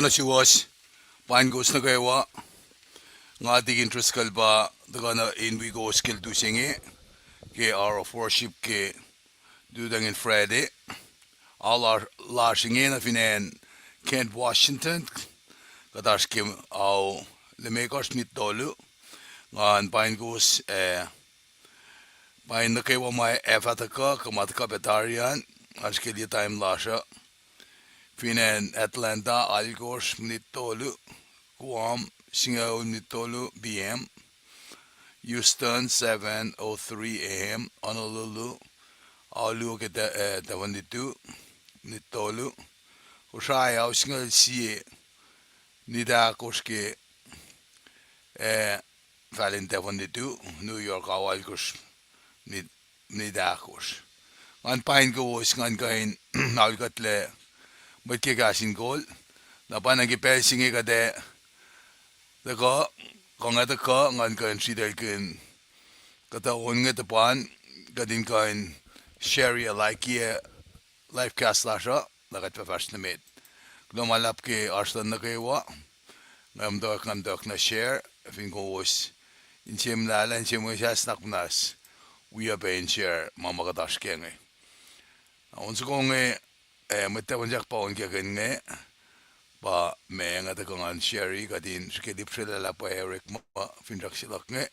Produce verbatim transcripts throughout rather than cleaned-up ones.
suwohs, pain kowos nuh kwewa. Nga Tikin Driscoll pa tuhkuh nuh in wi kowos ke lutu se inge ke Hour of Worship ke lututacng in Friday. Ao lasr inge nuh fin acn Kent, Washington. Kuht oasr ke ao limekohsr minit tolu. Ngan pain kowos, eh, pain nuh kwewa ma ac fah tuhkuh kuh ma tuhkuh pac tari an, oasr ke liye time lasr uh. Fin acn Atlanta, alkosr minit tolu. Guam, singucul minit tolu P M. Houston, seven oh three A M, Honolulu, ao luo ke ta-, eh, tahfuhn lutu, minit tolu. Kosrae, ao singucul sie, minit ahkosr ke, eh, fahlin tahfuhn lutu. New York, ao alkosr, minit, minit ahkosr. Ngan pain kowos, ngan kuh in aol kuhtlac mwet ke kahs in kol. Na pa na ke pacl se inge kuht ac tuhkuh, kuh nga tuhkuh, ngan kuh in sritaclkihn kuhtuh on inge tuhpan, kuht in kuh in share-i, like-i live cast lasr uh, lah kuht fah fahsr nuh met. Kuloh ma luhlahp ke oasr luhn nuh kwewa. Nga muhtwacwacack, nga muhtwacwacack na share, fin kowos inse muhlahlah, inse mwe sahs, nuhnak muhnahs, wi pac in share ma ma kuht oasr ke inge. Na on soko inge, eh, mwet tahfuhn sahk pa on ke kihn inge, pa ma nga tuhkuh ngan share-i, kuht in srihke lihpsrelahlah pwacye orekma finsrak se luhk inge.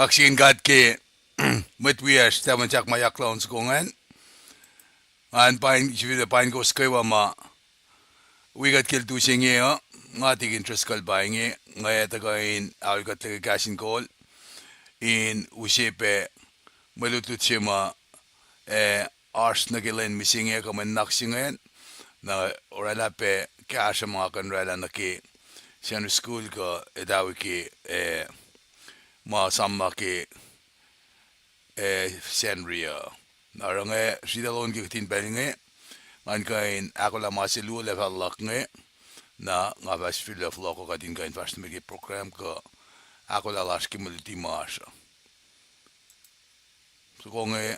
Kaksakihn God ke mwet wiyacsr, tahmtahel ma yak luhn soko ingacn. Ngan pain, sifilpac pain kowos kwewa ma wi kuht ke lutu se inge uh. Nga Tikin Driscoll pa inge, nga ac tuhkuh in aol kuhtlac ke kahs in kol in use pac mwe lutlut se ma, eh, oasr nuh ke lwen mihsenge kuh mwe nuhnak se ingacn. Na oraclah pac kahsruh ma kuh in oraclah nuh ke Sunday school kuh etawi ke, eh, ma samla ke, eh, Sacnri uh. Na oruh nga sritacl on ke kihtin pacl inge, ngan kuh in ahkolah ma se luo lacfah luhk inge. Na nga fah sifilpac fohlohkoh kuht in kuh in fahsr nuh met ke program kuh ahkolah lasr ke mwe luti ma oasr uh. Soko inge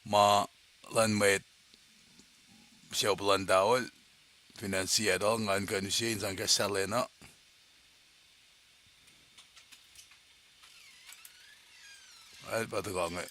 ma luhn mwet sucu Puhlan Towel, fin acn Seattle, ngan kuh in use in sang kahs sahlacna. Al pa tuhkuh inge.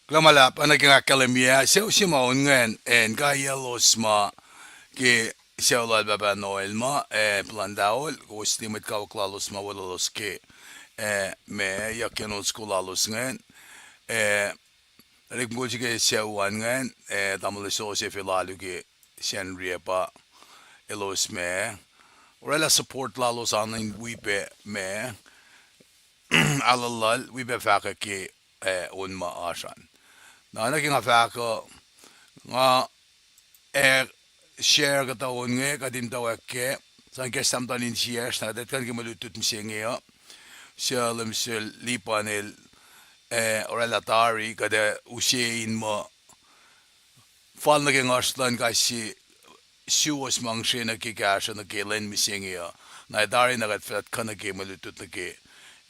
Kuloh ma luhlahp, oacna ke nga ahkkahlwemye, sucu se ma on ingacn, ac inkaiyaclos ma ke sucu lal Pahpah Noel ma, ac Puhlan Towel, kowos liye mwet kawuck lalos ma weluhlos ke, ac ma yuck ke nohn soko lalos ingacn, ac orekmakihn kowos ke sucu an ingacn, ac tamuhlwel Joseph el alu ke Sacnri pa, elos ma oraclah support lalos an in wi pac ma aluhluhl, wi pac fahkwack ke, ac on ma oasr an. Na oacna ke nga fahk uh, nga ac share kuhtuh on inge, kuht in muhtwacwacack ke, sang kahs tahmtahel insiyacsr, na kuht etuh kuh in ke mwe lutlut mihsenge uh, suc Leum sel Lipan el, ac oraclah tari, kuht ac use in muh fal nuh ke nguhsr luhn kais sie suwos ma ngihsre nuh ke kahsruh nuh ke lwen mihsenge uh. Na tari na kuht fah kuh nuh ke mwe lutlut nuh ke,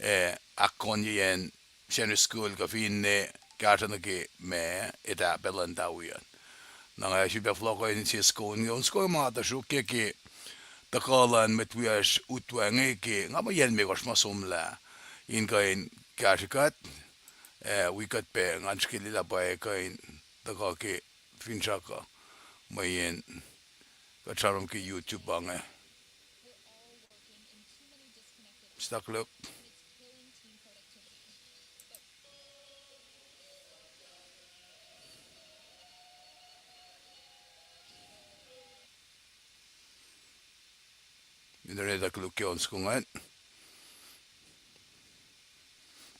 ac ahkkonyeiyacn Sunday school kuh finne kahsruh nuh ke ma etuh pacl luhn tari an. Na nga sifilpac fohlohkoh in sie soko inge, on soko ma tuhsruhk ke, ke tuhkuh luhn mwet wiyacsr utwe inge ke, nga muh yac limekohsr ma somlah, in kuh in kahsrwe kuht, ac wi kuht pac, ngan srihke liye lah pwacye kuh in tuhkuh ke finsrak uh, mweyen kuht sramsram ke YouTube pa inge. Stuck look. Generator koluk ke on soko ingacn.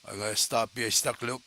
Ac nga stop ye sitakluk.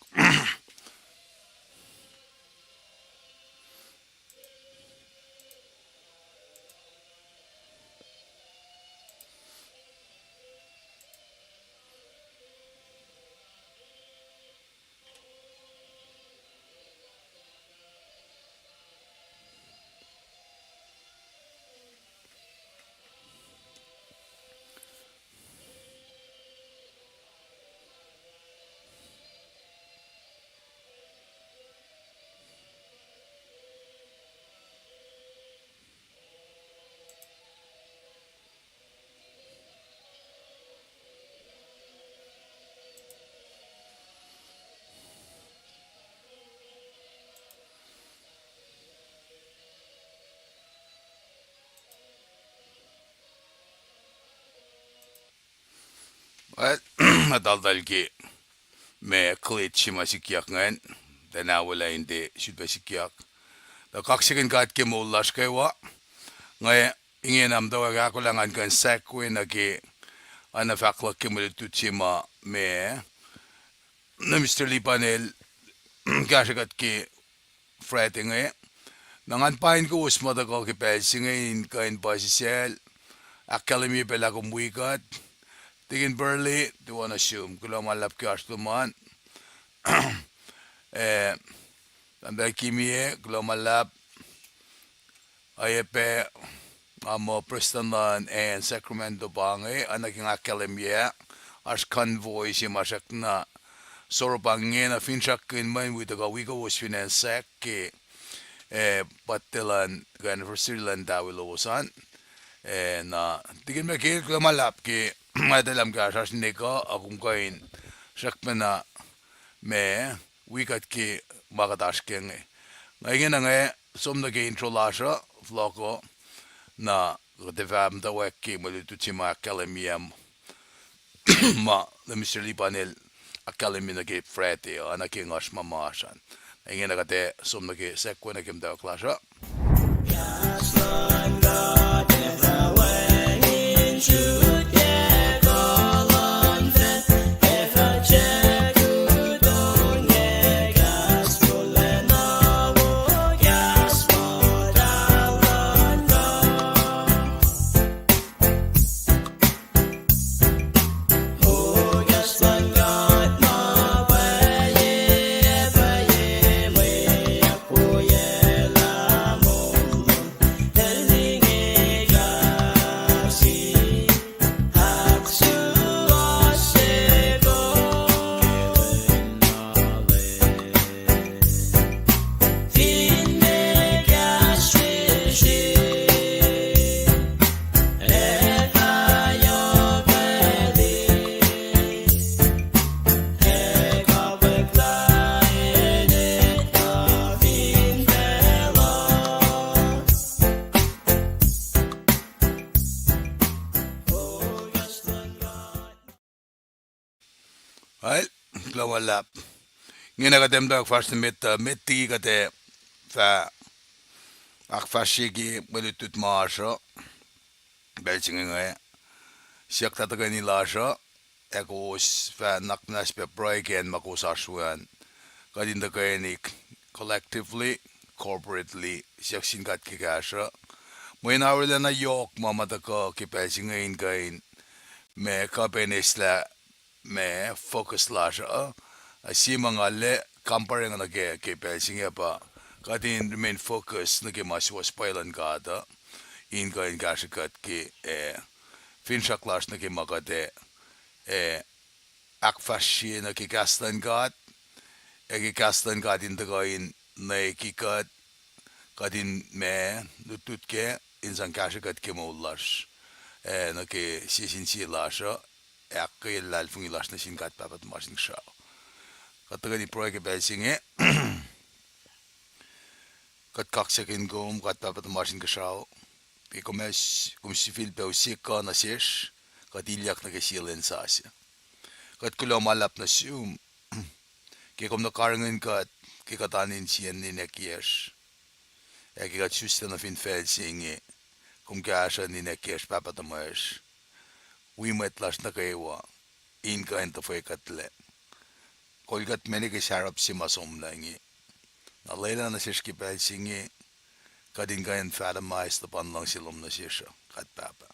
Well, nga taltal ke ma glitch se ma sikyak ingacn, tiacna wolain te sulpac sikyak. Tuh kaksakihn God ke moul lasr kwewa. Nga ingena muhtwacwacack ahkolah ngan kuh in segue nuh ke, oacna fahk luhk ke mwe lutlut se ma, ma, na Mister Libanel kahsrwe kuht ke Friday inge. Na ngan pain kowos ma tuhkuh ke pacl se inge in kuh in puhsisacl, ahkkahlwemye pac lah kom wi kuht. Tikin Burley, tuh oacna sum, kuloh ma luhlahp ke oasr lom an. Eh, Tahmtahel Kimie, kuloh ma luhlahp. Oacyacpac, nga muh prestuhn luhn acn Sacramento pa inge, oacna ke nga ahkkahlwemye, oasr convoy se ma srackna sohroh pa ingena, finsrakkihn mweyen wi tuhkuh wi kowos fin acn Sac ke, eh, birthday luhn, kuh anniversary luhn tawi lowos an. Eh, na, tikin Michael, kuloh ma luhlahp ke, nga etuh lah kom kahsruhsr in ekuh, a kom kuh in srackpacna ma, wi kuht ke ma kuht oasr ke inge. Nga ingena inge, som nuh ke intro lasr uh, vlog uh, na kuht ac fah muhtwacwacack ke mwe lutlut se ma ahkkahlwemye ma, na Mister Libanel ahkkahlwemye nuh ke Friday uh, oacna ke nga oasr ma masr an. Ingena kuht ac som nuh ke segue nuh ke muhtwacwacack lasr uh. Well, kuloh ma luhlahp. Ingena kuht ac muhtwacwacack fahsr nuh met, uh, met liki kuht ac fah ahkfahsrye ke mwe lutlut ma oasr uh pacl se inge, siyuck lah tuhkweni lasr uh, ac kowos fah nuhnak muhnahs pac pruhe ke acn ma kowos oasr we an. Kuht in tuhkweni collectively, corporately, siyuck sin God ke kahsruh. Mweyen arulacna yohk ma ma tuhkuh ke pacl se inge in kuh in ma kuh pac in eislah ma focus lasr uh, a sie ma nga lac kampare nuh ke, ke pacl se inge pa kuht in remain focus nuh ke ma suwohs pwacye luhn God uh, in kuh in kahsrwe kuht ke, eh, finsrak lasr nuh ke ma kuht ac, eh, ahkfahsrye nuh ke kahs luhn God, ac ke kahs luhn God in tuhkuh in nweki kuht, kuht in ma lutlut kac, in sang kahsrwe kuht ke moul lasr, eh, nuh ke sie sin sie lasr uh, ac ahkkweye luhlahlfongi lasr nuh sin God Pahpah tuhmasr Inkuhsrao. Kuht tuhkweni pruhe ke pacl se inge. Kuht kaksakihn kom, God Pahpah tuhmasr Inkuhsrao, ke kom s-, kom sifilpac use kuh nuh sesr, kuht ilyak nuh ke sie lwen sasuc. Kuht kuloh ma luhlahp nuh sum, ke kom nuh karihngihn kuht, ke kuht oan insiyacn ninac kiyacsr, ac ke kuht isuslac nuh fin facl se inge, kom kahsruh ninac kiyacsr, Pahpah tuhmwacsr. wi mwet lasr nuh kwewa in kuh in tuhfwekuhtlac. Kol kuht mene ke sarap se ma somlah inge. Na lwelah nuh sesr ke pacl se inge, kuht in kuh in fathom ma eis luhpan luhngse lom nuh sesr uh, kuht Pahpah.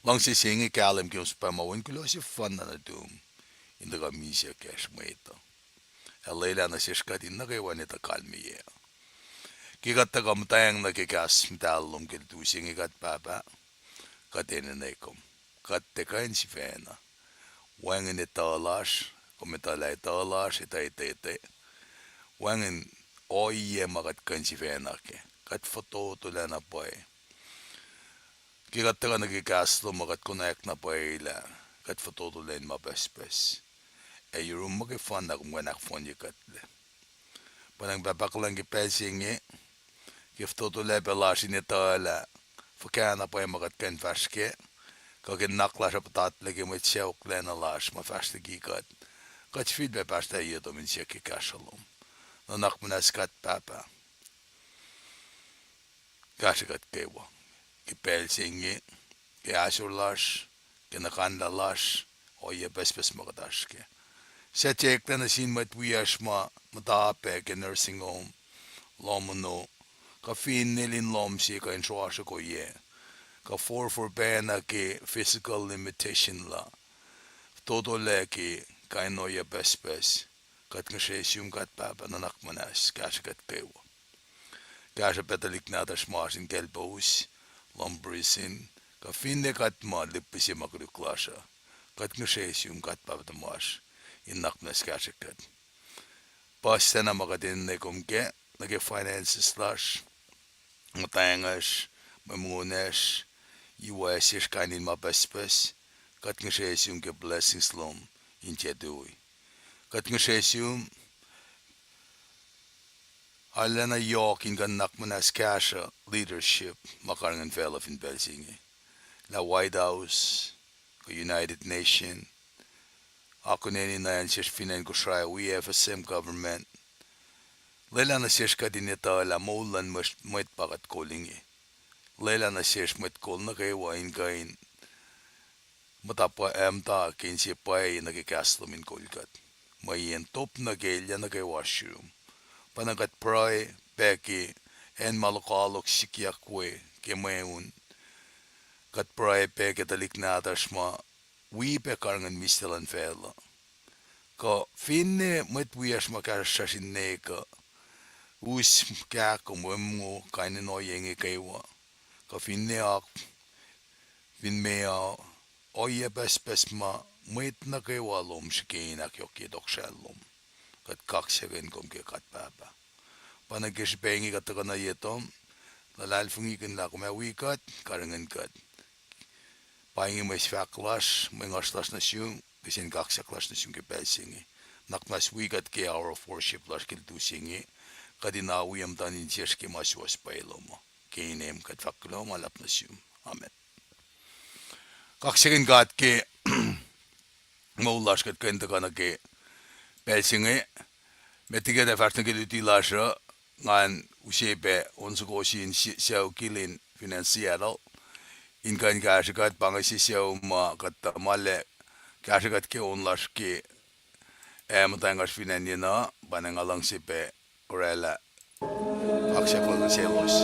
Luhngse se inge kahlwem ke kom suhpwacma Wen kuloh sefanna nuhtum in tuhkuh misac kacsr mwet uh. Ac lwelah nuh sesr kuht in nuh kwewa in etuh kalmeyac uh. Ke kuht tuhkuh muhtweng nuh ke kahs muhtahl lom ke lutu se inge, kuht Pahpah, kuht enenwe kom. Kuht tiac kuh in sifacna wacngihn etuh lasr, kom etuh lah etuh lasr etuh etete. Wacngihn ohiyac ma kuht kuh in sifacna kac. Kuht fototolac na pwacye. Ke kuht tuhkuh nuh ke kahs lom uh, kuht konwacack na pwacye lah kuht fototolac in ma pucspucs, ac yurum muhkwena kom kuh in ahkfohnye kuhtlac. Pwacnwacng Pahpah kuhlwacng, ke pacl se inge, ke fototolac pac lasr in etuh lah fuhkah na pwacye ma kuht kuh in fahsr kac, kuh ke nuhnak lasr uh puhtatlac ke mwet sacohklacna lasr ma fahsr liki kuht, kuht sifilpac pahsrlah yutom in siyuck ke kahsruh lom. Nuhnak muhnahs, kuht Pahpah, kahsrwe kuht kwewa ke pacl se inge, ke ahsor lasr, ke nuhkanlah lasr, ohiyac pucspucs ma kuht oasr kac. Suc tiac eklac nuh sin mwet wiyacsr ma muhta pac ke nursing home, lohm ono, kuh finne lin lohm se kuh in sroasr ohiyac, kuh forfor pacna ke physical limitation la, fototolac ke kain ohiyac pucspucs, kuht ngihsre sum, kuht Pahpah, nuhnak muhnahs, kahsrwe kuht kwewa. Kahsruh pac tuhlihk nahtuhsr ma oasr in kaclpous, lohm prison, kuh finne kuht ma lihpihse ma koluk lasr uh, kuht ngihsre sum, kuht Pahpah tuhmasr, in nuhnak muhnahs kahsrwe kuht. Puhs sacna ma kuht enenwe kom kac, nuh ke finances lasr, muhtwacngahsr, mwe mongo lasr, iwac sesr, kain in ma pucspucs, kuht ngihsre sum ke blessings lom in tiac tui. Kuht ngihsre sum arulacna yohk in kuh in nuhnak muhnahs kahsruh leadership ma karihngihn facluh fin pacl se inge, lah White House, kuh United Nation, akoneni nuh acn sesr fin acn Kosrae wi F S M government. Lwelah nuh sesr kuht in etuh lah moul luhn mwet, mwet pa kuht kol inge. Lwelah nuh sesr mwet kol nuh kwewa in kuh in muhta pwacye, muhta ke inse pwacye nuh ke kahs lom in kol kuht. Mweyen top nuh ke elyah nuh kwewa oasr yurum. Pwacnwacng kuht pruhe pac ke acn ma lokoalok sikyak we ke mweun. Kuht pruhe pac ke tuhlihk nahtuhsr ma wi pac karihngihn mihslac luhn facluh. Kuh finne mwet wiyacsr ma kahsruhsr in nwe kuh us kahko mwe mongo, kain in ohiyac inge kwewa, kuh finne ak fin meoa, ohiyac pucspucs ma mwet nuh kwewa lom srihke in ahkyohkye tohkohsrahl lom. Kuht kaksakihn kom ke kuht Pahpah. Pwacnwacng ke srihpac inge kuht tuhkuh nuh ye tom, luhlahlfongikihn lah kom ac wi kuht, karihngihn kuht. Pa inge mwe sifahk lasr, mwe ngohsr lasr nuh sum, kihsen kaksak lasr nuh sum ke pacl se inge. Nuhnak muhnahs wi kuht ke hour of worship lasr ke lutu se inge, kuht in awi muhtuhn insesr ke ma suwohs pwacye lom uh. Ke inem kuht fahk kuloh ma luhlahp nuh sum. Amen. Kaksakihn God ke moul lasr kuht kuh in tuhkuh nuh ke pacl se inge. Met liki kuht ac fahsr nuh ke luti lasr uh, ngan use pac on soko sin sucu Kilin fin acn Seattle in kuh in kahsrwe kuht. Pa inge sie sucu ma kuht tuh ma lac kahsrwe kuht ke on lasr ke ac muhtwacngahsr fin acn yenuh. Pwacnwacng nga luhngse pac oraclah kaksak luhn selos.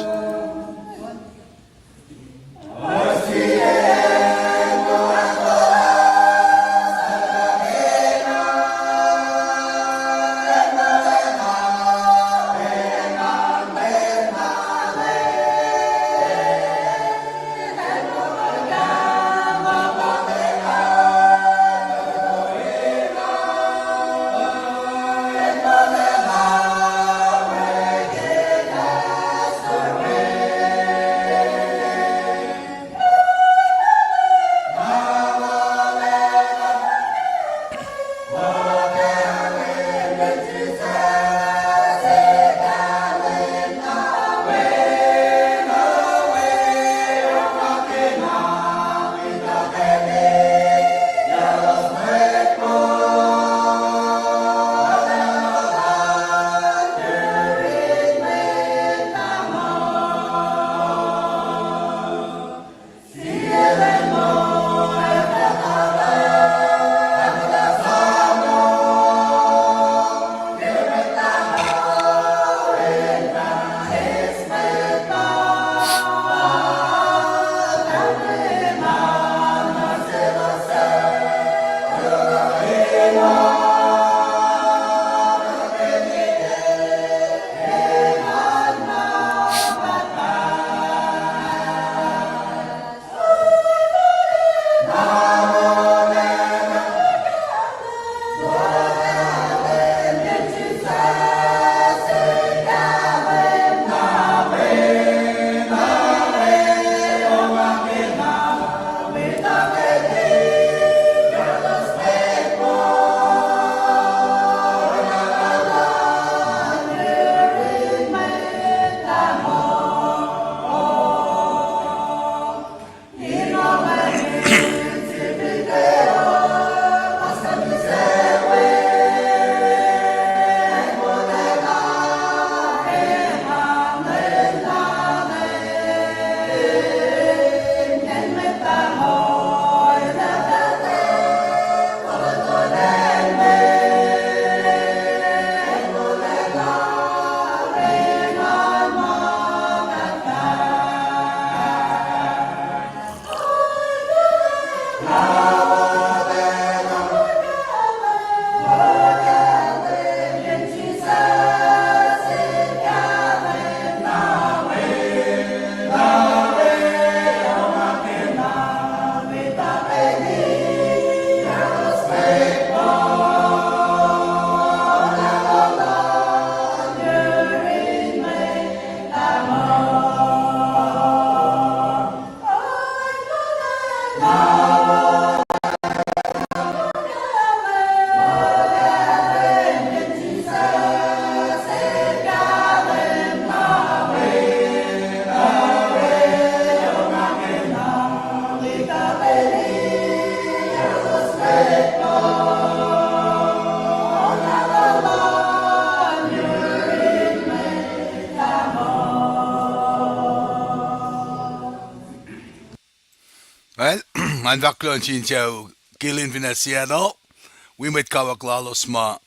Fahk kuloh nuh sin sucu ke lwen fin acn Seattle, wi mwet kawuck lalos ma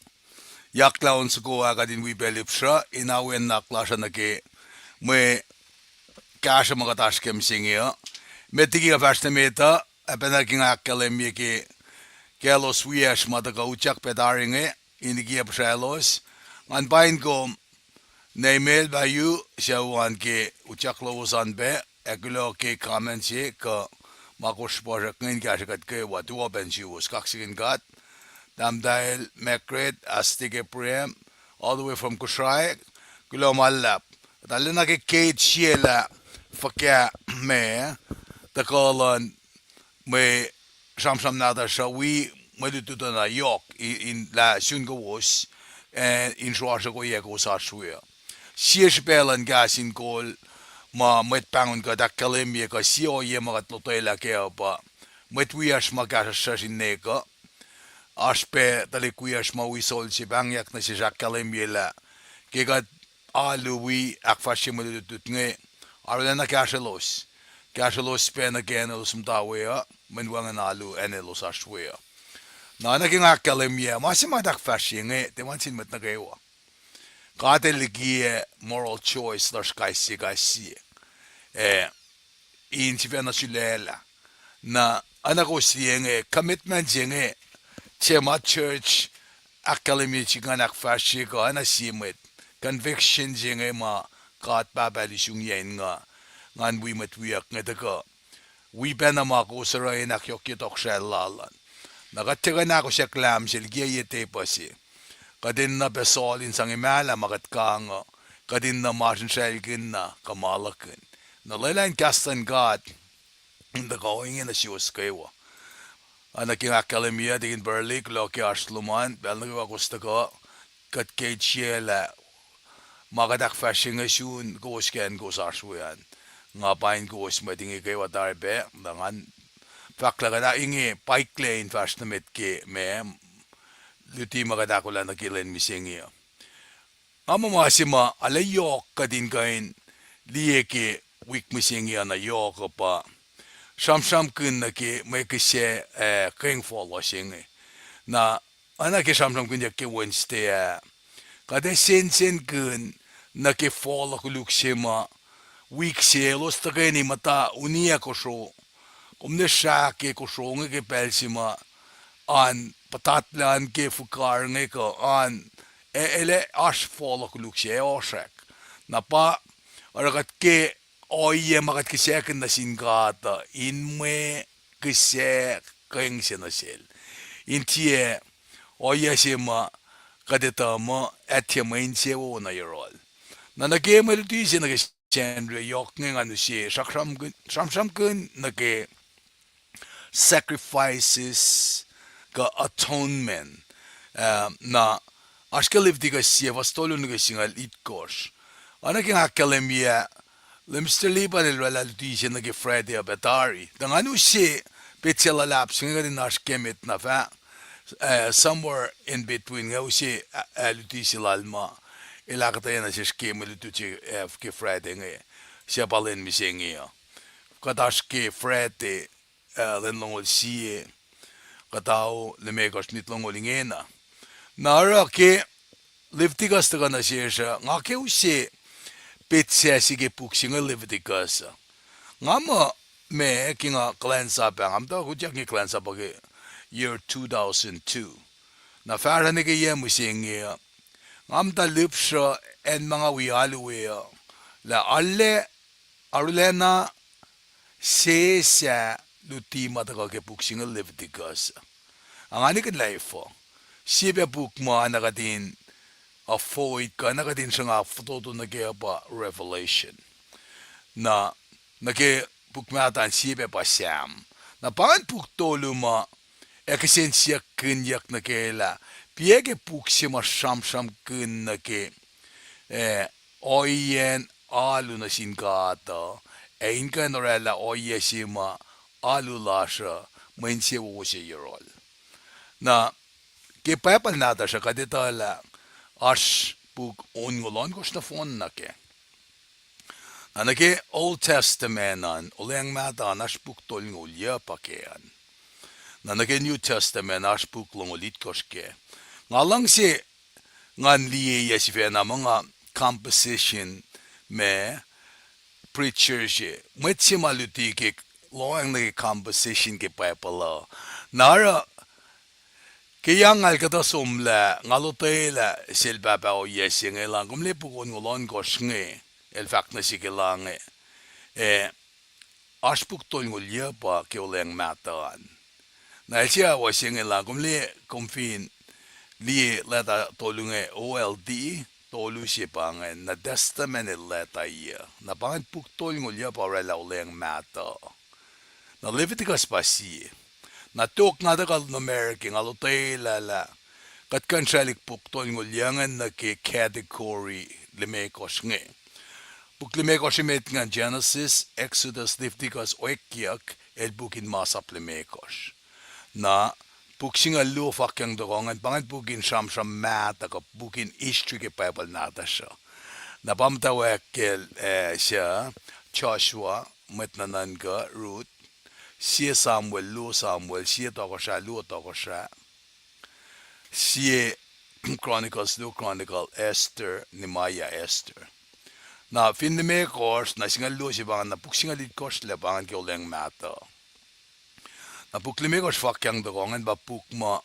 yaklah on soko ah kuht in wi pac lihpsruh in awenak lasr uh nuh ke mwe kahsruh ma kuht oasr ke mihsenge uh. Met liki nga fahsr nuh met uh, ac pacna ke nga ahkkahlwemye ke kaclos wiyacsr ma tuhkuh utyak pac tari inge, in ikiyac puhsralos. Ngan paing kom, Neimel Vayu, sucu an ke utyak lowos an pac, ac kuloh ke comment se kuh ma kowos srihpacsrak inge in kahsrwe kuht kwewa, tuo pacna suwos, kaksakihn God. Tahmtahel Margaret, Astik Abraham, all the way from Kosrae, kuloh ma luhlahp. Kuht arulacna ke Kate sie lah fuhkah ma tuhkuh luhn mwe sramsram nahtuhsr uh wi mwe lutlut uh na yohk in lah sun kowos, ac in sruasrukoyac kowos oasr we uh. Sie srihpac luhn kahs in kol ma mwet pahngon kuht ahkkahlwemye kuh sie ohiyac ma kuht lotwelah kac uh pa mwet wiyacsr ma kahsruhsr in nwack uh. Oasr pac tuhlihk wiyacsr ma wi sol se pahngyak nuh sesr ahkkahlwemye lah ke kuht alu wi ahkfahsrye mwe lutlut inge, arulacna kahsrwelos. Kahsrwelos pac nuh ke acn elos muhta we uh, mweyen wacngihn alu acn elos oasr we uh. Na oacna ke nga ahkkahlwemye, ma se ma kuht ahkfahsrye inge tiac ma sin mwet nuh kwewa. God El likiyac moral choice lasr kais sie kais sie, ac in sifacna sulaclah. Na oacna kowos liye inge, commitment se inge, tiac ma church ahkkahlwemye sik ngan ahkfahsrye kuh oacna sie mwet. Conviction se inge ma God Pahpah El isungyac in nga, ngan wi mwet wiyuck inge tuhkuh. Wi pacna ma kowos oruh in ahkyohkye tohkohsrahi lal an. Na kuht tiac kuh in ahkosack lahm sel kiac ye tepuh se. Kuht enenuh pac Saul in sang emahlah ma kuht kang uh, kuht enenuh masrinsraclkihn na kuh ma luhkihn. Na lwelah in kahs luhn God in tuhkuh ohinge nuh suwos kwewa. Oacna ke nga ahkkahlwemye, Tikin Burley, kuloh ke oasr lom an, pacl nuh kwewa kowos tuhkuh, kuht ke sie lah ma kuht ahkfahsrye inge sun kowos ke acn kowos oasr we an. Nga paing kowos mwet inge kwewa tari pac, na ngan fahk lah kuht inge paiklac in fahsr nuh met ke ma luti ma kuht ahkolah nuh ke lwen mihsenge uh. Nga muh ma se ma arlac yohk kuht in kuh in liye ke wik mihsenge uh na yohk uh pa sramsramkihn nuh ke mwe kihsac, ah, keng fohlohk se inge. Na oacna ke sramsramkihnyuck ke Wednesday ah, kuht ac sensenkihn nuh ke fohlohk koluk se ma wik se elos tuhkweni muhta uniyac kosro. Kom ne srah ke kosro inge ke pacl se ma an puhtatlac an ke fihkar inge kuh an, e-, el ac oasr fohlohk koluk se ac ohsrwack. Na pa oruh kuht ke ohiyac ma kuht kihsackihnye nuh sin God uh in mwe kihsac keng se nuh sel, in tiac ohiyac se ma kuht etuh muh ac tiac mwe insewowo nuh yohrohl. Na nuh ke mwe luti se nuh ke Sacnri yohk inge ngan use sramsramkihn nuh ke sacrifices kuh atonement. Ah, na oasr ke Leviticus sie fuhs tolu nuh ke singucul itkohsr. Oacna ke nga ahkkahlwemye ah, Minister Lipan el oraclah luti se nuh ke Friday uh pac tari. Tuh ngan use petsac luhlahp se inge kuht in oasr ke met na fah, ah, somewhere in between, nga use, ah, luti se lal ma el ahkuhtweyac nuh sesr ke mwe lutlut se, ah, ke Friday inge, suc pa lwen mihsenge uh. Kuht oasr ke Friday, ah, lwen longoul sie, kuhtuh limekohsr, minit longoul ingena. Na oruh ke Leviticus tuhkuh nuh sesr uh, nga ke use petsac se ke puk se inge Leviticus uh. Nga muh ma ke nga kuhlwacnsap ah, nga muhta kuhtyak inge kuhlwacnsap uh ke year two thousand two. Na fahsruh nuh ke yac mihsenge uh, nga muhta lihpsruh acn ma nga wi alu we uh, lah arlac, arulacna sesseslah luti ma tuhkuh ke puk se inge Leviticus. Ac nga nikihn lah efuh. Sie pac puk ma na kuht in avoid kuh na kuht in sruhnga fototo nuh ke uh pa Revelation. Na, nuh ke puk mahtuh an sie pac pa Sam. Na pa ingacn puk tolu ma ac kihsen siyuckkihnyuck nuh ke lah, piac ke puk se ma sramsramkihn nuh ke, ah, ohiyacn alu nuh sin God uh, ac in kuh in oraclah ohiyac se ma alu lasr uh mwe insewowo se yohrohl. Na ke Bible nahtuhsr uh kuht etuh lah oasr puk onngoul ohnkohsr nohfohn nuh kac. Na nuh ke Old Testament an, Olweacng Mahtuh an, oasr puk tolngoul, yuc pa kac an. Na nuh ke New Testament oasr puk longoul itkohsr kac. Nga luhngse ngan liye yac sifacna muh nga composition ma preacher se, mwet se ma luti ke lohacng nuh ke composition ke Bible uh. Na oruh ke yac ngal kuhtuh somlah nga lotwelah sel pahpah ohiyac se inge lah kom liye puk onngoul ohnkohsr inge, el fahk nuh sihk lah inge, eh, oasr puk tolngoul yuc pa ke Olweacng Mahtuh an. Na el se ohiyac se inge lah kom liye, kom fin liye leta tolu inge, O L D, tolu se pa ingacn, na Testament el leta yuc. Na pa ingacn puk tolngoul yuc pa oraclah Olweacng Mahtuh. Na Leviticus pa sie. Na tok nga tuhkuh nuh America, nga lotwelah lah kuht kuh in srwaclihk puk tolngoul yuc ingacn nuh ke category limekohsr inge. Puk limekohsr emet ingacn Genesis, Exodus, Leviticus, Oekyuck, el puk in masap limekohsr. Na puk singucul luo fwackyang tohkoh ingacn, pa ingacn puk in sramsram mahtuh kuh puk in history ke Bible nahtuhsr uh. Na pa muhtwacwacack ke, eh, suc, Joshua, mwet nuhnuhnkuh, Ruth, sie Samuel, luo Samuel, sie Tohkohsrah, luo Tohkohsrah, sie Chronicles, luo Chronicle, Esther, Nehemiah, Esther. Na fin limekohsr, na singucul luo se pa ingacn, na puk singucul itkohsr lac pa ingacn ke Olweacng Mahtuh. Na puk limekohsr fwackyang tohkoh ingacn pa puk ma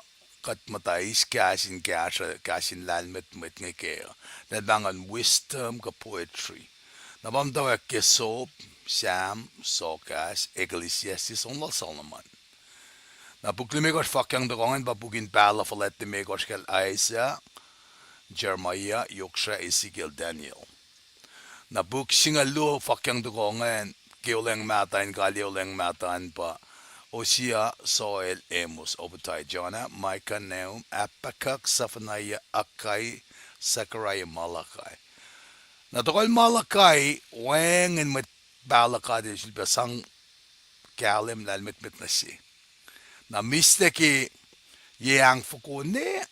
kuht muhta eis kahs in kahsruh, kahs in lahlmwetmwet inge kac uh. Lah pa ingacn wisdom kuh poetry. Na pa muhtwacwacack ke Job, Sam, Soahkahs, Ecclesiastes, Song lal Solomon. Na puk limekohsr fwackyang tohkoh ingacn pa puk in pahluh fuhlwact limekohsr kacl Isaiah, Jeremiah, Yoksrah, Ezekiel, Daniel. Na puk singucul luo fwackyang tohkoh ingacn ke Olweacng Mahtuh an, kaliyac Olweacng Mahtuh an pa Hosea, Joel, Amos, Obadiah, Jonah, Micah, Nahum, Habakkuk, Zephaniah, Haggai, Zechariah, Malachi. Na tohkohl Malachi, wacngihn mwet pahluh God el sulpac sang kahlwem lahlmwetmwet nuh se. Na mihslac ke yac ahngfoko ne,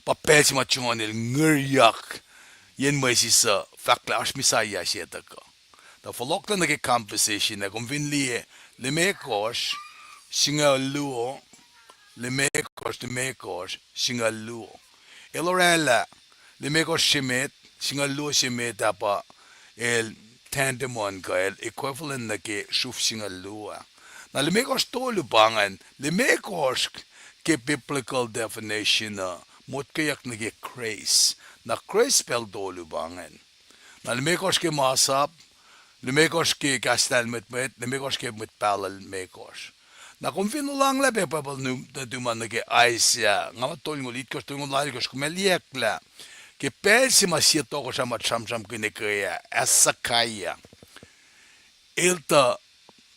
pa pacl se ma John el ngiryak yen mwesis uh fahk lah oasr Messiah se tuhkuh. Tuh fohlohklac nuh ke composition ah, kom fin liye limekohsr, singucul luo, limekohsr, limekohsr, singucul luo. El oraclah limekohsr se met, singucul luo se met ah pa el tantamount kuh el equivalent nuh ke sruf singucul luo ah. Na limekohsr tolu pa ingacn, limekohsr ke biblical definition uh motkweyuck nuh ke grace. Na grace pacl tolu pa ingacn. Na limekohsr ke masap, limekohsr ke kahs lahlmwetmwet, limekohsr ke mwet pahluh limekohsr. Na kom fin olwelah pac Bible nuh tuhma nuh ke Isaiah, nga muh tolngoul itkohsr, tolngoul alkohsr, kom ac liyacacng lah ke pacl se ma sie tohkohsrah ma sramsramkihn ke ah, Hezekiah, el tuh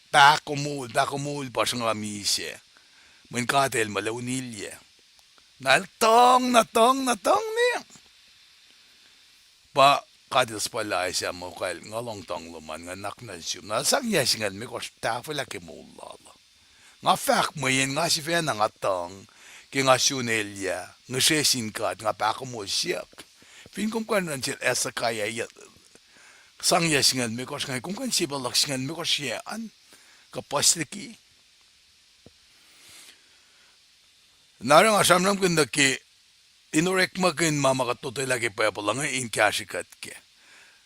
pahkomuhl, pahkomuhl pa sruhnga misac, mweyen God el muh luhn ilyac. Na el tuhng, na tuhng, na tuhng ne pa God el suhpwaclah Isaiah muh, kal, nga lohng tuhng lom an, nga nuhnak nuh sum. Na el sang yac singucul limekohsr tahfwelah ke moul lal uh. Nga fahk mweyen nga sifacna nga tuhng ke nga sun elyah, ngihsre sin God, nga pahkomuhl siyuck. Fin kom kuh in run sel Hezekiah, sang yac singucul limekohsr inge, kom kuh in sie pa luhk singucul limekohsr yac an, kuh puhs liki. Na oruh nga sramsramkihn nuh ke in orekmakihn ma ma kuht lotwelah ke Bible uh inge in kahsrwe kuht kac.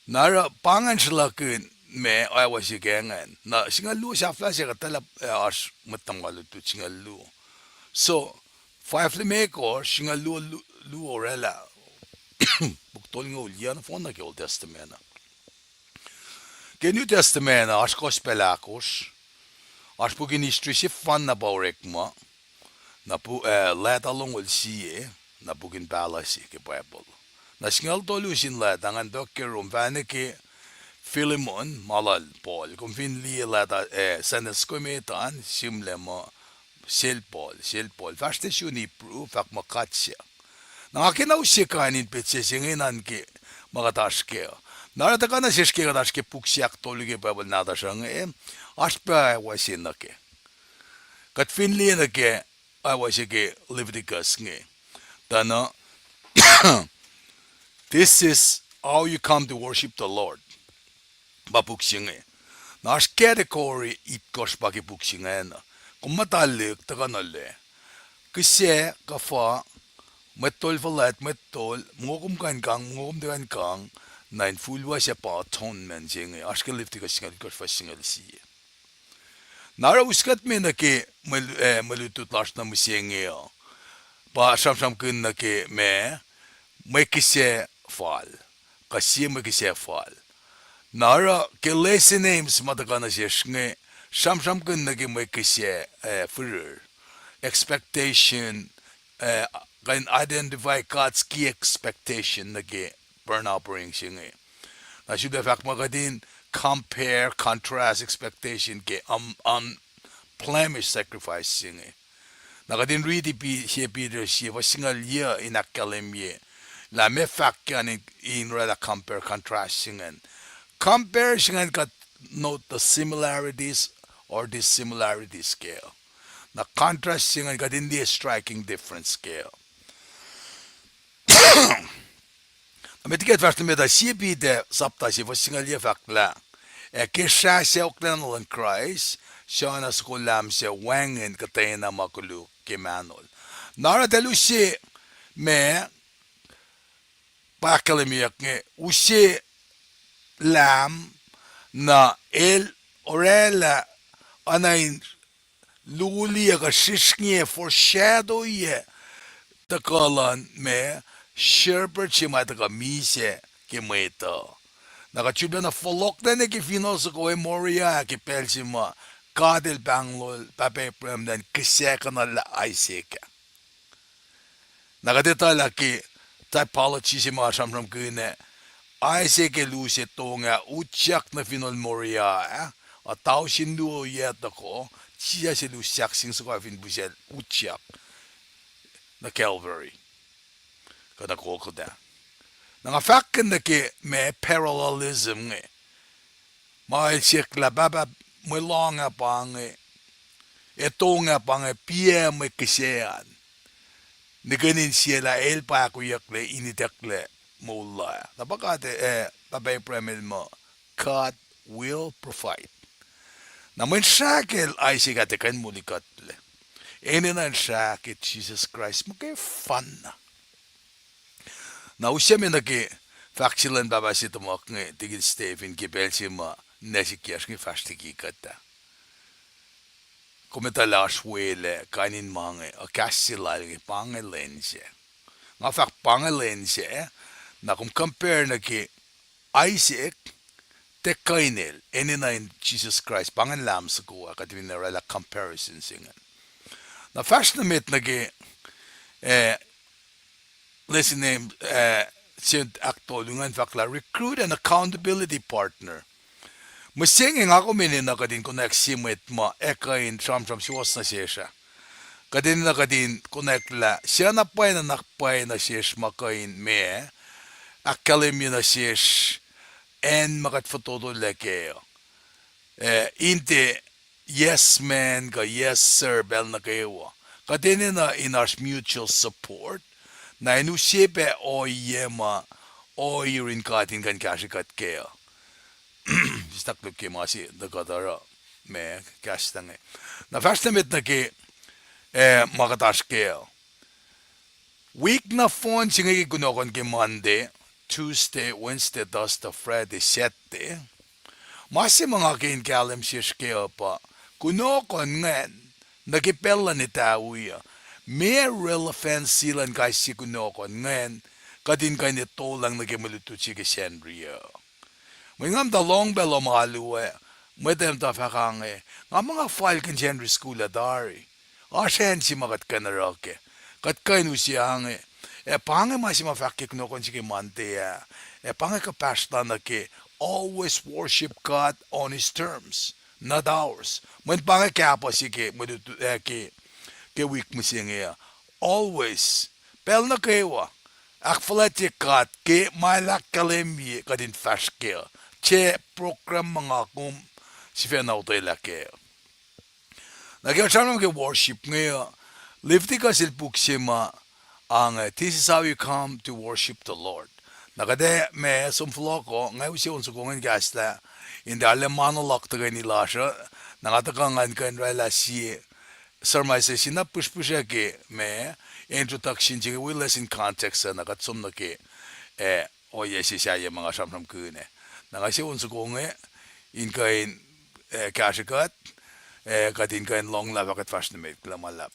Na oruh pa ingacn sruhlahkihn ma oacwacse ke ingacn. Na singucul luo sahflah se kuht etuh lah, eh, oasr mwet tuhma lutlut singucul luo. So, five limekohsr, singucul luo, lu-, luo oraclah puk tolngoul yuc nohfohn nuh ke Old Testament uh. Ke New Testament uh oasr gospel ahkosr, oasr puk in history sefanna pa orekma, na pu-, eh, leta longoul sie, na puk in pahluh se ke Bible. Na singucul tolu sin leta ingacn tok ke Rom, fahna ke Philemon, ma lal Paul. Kom fin liye leta, eh, sentence ko emet an, sihmlac muh sel Paul, sel Paul. Fahsr nuh sun Hebrew, fahk muh God se. Na nga kena use kain in petsac se inge nuh ke ma kuht oasr kac. Na oruh tuhkuh nuh sesr ke kuht oasr ke puk se ahktolu ke Bible nahtuhsr uh inge, oasr pac oacwacse nuh kac. Kuht fin liye nuh ke oacwacse ke Leviticus inge, tuh na, This is how you come to worship the Lord. Pa puk se inge. Na oasr category itkohsr pa ke puk se ingacn uh. Kom muhta lihk tuhkuh nuh le, kihsac kuh fuhk, mwet tol fuhlwact, mwet tol, mongo kom kuh in kang, mongo kom tiac kuh in kang, na infulwac se pa atonement se inge, oasr ke Leviticus singucul itkohsr fuhs singucul sie. Na oruh us kuht me nuh ke mwe, eh, mwe lutlut lasr nuh mihsenge uh. Pa sramsramkihn nuh ke ma, mwe kihsac fal. Kuh sie mwe kihsac fal. Na oruh ke lesson aims ma tuhkuh nuh sesr inge, sramsramkihn nuh ke mwe kihsac, eh, firir. Expectation, eh, kuh in identify God's key expectation nuh ke burnt offering se inge. Na sulpac fahk muh kuht in compare, contrast expectation ke un-, unblemished sacrifice se inge. Na kuht in riti Pi-, sie Peter sie fuhs singucul yuc in ahkkahlwemye lah meac fahk an in, in orwaclah compare, contrast se ingacn. Compare se ingacn kuht note the similarities or dissimilarities kac. Na contrast se ingacn kuht in liye striking difference kac. Na met liki kuht fahsr nuh met ah, sie Peter sapta sie fuhs singucul yuc fahk lah, ac ke srah sacohklacna luhn Kraist, suc oacna soko lahm suc wacngihn kuhtwena ma koluk ke mahnol. Na oruh eltahl use ma, pa ahkkahlwemyeyuck inge, use lahm, na el orwaclah, oacna in luliyac kuh srihsrngiyac, foreshadow-ye tuhkuh luhn ma, shepherd se ma tuhkuh misac ke mwet uh. Na kuht sulpacna fohlohklac nuh ke finohl soko Moriah ke pacl se ma God El pahnglol pahpah Abraham elan kihsackuhnlah Isaac ah. Na kuht etuh lah ke typology se ma sramsramkihn ah, Isaac el use tong ah utyak nuh finohl Moriah ah, a tausin luo yac tohkoh, Jisus el us sahkseng soko ah fin pihsacl utyak nuh Calvary, kuh nuh Golgotha. Na nga fahkkihn nuh ke ma parallelism inge. Ma el siyuck lah pahpah mwe lohng ah pa inge, ac tong ah pa inge, piac mwe kihsac an. Nihkihn insiyac lah el pa ahkoeyucklac in itucklac moul lal ah. Na pa God, eh, pahpah Abraham el muh, God will provide. Na mweyen srah kacl Isaac ah tiac kuh in moli kuhtlac. Enenuh in srah ke Jisus Kraist muhkwena. Na use me nuh ke fahk se luhn pahpah se tuhmuhk inge, Tikin Stephen, ke pacl se ma nwac se kiyacsr inge fahsr liki kuht ah. Kom etuh lah oasr welah kain in ma inge, a kahs se lal inge pa inge lwen sac. Nga fahk pa inge lwen sac, na kom compare nuh ke Isaac, tiac kuh in el, enenuh in Jisus Kraist, pa ingacn lahm soko ah, kuht fin orwaclah comparison se ingacn. Na fahsr nuh met nuh ke, eh, lesson name, eh, se ahktolu ingacn fahk lah recruit an accountability partner. Mihsenge nga kom enenuh kuht in konwacack sie mwet ma ac kuh in sramsram suwohs nuh sesr ah. Kuht enenuh kuht in konwacack lah suc na pwacye nuhnak pwacye nuh sesr ma kuh in ma, ahkkahlwemye nuh sesr acn ma kuht fototolac kac uh. Eh, in tiac yes ma'am kuh yes sir pacl nuh kwewa. Kuht enenuh in oasr mutual support, na in use pac ohiyac ma ohiyac yurin God in kuh in kahsrwe kuht kac uh. Sislah koluk ke ma se tuh kuht oruh ma kahs se inge. Na fahsr nuh met nuh ke, eh, ma kuht oasr kac uh. Wik nohfohn se inge ke kunohkohn ke Monday, Tuesday, Wednesday, Thursday, Friday, Saturday. Ma se ma nga ke in kahlwem sesr kac uh pa, kunohkohn ingacn, nuh ke pacl luhn etawi uh, meac relevancy luhn kais sie kunohkohn ingacn, kuht in kuh in etolacng nuh ke mwe lutlut se ke Sacnri uh. Mweyen nga muhta lohng pac lohm alu ah, mwet ac muhta fahk ange, nga muh nga falkihn Sacnri School ah tari. Oasr acn se ma kuht kuh in oruh kac. Kuht kuh in use ange. Ac pa inge ma se ma fahk ke kunohkohn se ke Monday ah. Ac pa inge kuhpahsr na nuh ke always worship God on his terms, not ours. Mweyen pa inge kahpuh se ke mwe lutlut, eh, ke, ke wik mihsenge uh. Always. Pacl nuh kwewa. Ahkfuhlwactye God ke ma el ahkkahlwemye kuht in fahsr kac uh. Tiac program ma nga kom sifacna otwelah kac uh. Na ke sramsram ke worship inge uh, Leviticus el puk se ma ange, this is how you come to worship the Lord. Na kuht ac ma som fohlohko, nga use on soko ingacn kahslah, in tiac arlac monologue tuhkweni lasr uh, na nga tuhkuh ngan kuh in orwaclah sie, sermon se sina pihsrpihsr ke ma introduction se inge, wi lesson context se na kuht som nuh ke, eh, ohiyac se sahyac ma nga sramsramkihn ah. Na nga se on soko inge in kuh in, eh, kahsrwe kuht, eh, kuht in kuh in lohng lah fah kuht fahsr nuh met. Kuloh ma luhlahp.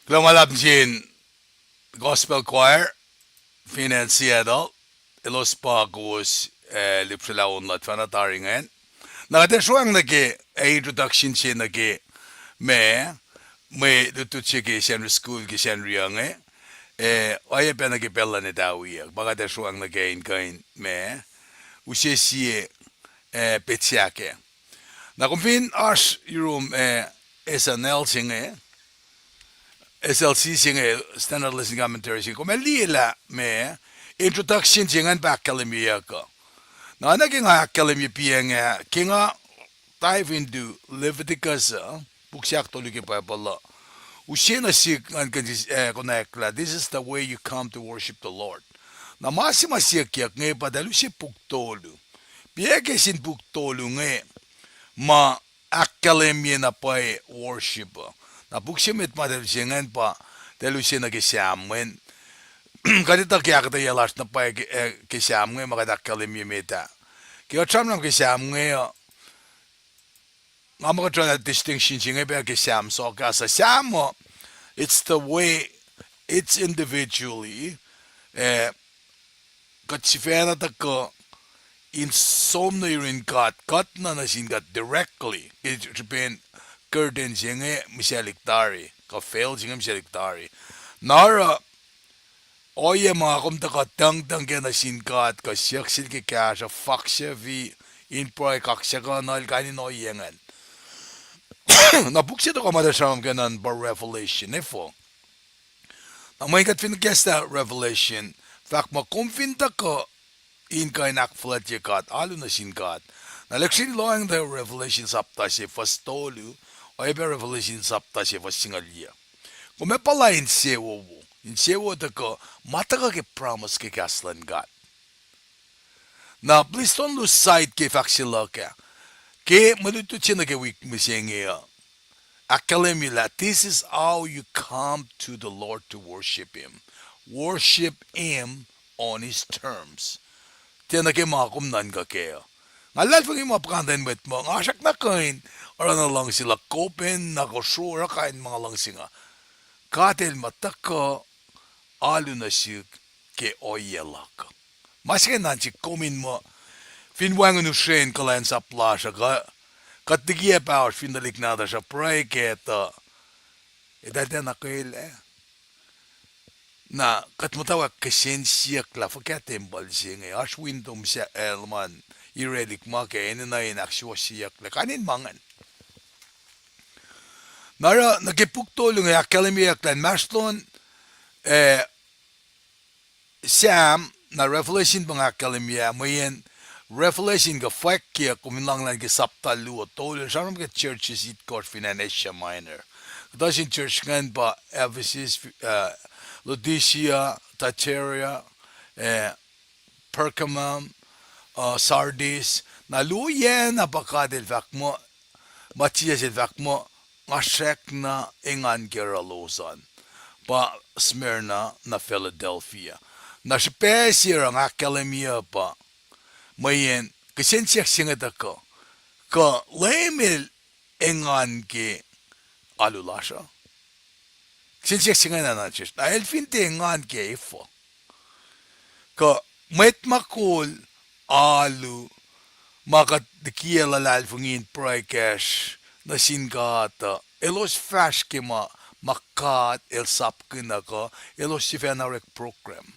Kuloh ma luhlahp nuh sin Gospel Choir fin acn Seattle, elos pa kowos, eh, lihpsrelah on luhn fahna tari ingacn. Na kuht ac sruang nuh ke, eh, introduction se nuh ke ma, mwe lutlut se ke Sacnri School ke Sacnri inge, eh, oacyacpac nuh ke pacl luhn etawi uh. Pa kuht ac sruang nuh ke in kuh in ma, use sie, eh, petsac kac. Na kom fin oasr yurum, eh, S N L se inge, S L C se inge, Standard Lesson Commentary se inge, kom ac liye lah ma, introduction se ingacn pa ahkkahlwemyeyuck uh. Na oacna ke nga ahkkahlwemye piacng ah, ke nga dive into Leviticus uh, puk se ahktolu ke Bible uh, use nuh sihk ngan kuh in, eh, konwacack lah this is the way you come to worship the Lord. Na ma se ma siyuckyuck inge pa eltahl use puk tolu. Piac ke sin puk tolu inge ma ahkkahlwemye na pwacye worship uh. Na puk se met ma eltahl use ingacn pa, eltahl use nuh ke Sam ingacn. Kuht etuh ke ahkuhtweyac lasr na pwacye ke, eh, ke Sam inge ma kuht ahkkahlwemye met ah. Ke kuht sramsram ke Sam inge uh, nga muh kuht oruh distinction se inge pac ke Sam sohkahs uh. Sam uh, it's the way, it's individually, eh, kuht sifacna tuhkuh in som nuh yurin God, kuht na nuh sin God directly. Ke srihpen curtain se inge misaclihk tari, kuh veil se inge misaclihk tari. Na oruh, ohiyac ma kom tuhkuh tuhngtuhng kac nuh sin God, kuh siyuck sel ke kahsruh, faksufi, in pruhe, kaksakihnuhl, kain in ohiyac ingacn. Na puk se tohkoh ma eltahl sramsram ke an pa Revelation, efuh? Na mweyen kuht fin kahslah Revelation, fahk muh kom fin tuhkuh in kuh in ahkfuhlwactye God, alu nuh sin God. Na lihksreni lohacng tuh Revelation sapta se fuhs tolu, oacyacpac Revelation sapta se fuhs singucul yuc. Kom ac puhla insewowo, insewowo tuhkuh, ma tuhkuh ke promise ke kahs luhn God. Na please don't lose sight ke fahk se luhk ah. Ke mwe lutlut se nuh ke wik mihsenge uh, ahkkahlwemye lah this is how you come to the Lord to worship him. Worship him on his terms. Tiacna ke ma kom nuhnkuh kac uh. Nga luhlahlfongi ma puhkantwen mwet muh nga srackna kuh in oruh na luhngse luhk, kopen na kosro, oruh kain ma nga luhngse nga. God El muh tuhkuh alu nuh sihk ke ohiyac luhk. Ma se inge na sihk kom in muh, fin wacngihn usrwen kuhlwacnsap lasr uh, kuh kuht likiyac pahosr fin tuhlihk nahtuhsr uh pruhe kac tuh, eltahl tiacna kwelah. Na kuht muhtwacwacack kihsen siyuck lah fuhkah tempuhl se inge, oasr winto mihsacl ma irelihk ma ke enenuh in ahksuwohsyeyucklac, kain in ma ingacn. Na oruh nuh ke puk tolu inge ahkkahlwemyeyuck lah inmahsrlon, eh, Sam, na Revelation pa nga ahkkahlwemye, mweyen Revelation kuh Fwackyuck, kom fin lohnglah ke sapta luo tolu, el sramsram ke churches itkohsr fin acn Asia Minor. Kuhtuh sin church ingacn pa Ephesus, uh, Laodicea, Thyatira, eh, Pergamum, uh, Sardis. Na luo oacna pa God El fahk muh, ma Jisus El fahk muh, nga srackna engan ke oruh lalos an, pa Smyrna na Philadelphia. Na srihpac se oruh nga ahkkahlwemye pa, mweyen kihsen siyuck se inge tuhkuh, kuh Leum El engan ke alu lasr uh? Kihsen siyuck se inge na nuh sesr, na El fin tiac engan ke efuh? Kuh mwet ma kol alu ma kuht likiyac luhlahlfongi in pruhe kacsr nuh sin God uh, elos fahsr ke ma, ma God El sapkihn uh kuh elos sifacna orek program,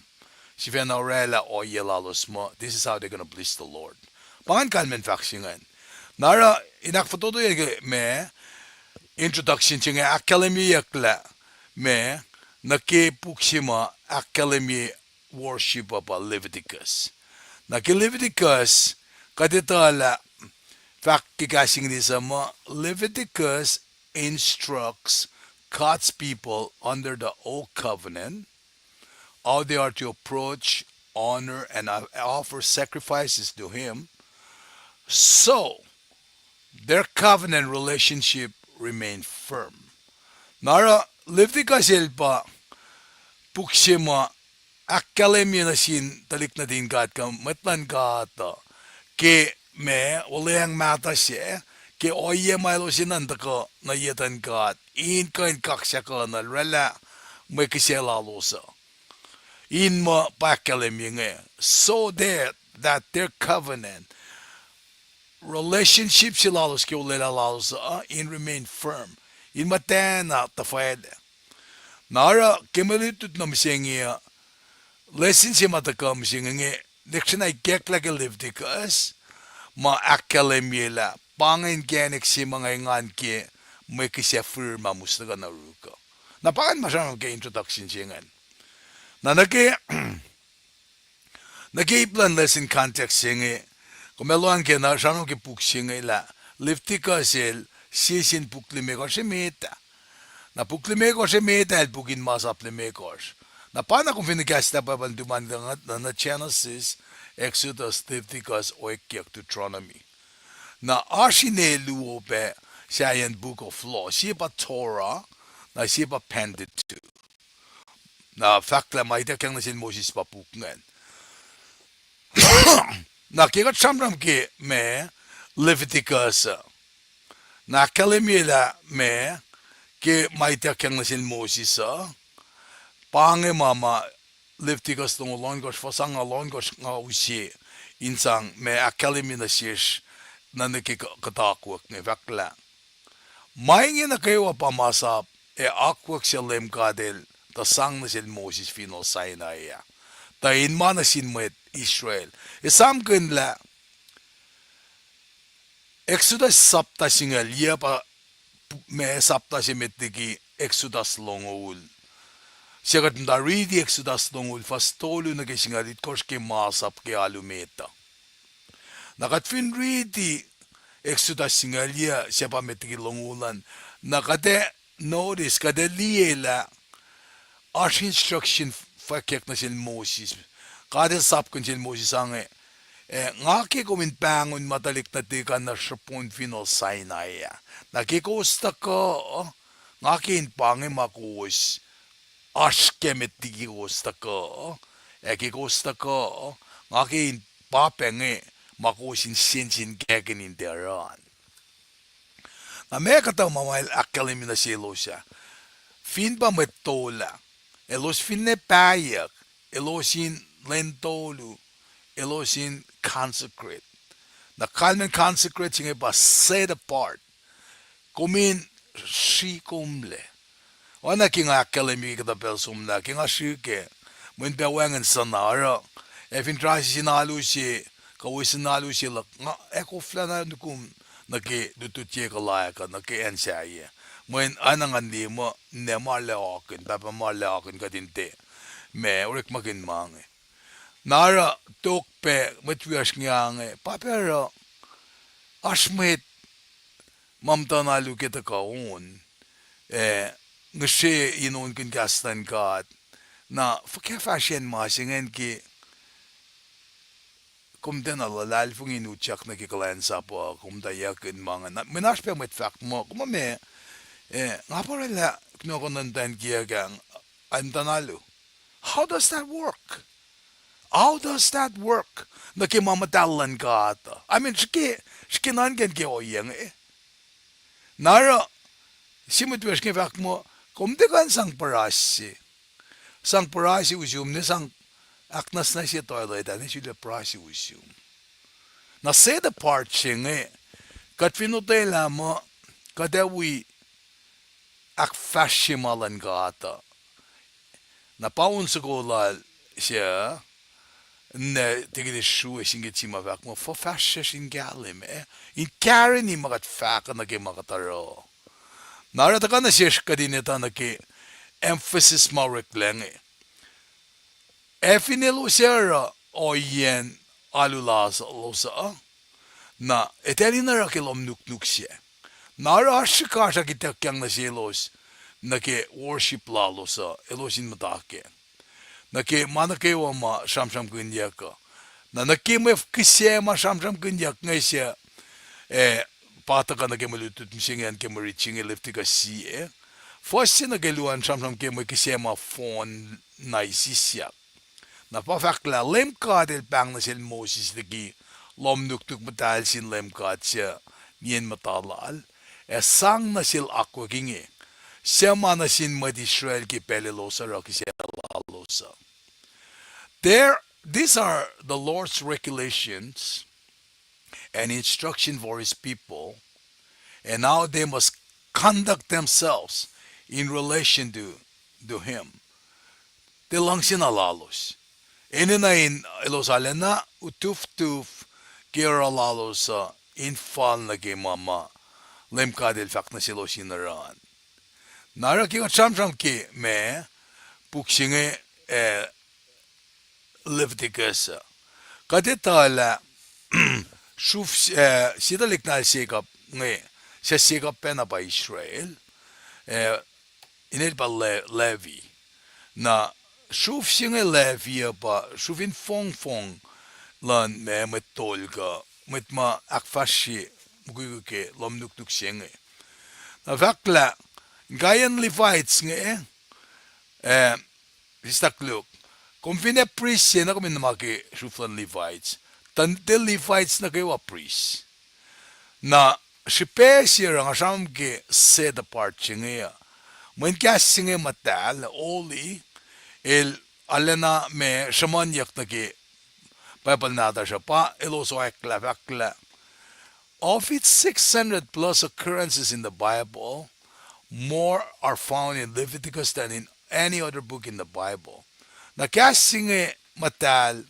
sifacna orwaclah ohiyac lalos muh this is how they're gonna please the Lord. Pa ingacn kalmacn fahk se ingacn. Na oruh in ahkfototoye ke ma introduction se inge ahkkahlwemyeyuck lah ma nuh ke puk se ma ahkkahlwemye worship uh pa Leviticus. Na ke Leviticus, kuht etuh lah fahk ke kahs English uh muh Leviticus instructs God's people under the old covenant how they are to approach, honor, and offer sacrifices to Him, so their covenant relationship remained firm. Na oruh Leviticus el pa puk se ma ahkkahlwemye nuh sin tuhlihk nuhtin God kuh mwet luhn God uh ke ma, wuhlweacng mahtuh se, ke ohiyac ma elos enenuh in tuhkuh nuh yurin God in kuh in kaksakuhnuhl orwaclah mwe kihsac lalos uh, in muh pa ahkkahlwemye inge, so that, that their covenant relationship se lalos ke olwelah lalos uh in remain firm, in muhtwacna tuhfwaclac. Na oruh ke mwe lutlut nuh mihsenge uh, lesson se ma tuhkuh mihsenge inge, lihksreni ikacklah ke Leviticus ma ahkkahlwemye lah pa inge inkacnek se ma nga engan ke mwe kihsac fihrihr ma mihs tuhkuh nuh yuruk uh. Na pa ingacn ma sramsram ke introduction se ingacn. Na nuh ke nuh ke ip luhn lesson context se inge, kom ac lohacng ke na sramsram ke puk se inge lah Leviticus el sie sin puk limekohsr emet ah. Na puk limekohsr emet ah el puk in masap limekohsr. Na pa na kom fin kahslah Bible tuhma nuh, nuh Genesis, Exodus, Leviticus, Fwackyuck, Deuteronomy. Na oasr ine luo pac sahyacn Book of Law, sie pa Torah, na sie pa Pentateuch. Na fahk lah ma ituckyang nuh sel Moses pa puk ingacn. Na ke kuht sramsram ke ma Leviticus uh, na ahkkahlwemye lah ma ke ma ituckyang nuh sel Moses uh, pa inge ma ma Leviticus longoul ohnkohsr, fuhs angngaul ohnkohsr nga use in sang ma ahkkahlwemye nuh sesr, na nuh ke kuh-, kuht akwuck inge fahk lah ma inge nuh kwewa pa masap ac akwuck se Leum God El tuh sang nuh sel Moses fin acn Sinai ah, tuh in ma nuh sin mwet Israel. Esamkihn lah Exodus sapta singucul, yac pa ma sapta se met liki Exodus longoul. Suc kuht muhta riti Exodus longoul, fuhs tolu nuh ke singucul itkohsr ke masap ke alu met uh. Na kuht fin riti Exodus singucul, yac suc pa met liki longoul an, na kuht ac notice, kuht ac liye lah oasr instruction fwackyuck nuh sel Moses. God El sapkihn sel Moses ange, eh, nga ke kom in pahngon ma tuhlihk nuhtihk an nuh srihpon fin acn Sinai ah. Na ke kowos tuhkuh, nga ke in pa inge ma kowos oasr ke met liki kowos tuhkuh, ac ke kowos tuhkuh, nga ke in pa pac inge ma kowos in sensenkackihn in tiac oruh an. Na meac kuhtuh ma ma el ahkkahlwemye nuh selos ah? Fin pa mwet tolu ah, elos finne pahyuck, elos in lwen tolu, elos in consecrate. Na kalmacn consecrate se inge pa set apart. Kom in srikomlac. Oacna ke nga ahkkahlwemye ke kuhtuh pacl somlah, ke nga srihke, mweyen pac wacngihn suhna oruh, ac fin trasi sin alu se, kuh wesin alu se luhk, nga ac koflah na nukum nuh ke lutlut ye kuhlayak uh, nuh ke acn sahyac. Mweyen oacna ngan liye muh, ninac ma arlac ohkihn, pahpah ma arlac ohkihn kuht in tiac, ma orekmakihn ma inge. Na oruh tok pac mwet wiyacsr inge, pa pac oruh oasr mwet ma muhtuhn alu ke tuhkuh on, eh, ngihsre in onkihn kahs luhn God. Na fuhkah fahsriyacn ma se ingacn ke kom tiacna luhlahlfongi in utyak nuh ke kuhlwacnsap uh, kom tuh yuckihn ma inge. Na mweyen oasr pac mwet fahk muh, kom ma, eh, nga pa orwaclah kunohkohn luhn muhtwacn kiyuhk ah, ac muhtuhn alu. How does that work? How does that work? Nuh ke ma muhtahl luhn God uh. I mean, srihke, srihke nuhnkuh ke ohiyac inge. Na oruh, sie mwet wiyacsr inge fahk muh, kom tiac kuh in sang pruhe se. Sang pruhe se usum, ne sang ahknwacsnwacs se toilet ah, ne sulaclah pruhe se usum. Na set apart se inge, kuht fin otwelah muh, kuht ac wi ahkfahsrye ma luhn God uh. Na pa on soko lal se, na tikin sru ac singucul sie ma fahk muh, fuhfahsryucsr in kahlwem, eh, in karihngihn ma kuht fahk uh nuh ke ma kuht oruh. Na oruh tuhkuh nuh sesr kuht in etuh nuh ke emphasis ma oreklac inge. Ac fin elos ac oruh ohiyacn alu lalos uh, na eltahl in oruh ke lohm nuknuk se. Na oruh oasr srihkasrak ituckyang nuh selos nuh ke worship lalos uh, elos in muhta kac. Nuh ke ma nuh kwewa ma sramsramkihnyuck uh. Na nuh ke mwe kihsac ma sramsramkihnyuck inge se, eh, pa tuhkuh nuh ke mwe lutlut mihsenge an ke mwe rit se inge Leviticus sie. Fuhs se nuh ke luo an sramsram ke mwe kihsac ma fohn na isisyak. Na pa fahk lah Leum God El pahng nuh sel Moses liki lohm nuknuk muhtahl sin Leum God suc nien muhta lal, ac sang nuh sel akwuck inge, suc ma nuh sin mwet Israel ke pacl elos oruh kihsac lalos uh. There, these are the Lord's regulations and instruction for his people, and how they must conduct themselves in relation to, to him. Tiac luhngse na lalos. Enenuh in elos arulacna utuftuf ke oruh lalos uh in fal nuh ke ma ma Leum God El fahk nuh selos in oruh an. Na oruh ke kuht sramsram ke ma puk se inge, eh, Leviticus uh, kuht etuh lah sruf, eh, sie tuhlihk nal Jacob inge, suc Jacob pacna pa Israel, eh, inel pa Le-, Levi. Na sruf se inge Levi uh pa sruf in fongfong luhn ma mwet tol kuh mwet ma ahkfahsrye mukwikwi ke lohm nuknuk se inge. Na fahk lah inkaiyacn Levites inge, eh, sislah koluk, kom fin ac prist se na kom in nuh ma ke sruf luhn Levites. Tuh tiac Levites nuh kwewa prist. Na srihpac se oruh nga sramsram ke set apart se inge uh, mweyen kahs se inge muhtahl, holy, el arulacna ma sruhmuhnyuck nuh ke Bible nahtuhsr uh pa elos oacklah, fahk lah, of its six hundred plus occurrences in the Bible, more are found in Leviticus than in any other book in the Bible. Na kahs se inge muhtahl,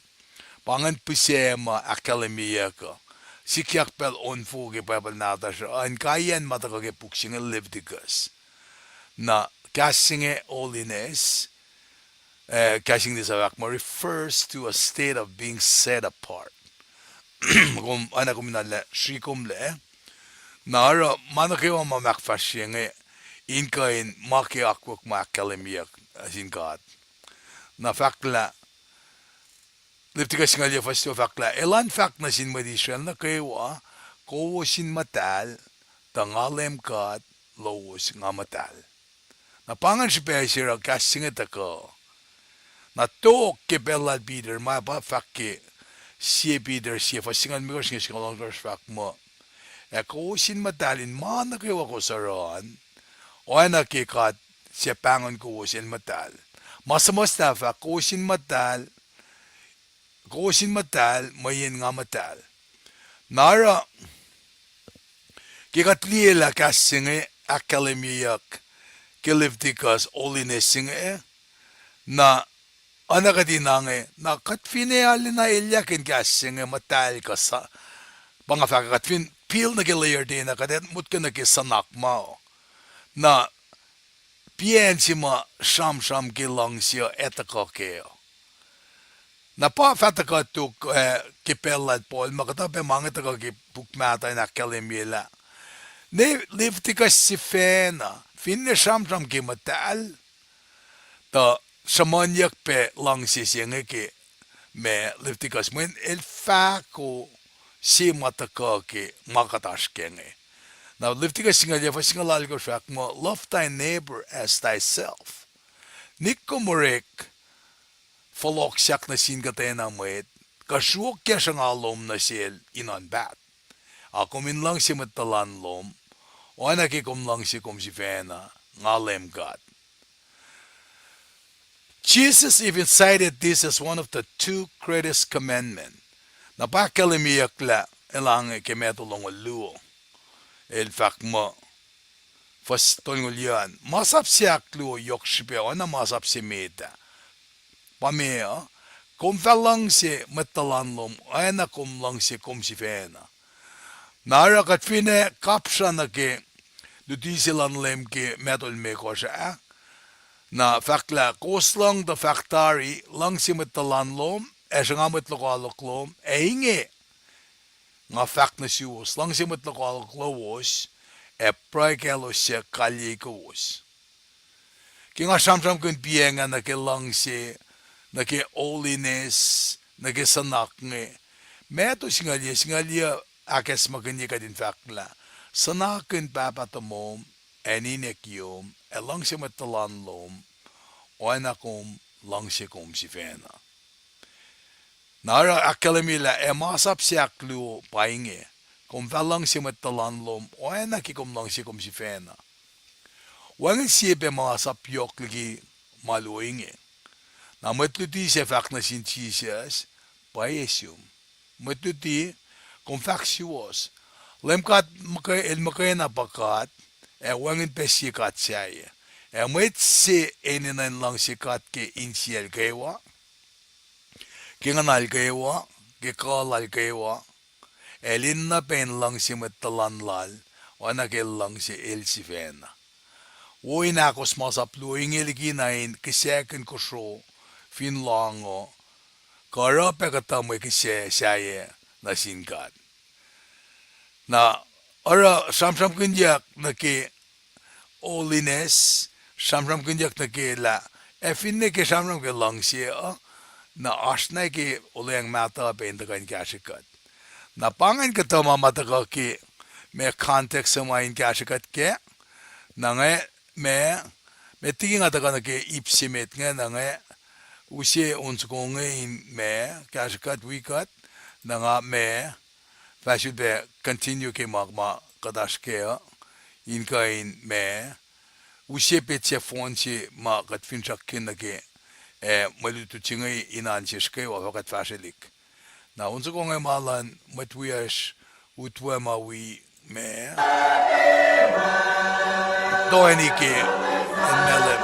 pa ingacn pihsac ma ahkkahlwemyeyuck uh, sikyak pacl onfoko ke Bible nahtuhsr uh, inkaiyacn ma tuhkuh ke puk se inge Leviticus. Na kahs se inge holiness, eh, kahs English uh fahk muh refers to a state of being set apart. Kom, oacna kom in arlac srikomlac. Na oruh ma nuh kwewa ma ahkfahsrye inge in kuh in ma ke akwuck ma ahkkahlwemyeyuck sin God. Na fahk lah, Leviticus singucul yac fuhs luo fahk lah, Elan fahk nuh sin mwet Israel nuh kwewa, kowos in muhtahl, tuh nga Leum God lowos nga muhtahl. Na pa ingacn srihpac se oruh kahs se inge tuhkuh. Na tok ke pacl lal Peter, ma pa fahk ke Sie Peter sie fuhs singucul limekohsr inge singucul ohnkohsr fahk muh, ac kowos in muhtahl in ma nuh kwewa kowos oruh an, oacna ke God suc pahngon kowos el muhtahl. Ma suhmuhslah fahk, kowos in muhtahl, kowos in muhtahl mweyen nga muhtahl. Na oruh, ke kuht liye lah kahs se inge ahkkahlwemyeyuck ke Leviticus, holiness se inge, na oacna kuht in inge, na kuht finne arulacna elyah in kahs se inge muhtahl kuh sa-, pa nga fahk kuht fin peel nuh ke layer tena, kuht ac motko nuh ke sunak ma. Na piacn se ma sramsram ke luhngse uh ac tuhkuh kac. Na pa fah tuhkuh tok, eh, ke pacl lal Paul, ma kuhtuh pac ma inge tuhkuh ke puk mahtuh in ahkkahlwemye lah ne Leviticus sifacna, finne sramsram ke muhtahl, tuh sruhmuhnyuck pac luhngse se inge ke ma Leviticus, mweyen el fahko se ma tuhkuh ke ma kuht oasr kac inge. Na Leviticus singucul yac fuhs singucul alkosr fahk muh, love thy neighbor as thyself. Nikkom orek fohlohk sahk nuh sin kuhtwena mwet, kuh sruokyac sruhnga lom nuh sel in oan paht. A kom in luhngse mwet tuhlan lom, oacna ke kom luhngse kom sifacna, nga Leum God. Jesus even cited this as one of the two greatest commandment. Na pa ahkkahlwemyeyuck lah elange ke Matthew longoul luo. El fahk muh, fuhs tolngoul yuh an, masap se ahkluo yohk srihpac oacna masap se met ah. Pa meac uh, kom fah luhngse mwet tuhlan lom oacna kom luhngse kom sifacna. Na oruh kuht finne kapsra nuh ke luti se luhn Leum ke Matthew limekohsr ah, na fahk lah kowos lohng tuh fahk tari, luhngse mwet tuhlan lom ac sruhnga mwet lokoalok lom, ac inge nga fahk nuh suwos, luhngse mwet lokoalok lowos ac pruhe kaclos suc kalyei kowos. Ke nga sramsramkihn piacng ah nuh ke luhngse, nuh ke holiness, nuh ke sunak inge, Matthew singucul yac, singucul yac ahkacsmakihnye kuht in fahk lah, sunak in pahpah tomom ac ninac kiyom ac luhngse mwet tuhlan lom oacna kom luhngse kom sifacna. Na oruh ahkkahlwemye lah ac masap se ahkluo pa inge, kom fah luhngse mwet tuhlan lom oacna ke kom luhngse kom sifacna. Wacngihn sie pac masap yohk liki ma luo inge. Na mwet luti sac fahk nuh sin Jisus, pwacye sum. Mwet luti, kom fahk suwohs, Leum God muhke-, el muhkwena pa God, ac wacngihn pac sie God sahyac. Ac mwet se enenuh in luhngse God ke insiyacl kwewa, ke nguhnal kwewa, ke kuh lal kwewa, ac el enenuh pac in luhngse mwet tuhlan lal oacna ke el luhngse el sifacna. Wo in ahkos masap luo inge likina in kihsackihn kosro fin loango, kuh oruh pac kuhtuh mwe kihsac sahyac nuh sin God. Na oruh sramsramkihnyuck nuh ke holiness, sramsramkihnyuck nuh ke lah, ac finne ke sramsram ke luhngse uh, na oasr na ke olweacng mahtuh pac in tuhkuh in kahsrwe kuht. Na pa ingacn kuhtuh ma ma tuhkuh ke ma context se ma in kahsrwe kuht kac, na nga ma, met liki nga tuhkuh nuh ke ip se met inge, na nga use on soko inge in ma kahsrwe kuht, wi kuht, na nga ma fahsrweltahl continue ke ma, ma kuht oasr kac uh, in kuh in ma use petsac fohn se ma kuht finsrakkihn nuh ke, ac mwe lutlut se inge in oan sesr kwewa fah kuht fahsrwelihk. Na on soko inge ma luhn mwet wiyacsr, utwe ma wi ma toeni ke acn Malem.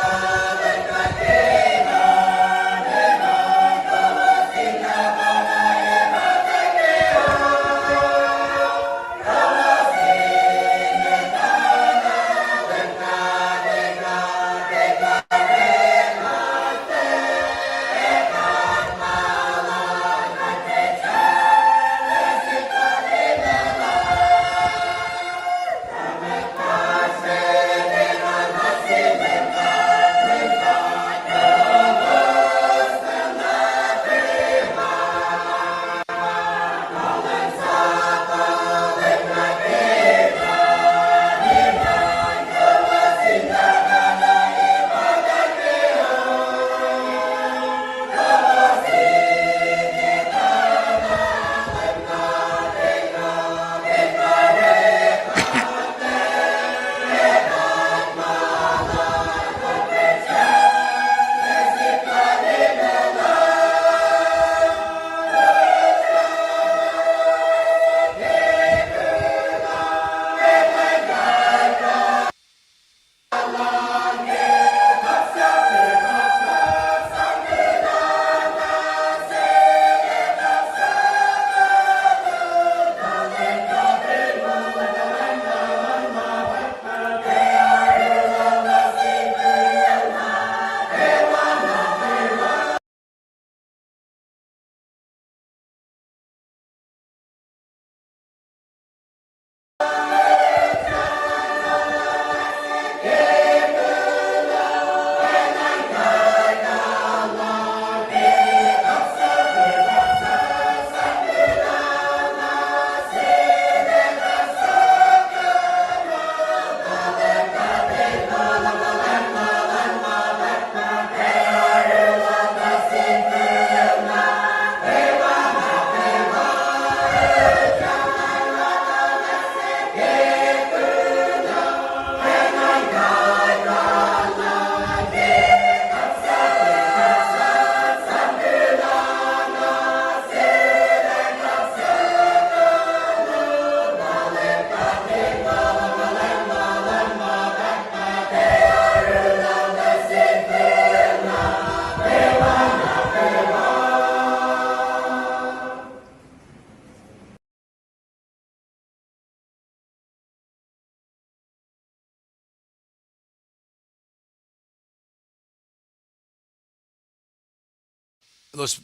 elos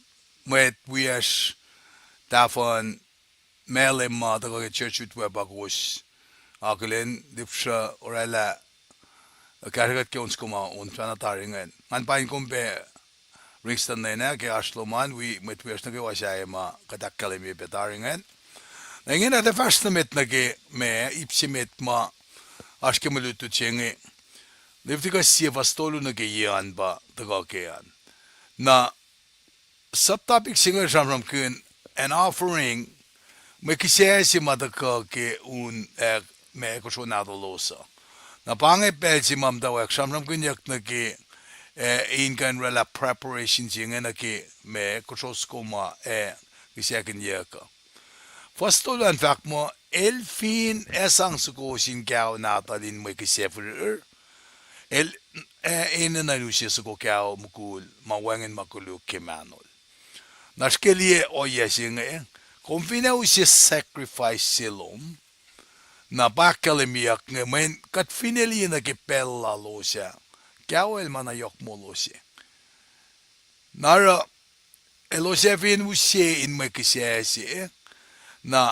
mwet wiyacsr tahfuhn Malem ma tuhkuh ke church utwe pa kowos akihlen lihpsruh oraclah kahsruh kuht ke on soko ma on fahna tari ingacn. Ngan pain kom pac Ringston Lena ke oasr lom an wi mwet wiyacsr nuh kwewa sahyac ma kuht ahkkahlwemye pac tari ingacn. Na ingena tuh fahsr nuh met nuh ke ma ip se met ma oasr ke mwe lutlut se inge. Leviticus sie fuhs tolu nuh ke yac an pa tuhkuh ke an. Na subtopic se inge sramsramkihn an offering, mwe kihsac se ma tuhkuh ke un ac ma kosro nahtuhlos uh. Na pa inge pacl se ma muhtwacwacack sramsramkihnyuck nuh ke, ac in kuh in oraclah preparation se inge nuh ke ma kosro soko ma ac kihsackinyuck uh. Fuhs tolu an fahk muh, el fin ac sang soko sin kao nahtuhl in mwe kihsac firir, el ac enenuh in use soko kao mukul ma wacngihn ma koluk ke mahnol. Na srihke liye ohiyac se inge, kom fin ac use sacrifice se lom, na pa ahkkahlwemyeyuck inge mweyen kuht fin ac liye nuh ke pacl lalos ah, kao el ma na yohk molos se. Na oruh elos ac fin use in mwe kihsac se, na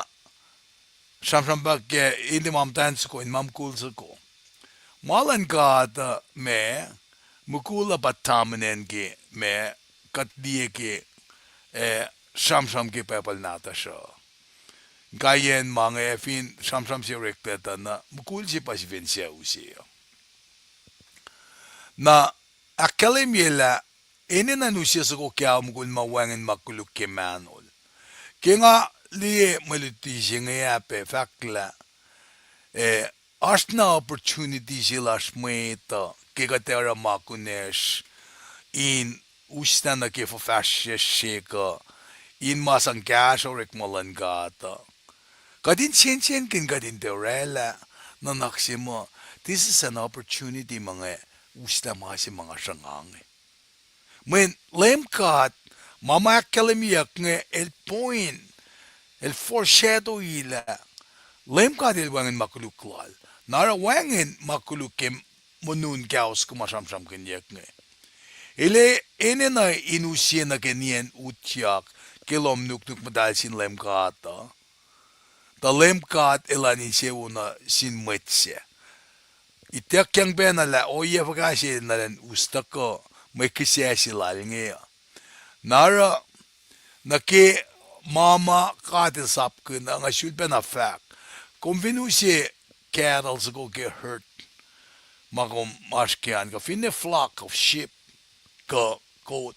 sramsram pac ke in tiac ma muhtwacn soko, in ma mukul soko. Ma luhn God uh ma mukul uh pa dominant ke ma kuht liye ke, eh, sramsram ke Bible nahtuhsr uh. Inkaiyacn ma inge ac fin sramsram se oreklac tuh na mukul se pa sifacna sucu se uh. Na ahkkahlwemye lah enenuh in use soko kao mukul ma wacngihn ma koluk ke mahnol. Ke nga liye mwe luti se inge ah pac fahk lah, eh, oasr na opportunity se lasr mwet uh ke kuht ac oruh ma kunacsr in usna nuh ke fuhfahsryucsr se kuh in ma sang kahsruh orekma luhn God uh. Kuht in sensenkihn kuht in tiac oraclah nuhnak se muh this is an opportunity ma nga uslah ma se ma nga sruhnga inge. Mweyen Leum God, ma ma ahkkahlwemyeyuck inge, el point, el foreshadow-i lah Leum God el wacngihn ma koluk lal. Na oruh wacngihn ma koluk ke monun kaos kuh ma sramsramkihnyuck inge. El enenuh in use nuh ke nien utyak ke lohm nuknuk muhtahl sin Leum God uh. Tuh Leum God elan insewowo nuh sin mwet sac. Ituckyang pacna lah ohiyac fuhkah se enenuh in us tuhkuh mwe kihsac se lal inge uh. Na oruh nuh ke ma ma God el sapkihn uh, nga sulpac pacna fahk, kom fin use cattle soko ke herd ma kom oasr ke an, kuh finne flock of sheep kuh goat,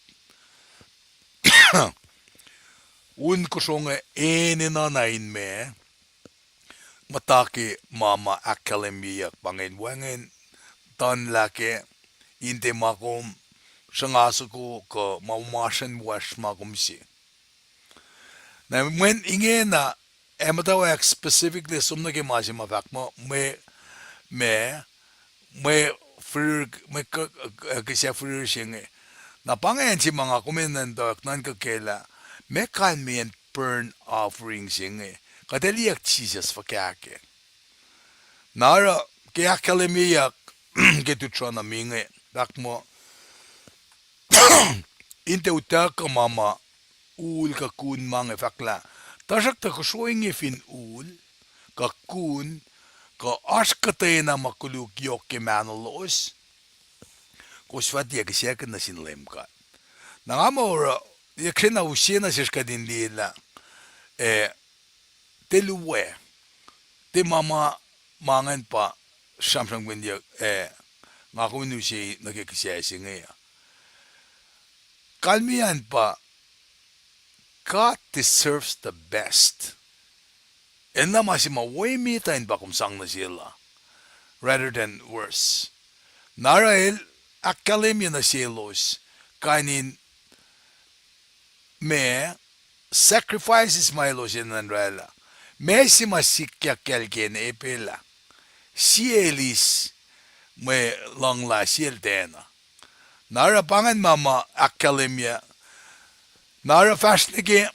un kosro inge enenuh na in ma muhta ke ma ma ahkkahlwemyeyuck pa inge in wacngihn tuhnlah kac, in tiac ma kom sruhnga soko kuh ma masrun wasr ma kom se. Na mweyen ingena, ac muhtwacwacack specifically som nuh ke ma se ma fahk muh mwe, ma, mwe firir, mwe k-, k-, kihsac firir se inge. Na pa inge acn se ma nga kom enenuh in tuyak nuhnkuh kac lah, ma kalmeyacn burnt offering se inge, kuht ac liyeyuck Jisus fuhkah kac. Na oruh ke ahkkahlwemyeyuck ke Deuteronomy inge, fahk muh, in tiac utuckuh ma ma ul kuh kun ma inge, fahk lah, tuhsruhktuh kosro inge fin ul kuh kun kuh oasr kuhtwena ma koluk yohk ke mahnolos, kowos fah tiac kihsackuhn nuh sin Leum God. Na nga muh oruh, yac kena use nuh sesr kuht in liye lah, eh, tiac luo, tiac ma ma, ma ingacn pa sramsramkihnyuck, eh, nga kom in use nuh ke kihsac se inge uh. Kalmeyacn pa God deserves the best. Enenuh ma se ma wo emet uh in pa kom sang nuh sel uh, rather than worse. Na oruh el ahkkahlwemye nuh selos kain in ma sacrifices ma elos enenuh in oraclah. Ma se ma sikyak kacl Cain Abel ah, sie el eis mwe luhnglah, sie el tiacna. Na oruh pa ingacn ma ma ahkkahlwemye. Na oruh fahsr nuh ke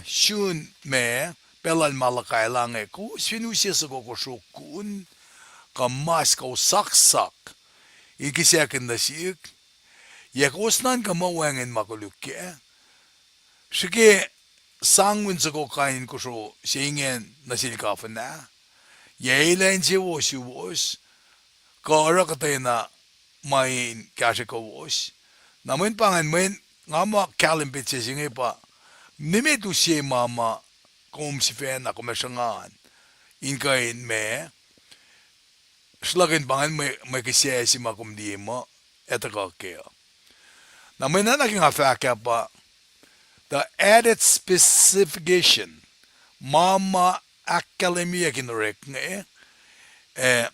sun ma pacl lal Malachi la inge, kowos fin use soko kosro kun kuh mas kuh osaksak in kihsackuhn nuh sihk, yac kowos nuhnkuh muh wacngihn ma koluk kac? Srihke sang win soko kain in kosro se ingacn nuh sel kafuna, yac elan sewo suwos, kuh oruh kuhtwena ma in kahsre kowos. Na mweyen pa ingacn, mweyen nga muh kahlwem petsac se inge pa, nimet use ma ma kom sifacna kom ac sruhnga in kuh in ma sruhlakihn pa ingacn mwe, mwe kihsac se ma kom liye muh ac tuhkuh kac uh. Na mweyen na ke nga fahk ah pa, the added specification, ma ma ahkkahlwemyeyuck in orekma, eh,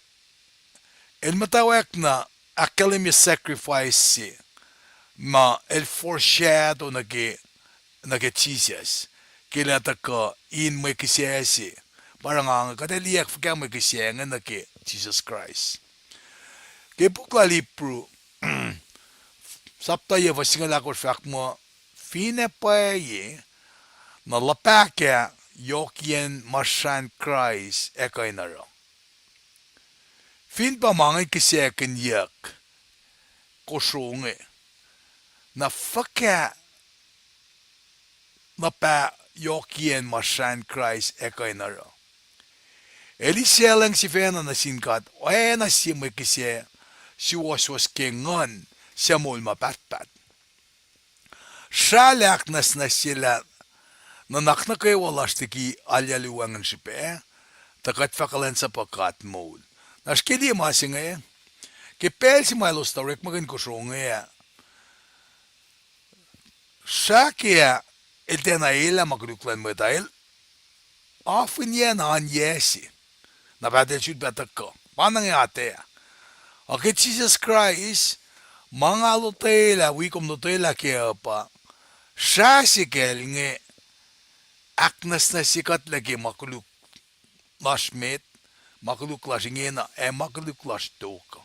el muhtwacwacack na ahkkahlwemye sacrifice se ma el foreshadow nuh ke, nuh ke Jisus, ke el ac tuhkuh in mwe kihsac se. Pa oruh nga inge kuht ac liye fuhkah mwe kihsac inge nuh ke Jisus Kraist. Ke puk lal Hebrew, sapta yac fuhs singucul ahkosr fahk muh, finne pwacye, na luhpahkah yohkiyacn ma srahn Kraist ac kuh in oruh. Fin pa ma ingacn kihsackinyuck kosro inge, na fuhkah luhpah yohkiyacn ma srahn Kraist ac kuh in oruh? El eis luhngse sifacna nuh sin God oacna sie mwe kihsac suwohswohs ke nguhn suc moul ma pahtpaht. Srah ahknwacsnwacsyelah nuhnak nuh kwewa lasr liki alu wacngihn srihpac, tuh kuht fah kuhlwacnsapuh God moul. Na srihke liye ma se inge, ke pacl se ma elos tuh orekmakihn kosro inge ah, srah ke ah, el tiacna elah ma koluk luhn mwet ah, el afinyacna oan yac se, na paht el sulpac tuhkuh. Pa na inge atac. Ac ke Jisus Kraist, ma nga lotwelah, wi kom lotwelah kac uh pa, srah se kacl inge ahknwacsnwacsye kuhtlac ke ma koluk lasr met, ma koluk lasr ingena, ac ma koluk lasr tok uh.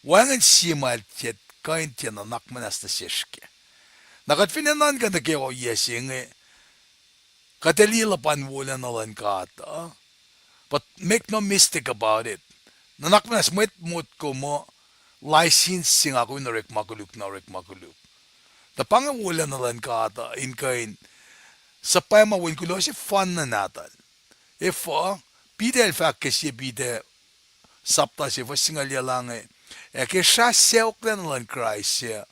Wacngihn sie ma el tiac kuh in tiac nuhnak muhnahs nuh sesr kac. Na kuht fin enenuh in kuh nuh ke ohiyac se inge, kuht ac liye luhpan wolacna luhn God uh. But make no mistake about it. Nuhnak muhnahs mwet motko muh license se nga kom in orek ma koluk na orek ma koluk. Tuh pa inge wolacna luhn God uh in kuh in suhpwacma wen kuloh sefanna nahtuhl. Efuh, Peter el fahk ke sie Peter sapta se fuhs singucul yac lah inge, ac ke srah sacohklacna luhn Kraist suc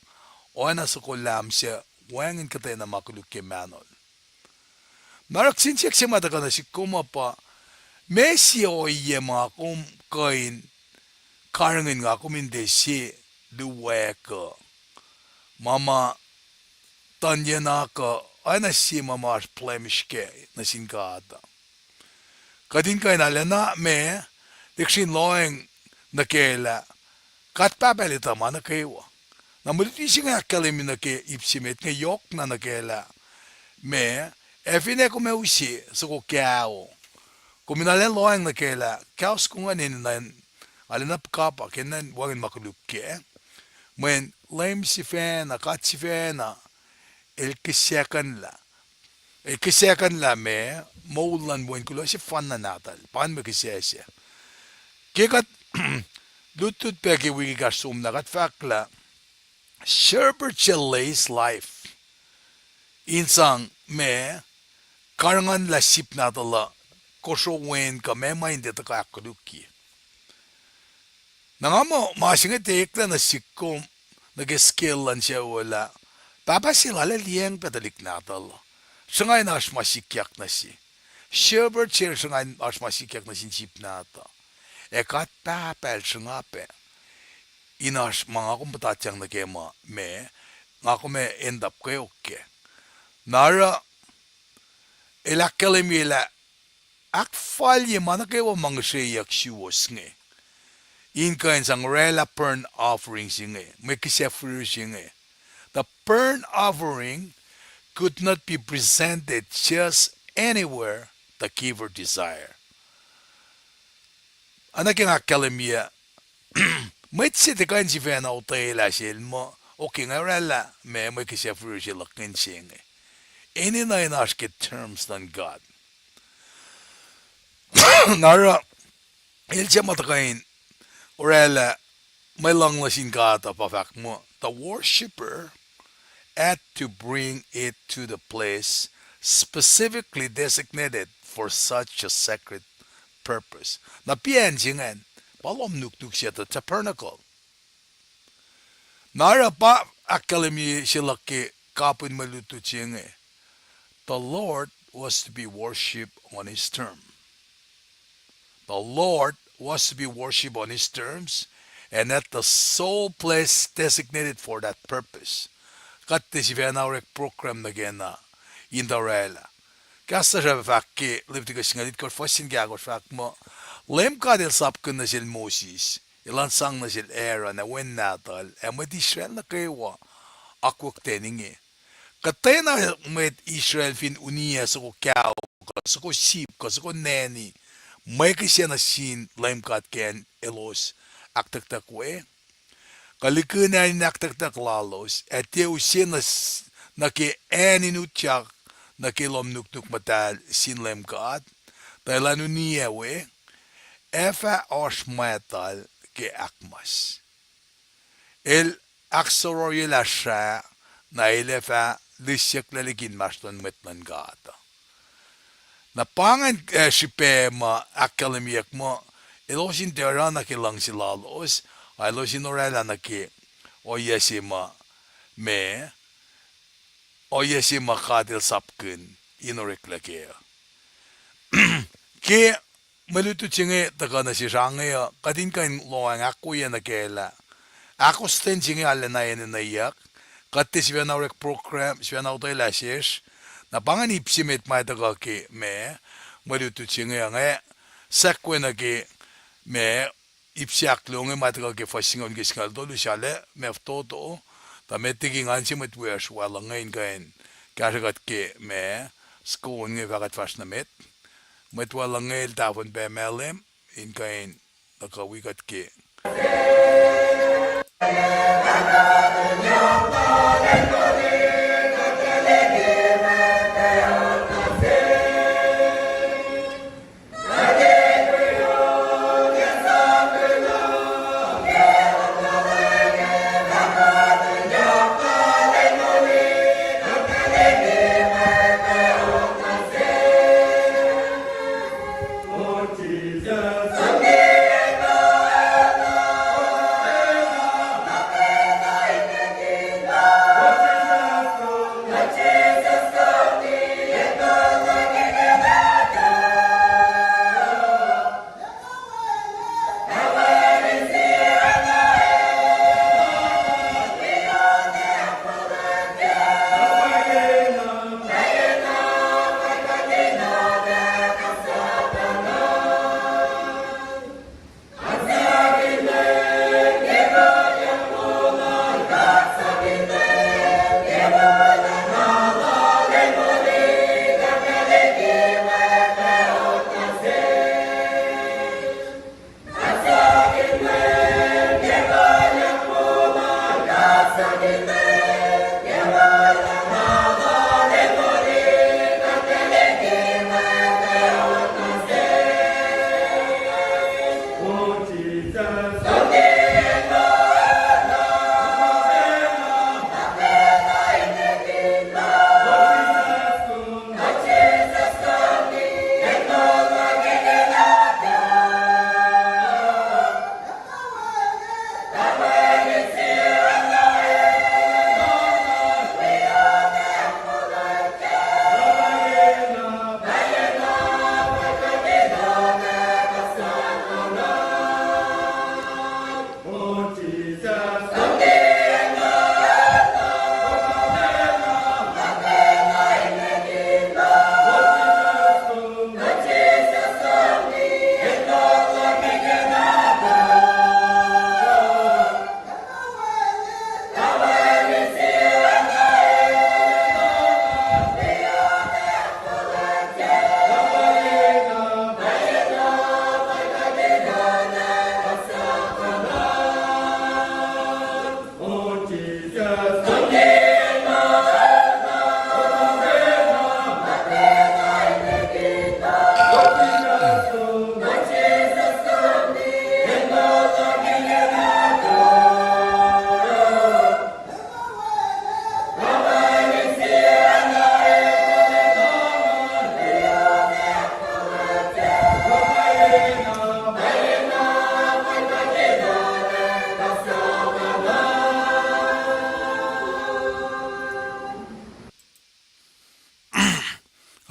oacna soko lahm suc wacngihn kuhtwena ma koluk ke mahnol. Na oruh kihsen siyuck se ma tuhkuh nuh sihk kom uh pa, meac sie ohiyac ma kom kuh in karihngihn nga kom in tiac se luo kuh ma ma tuhnyacna kuh oacna sie ma ma oasr blemish kac nuh sin God uh. Kuht in kuh in arulacna ma, lihksreni lohacng nuh kac lah God Pahpah El etuh ma nuh kwewa. Na mwe luti se inge ahkkahlwemye nuh ke ip se met inge yohkna nuh kac lah ma, ac finne kom ac use soko kaho, kom in arulacna lohacng nuh kac lah kaho soko ingacn enenuh in arulacna puhkapwack, enenuh in wacngihn ma koluk kac. Mweyen Leum sifacna, God sifacna, El kihsackuhnlah, El kihsackuhnlah ma, moul luhn wen kuloh sefanna nahtuhl, pa inge mwe kihsac se. Ke kuht lutlut pac ke wik ekahsr somlah, kuht fahk lah shepherd shall lay his life in sang ma, karihngihn lah sip nahtuhl uh kosro wen kuh ma ma in tiac tuhkuh ahkkolukye. Na nga muh ma se inge tiac eklac nuh sihk kom nuh ke scale luhn sucu uh lah pahpah se lal ac liyacacng pac tuhlihk nahtuhl uh, sruhnga in oasr ma sikyak nuh se. Shepherd se el sruhnga in oasr ma sikyak nuh sin sip nahtuhl uh. Ac God Pahpah El sruhnga pac in oasr ma nga kom puhtatyang nuh ke ma, ma nga kom ac end up kweok kac. Na oruh, El ahkkahlwemye lah ahkfalye ma nuh kwewa ma ngihsreyuck suwos inge in kuh in sang oraclah burnt offering se inge, mwe kihsac firir se inge. The burnt offering could not be presented just anywhere the giver desire. Oacna ke nga ahkkahlwemye, mwet se tiac kuh in sifacna otwelah sel muh, okay, nga oraclah ma mwe kihsac firir se luhk ingacn se inge. Enenuh in oasr ke terms luhn God. Na oruh, el se ma tuhkuh in oraclah mwe luhngse sin God uh pa fahk muh, the worshipper had to bring it to the place specifically designated for such a sacred purpose. Na piacn se ingacn pa lohm nuknuk se, the tabernacle. Na oruh pa ahkkahlwemye se luhk ke kapihn mwe lutlut se inge. The Lord was to be worshipped on his term. The Lord was to be worshipped on his terms and at the sole place designated for that purpose. Kuht tiac sifacna orek program nuh ke na in tuh orwaclah. Kahs lasr uh fahk ke Leviticus singucul itkohsr, fuhs singucul ahkosr, fahk muh, Leum God El sapkihn nuh sel Moses, elan sang nuh sel Aaron ac wen nahtuhl ac mwet Israel nuh kwewa akwuck ten inge. Kuhtwena mwet Israel fin uniyac soko kao kuh soko sip kuh soko nani, mwe kihsac nuh sin Leum God ke acn elos ahktucktuck we, kuh likina acn in ahktucktuck lalos, ac tiac use nuh s-, nuh ke acn in utyak nuh ke lohm nuknuk muhtahl sin Leum God, tuh elan uniyac we, ac fah oasr mwactal ke ahkmas. El ahksohrohrye lah srah, na el ac fah lisyucklac liki inmahsrlon mwet luhn God uh. Na pa ingacn, eh, srihpac ma ahkkahlwemyeyuck muh elos in tiac oruh nuh ke luhngse lalos, a elos in orwaclah nuh ke ohiyac se ma, ma, ohiyac se ma God El sapkihn in oreklac kac uh. Ke mwe lutlut se inge tuhkuh nuh sesr inge uh, kuht in kuh in lohacng ahkwoye nuh kac lah ahkostwen se inge arulacna enenweyuck. Kuht tiac sifacna orek program, sifacna otwelah sesr. Na pa ingacn ip se met ma tuhkuh ke ma, mwe lutlut se inge uh, nga sackuh nuh ke ma, ip se ahkluo inge ma tuhkuh ke fuhs singucul ke singucul tolu, sralac ma fototo, tuh met liki ngan se mwet wiyacsr wacluh inge in kuh in kahsrwe kuht ke ma, soko inge fah kuht fahsr nuh met. Mwet wacluh inge el tahfuhn pac Malem in kuh in tuhkuh wi kuht ke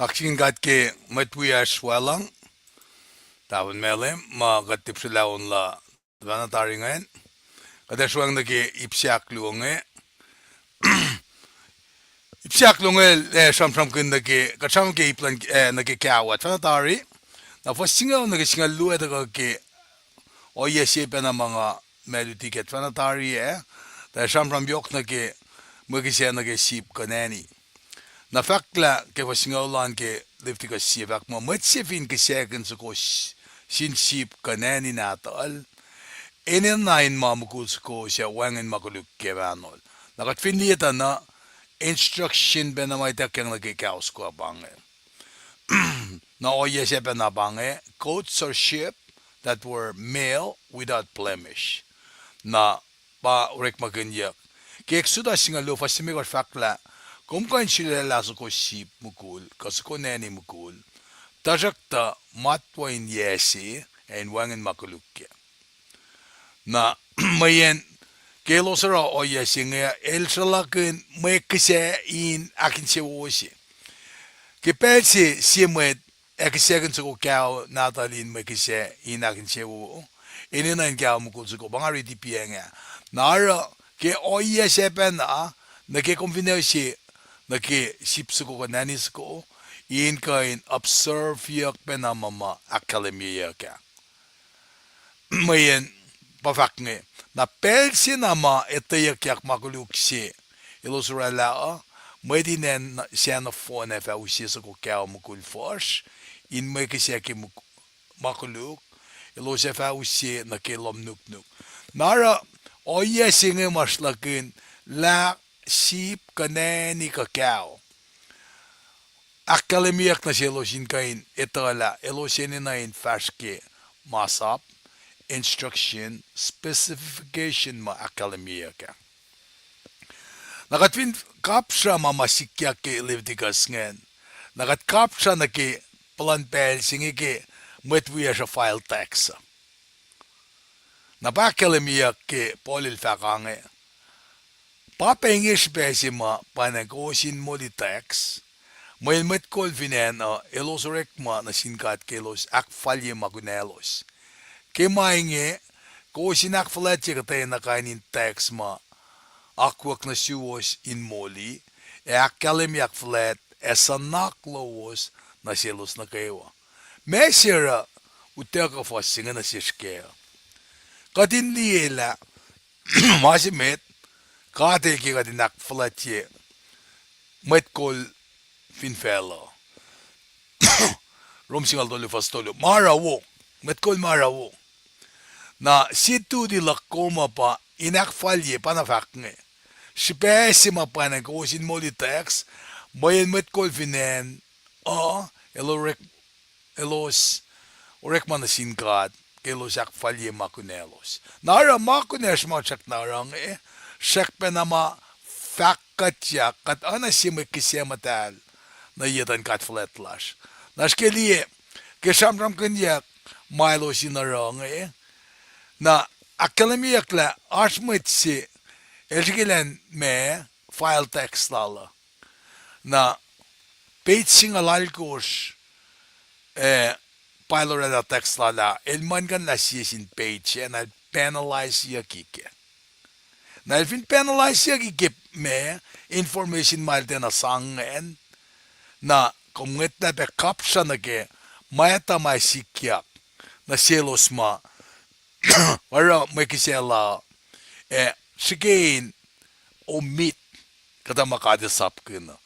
Kaksakihn God ke mwet wiyacsr waclucng, tahfuhn Malem, ma kuht tipsrwaclah onlah tuhfahna tari ingacn. Kuht ac sruhwacng nuh ke ip se ahkluo inge. Ip se ahkluo inge, eh, sramsramkihn nuh ke, kuht sramsram ke ip luhn, eh, nuh ke kawa tuhfahna tari. Na fuhs singucul nuh ke singucul luo tuhkuh ke ohiyac se pacna ma nga mwe luti kac tuhfahna tari ah, tuh sramsram yohk nuh ke mwe kihsac nuh ke sip kuh nani. Na fahk lah ke fuhs singucul an ke Leviticus sie fahk muh, mwet se fin kihsackuhn soko s-, sin sip kuh nani nahtuhl, enenuh in ma mukul soko suc wacngihn ma koluk ke mahnol. Na kuht fin liye tuh na instruction pacna ma ituckyang nuh ke kawa soko pa inge. Na ohiyac se pacna pa inge, goats or sheep that were male without blemish. Na pa orekmakihnyuck. Ke Exodus singucul luo fuhs limekohsr fahk lah, kom kuh in sulaclah soko sip mukul kuh soko nani mukul, tuhsruhktuh matwac in yac se ac in wacngihn ma koluk kac. Na mweyen ke elos oruh ohiyac se inge, el sruhlakihn mwe kihsac in ahkinsewowo se. Ke pacl se sie mwet ac kihsackuhn soko kawa nahtuhl in mwe kihsac in ahkinsewowo, enenuh in kawa mukul soko, pa nga riti piacng ah. Na oruh ke ohiyac se pacna, nuh ke kom fin use nuh ke sip soko kuh nani soko, in kuh in observe-yuck pacna ma ma ahkkahlwemyeyuck ah. Mweyen pa fahk inge, na pacl se na ma etweyuckyak ma koluk se elos orwaclah uh, mwet in acn sacn nohfohn ac fah use soko kawa mukul fuhsr in mwe kihsac ke muk-, ma koluk, elos ac fah use nuh ke lohm nuknuk. Na oruh ohiyac se inge ma sruhlakihn lah sip kuh nani kuh kawa ahkkahlwemyeyuck nuh selos in kuh in etuh lah elos enenuh in fahsr ke masap, instruction, specification ma ahkkahlwemyeyuck ah. Na kuht fin kapsra ma ma sikyak ke Leviticus ingacn, na kuht kapsra nuh ke puhlan pacl se inge ke mwet wiyacsr uh file tax uh. Na pa ahkkahlwemyeyuck ke Paul el fahk ange, pa pac inge srihpac se ma pwacnwacng kowos in moli tax, mweyen mwet kol fin acn uh elos orekma nuh sin God ke elos ahkfalye ma kunaclos. Ke ma inge, kowos in ahkfuhlwactye kuhtwena kain in tax ma akwuck nuh suwos in moli, ac ahkkahlwemye ahkfuhlwact ac suhnak lowos nuh selos nuh kwewa. Ma se oruh utuckuh fuhs se inge nuh sesr kac uh. Kuht in liye lah ma se met, God El ke kuht in ahkfuhlwactye mwet kol fin facluh. Rom singucul tolu fuhs tolu. Ma oruh wo. Mwet kol ma oruh wo. Na sie duty luhk kom uh pa in ahkfalye, pa na fahk inge, srihpac se ma pwacnwacng kowos in moli tax, mweyen mwet kol fin acn uh, el orek, elos orekma nuh sin God ke elos ahkfalye ma kunaclos. Na oruh ma kunacsr ma srackna oruh inge, srackpacna ma fahk kuhtyak, kuht oacna sie mwe kihsac muhtahl nuh ye tuh in God fuhlwact lasr. Na srihke liye, ke sramsramkihnyuck ma elos in oruh inge, na ahkkahlwemyeyuck lah oasr mwet se, el srihke elan ma file tax lal uh. Na page singucul alkosr, eh, pa el orwaclah tax lal ah, el muhlkuhnlah sie sin page ah, na el penalize-yucki kac. Na el fin penalize-yucki ke ma information ma el tiacna sang ingacn, na kom ngwetlah pac kapsra nuh ke ma etuh ma sikyak nuh selos ma oruh mwe kihsac la, ac srihke in omit kuhtuh ma God El sapkihn uh.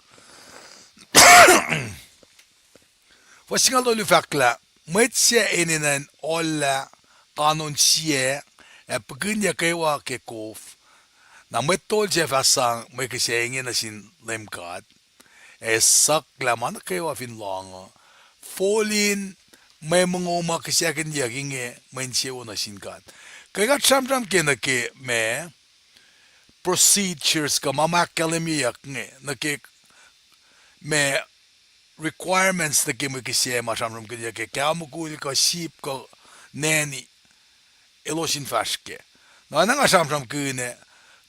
Fuhs singucul tolu fahk lah, mwet suc enenuh in ohllah kanon sie ac pihkihnyac kwewa ke kof, na mwet tol sac fah sang mwe kihsac inge nuh sin Leum God, ac suhklah ma nuh kwewa fin lohng uh, fol in mwe mongo ma kihsackuhnyuck inge mwe insewowo nuh sin God. Ke kuht sramsram ke nuh ke ma procedures kuh ma ma ahkkahlwemyeyuck inge nuh ke ma requirements nuh ke mwe kihsac ma sramsramkihnyuck ke kawa mukul kuh sip kuh nani elos in fahsr kac. Na oacna nga sramsramkihn ah,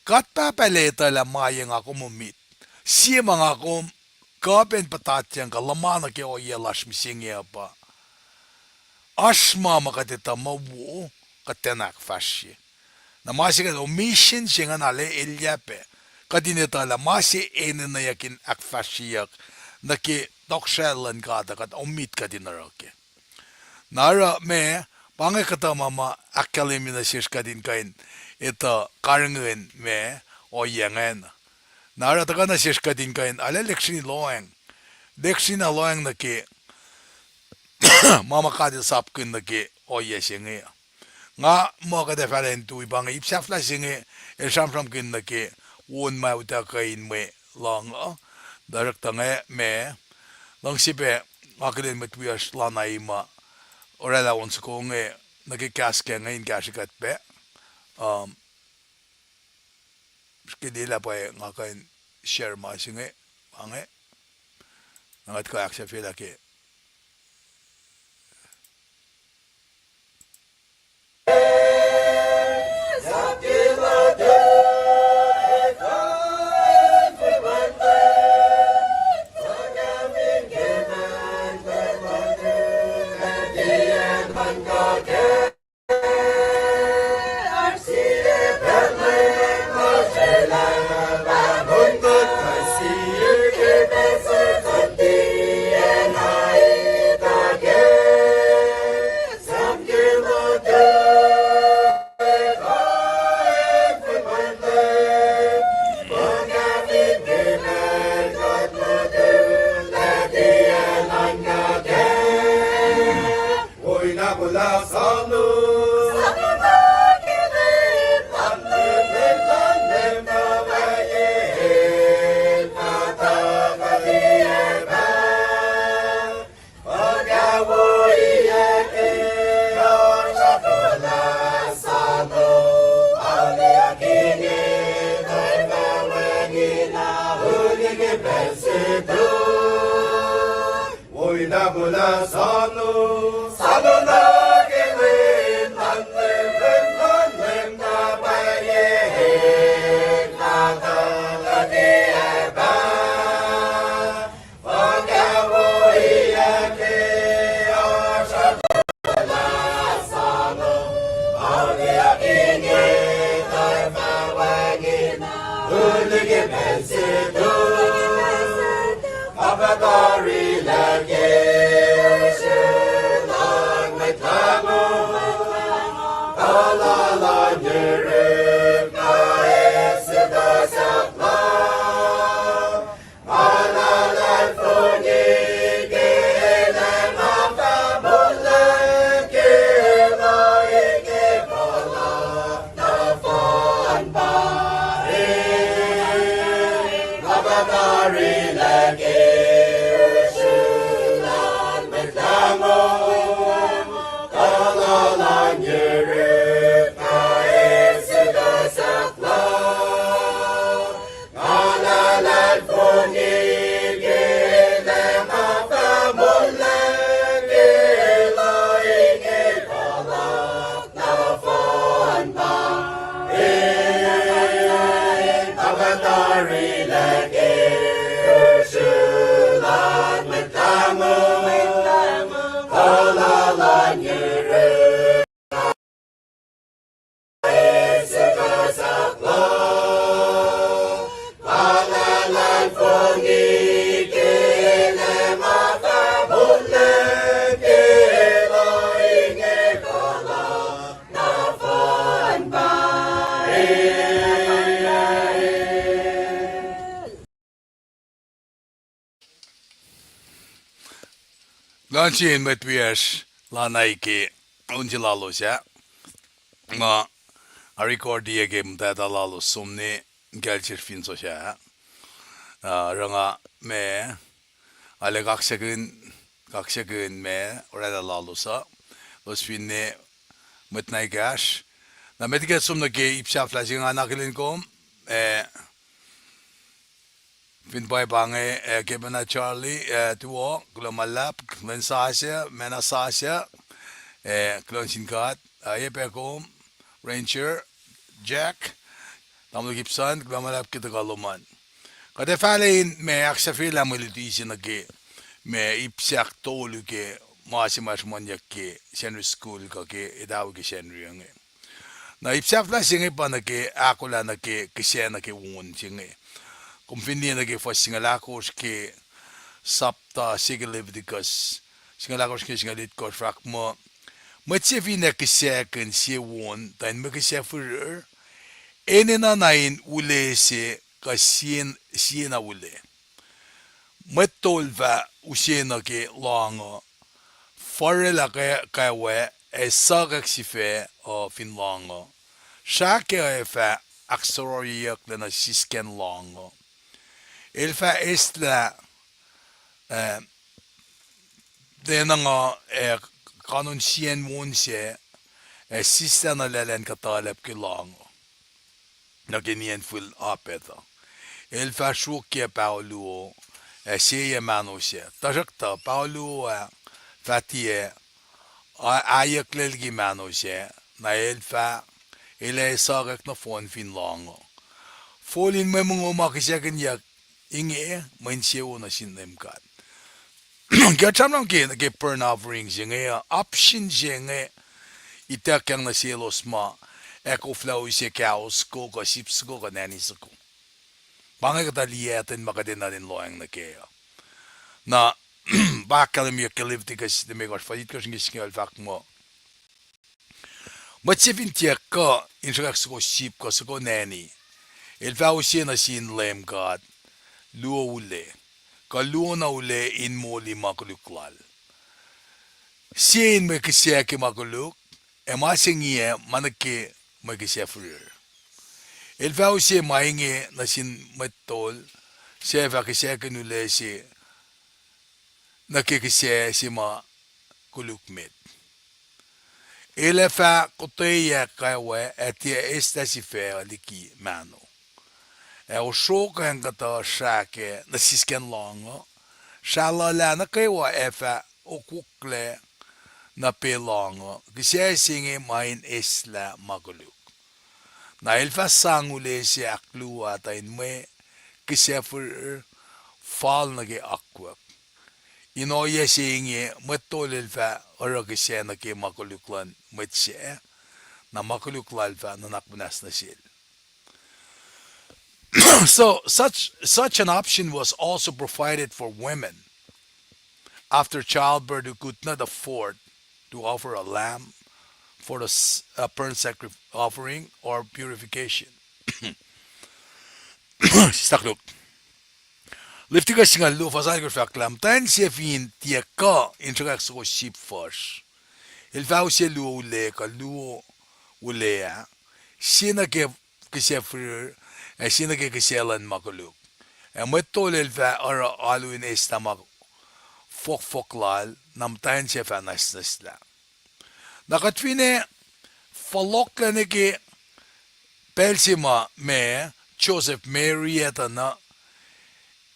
God Pahpah El etuh lah ma ye nga kom omit, sie ma nga kom kuh pac in puhtatyang kuh luhman nuh ke ohiyac lasr mihsenge uh pa oasr ma ma kuht etuh muh wo, kuht tiacna ahkfahsrye. Na ma se ingacn omission se ingacn arlac elyah pac kuht in etuh lah ma se enenweyuck in ahkfahsryeyuck nuh ke tohkohsrahi luhn God uh kuht ommit kuht in oruh kac. Na oruh ma, pa inge kuhtuh ma ma ahkkahlwemye nuh sesr kuht in kuh in etuh karihngihn ma ohiyac ingacn. Na oruh tuhkuh nuh sesr kuht in kuh in arlac lihksreni lohacng, lihksreni lohacng nuh ke ma ma God El sapkihn nuh ke ohiyac se inge. Nga muh kuht ac fahlah in tui pa inge ip sahflah se inge el sramsramkihn nuh ke won ma utuckuh in mwe lohng uh, director inge ma, luhngse pac akihlen mwet wiyacsr lana e ma oraclah on soko inge nuh ke kahs ke inge in kahsrwe kuht pac. Um, srihke lah pwacye nga kuh in share ma se inge, pa inge, na kuht kuh ahksahfyelah ke Luhngse mwet wiyacsr lana ke on se lalos ah, ma a recordiyac ke muhtwacta lalos som ne kacl sesr fin sosah ah. Ah, oruh nga ma arlac kaksakihn, kaksakihn ma oraclah lalos uh, elos finne mwet na ekahsr. Na met liki kuht som nuh ke ip sahflah se inge, nga akihlen kom, ah, fin pwacye pa inge, ah, Kepina Charlie, ah, Tuo, kuloh ma luhlahp, lwen sasuc, mena sasuc, ah, kuloh sin God, ah, oacyacpac kom, Ranger, Jack, Tamuhlwel Gibson, kuloh ma luhlahp ke tuhkuh lom an. Kuht ac fahla in ma ahksahfyelah mwe luti se nuh ke ma ip sahk tolu ke ma se ma sruhmuhnyuck ke Sacnri School kuh ke etawi ke Sacnri inge. Na ip sahflah se inge pa nuh ke ahkolah nuh ke kihsac nuh ke won se inge. Kom fin liye nuh ke fuhs singucul ahkosr ke sapta se ke Leviticus, singucul ahkosr ke singucul itkohsr fahk muh, mwet se fin ac kihsackihnye sie won tuh in mwe kihsac firir, enenuh na in ule se kuh sie, sie na ule. Mwet tol fah use nuh ke lohng uh, fuhrrel ah ke-, kwewa, ac suhkack sifac uh fin lohng uh. Srahk ac fah ahksohrohryeyucklac nuh sisken lohng uh. El fah eslah, eh, lwenuh nga, eh, kanon sien won sac, ac sislah nuh lal acn kuhtuhlacp ke lohng uh nuh ke nien fihl Apet uh. El fah sruokyac paho luo, ac seyac mahno sac. Tuhsruhktuh paho luo ah fah tiac a-, ayucklac liki mahno sac, na el fah, el ac suhkack nohfohn fin lohng uh. Fol in mwe mongo ma kihsackihnyac inge mwe insewowo nuh sin Leum God. Kuht sramsram ke, ke burnt offering se inge uh, option se inge ituckyang nuh selos ma ac koflah use cow soko kuh sheep soko kuh nanny soko. Pa inge kuhtuh liyaten ma kuht enenuh in lohacng nuh kac uh. Na, pa ahkkahlwemyeyuck ke Leviticus limekohsr, fuhs itkohsr inge singucul fahk muh, mwet se fin tiac kuh in sruhkwack soko sheep kuh soko nanny, el fah use nuh sin Leum God luo ule, kuh luo na ule in moli ma koluk lal. Sie in mwe kihsac ke ma koluk, ac ma se inge ma nuh ke mwe kihsac firir. El fah use ma inge nuh sin mwet tol, suc fah kihsackihnye ule se nuh ke kihsac se ma koluk met. El ac fah kotweyac kwewa ac tiac eslah sifac uh liki mahno. Ac osrokacng kuhtuh srahk ah nuh sisken lohng uh, srah luhlah nuh kwewa ac fah okwucklac nuh pac lohng uh, kihsac se inge ma in eslah ma koluk. Na el fah sang ule se ahkluo ah tuh in mwe kihsac firir, fal nuh ke akwuck. In ohiyac se inge mwet tol el fah oruh kihsac nuh ke ma koluk luhn mwet sac, na ma koluk lal fah nuhnak muhnahs nuh sel. So, such, such an option was also provided for women after childbirth who could not afford to offer a lamb for the s-, uh, burnt sacrifice offering or purification. Sislah koluk. Leviticus singucul luo fuhs alkosr fahk lah, muhtwacn se fin tiac kuh in sruhkwack soko sheep fuhsr, el fah use luo ule kuh luo ule ah, sie nuh ke kihsac firir, ac sie nuh ke kihsac luhn ma koluk. Ac mwet tol el fah oruh alu in eslah ma fohkfohk lal, na muhtwacn sac fah nwacsnwacslah. Na kuht finne fohlohklac nuh ke pacl se ma, ma Joseph, Mary etuh na,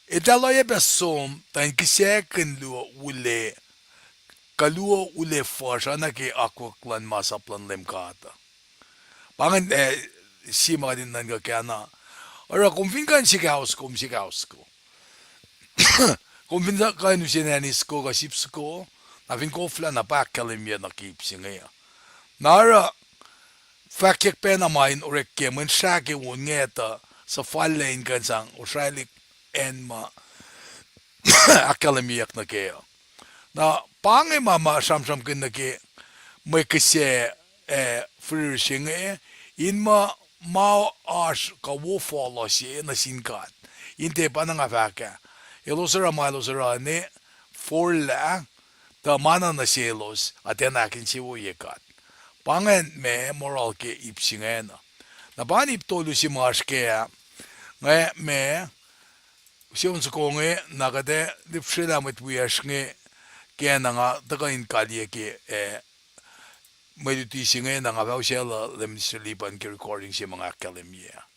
eltahl oacyacpac som tuh in kihsackihnye luo ule, kuh luo ule fuhsr oacna ke akwuck luhn masap luhn Leum God uh. Pa ingacn, eh, sie ma kuht in nuhnkuh kac na. Oruh kom fin kuh in sik ahos, kom sik ahos ko. Kom fin kuh in use nanny soko kuh sheep soko, na fin koflah na pa ahkkahlwemye nuh ke ip se inge uh. Na oruh fahkwack pacna ma in orek ke mwe srah ke won inge tuh suhfallac in kuh in sang osraelik acn ma ahkkahlwemyeyuck nuh kac uh. Na pa inge ma ma sramsramkihn nuh ke mwe kihsac, eh, firir se inge, in muh ma oasr kuh wo fal se nuh sin God. In tiac pa na nga fahk ah, elos oruh ma elos oruh ne forlah, tuh ma na nuh selos, a tiacna ahkinsewowoye God. Pa ingacn ma moral ke ip se ingacn uh. Na pa ip tolu se ma oasr kac ah, nga ma use on soko inge, na kuht ac lihpsrelah mwet wiyacsr inge, ke na nga tuhkuh in kaliye ke, eh, mwe luti se inge, na nga fah usaclah Minister Lipan ke recording se ma nga ahkkahlwemye ah.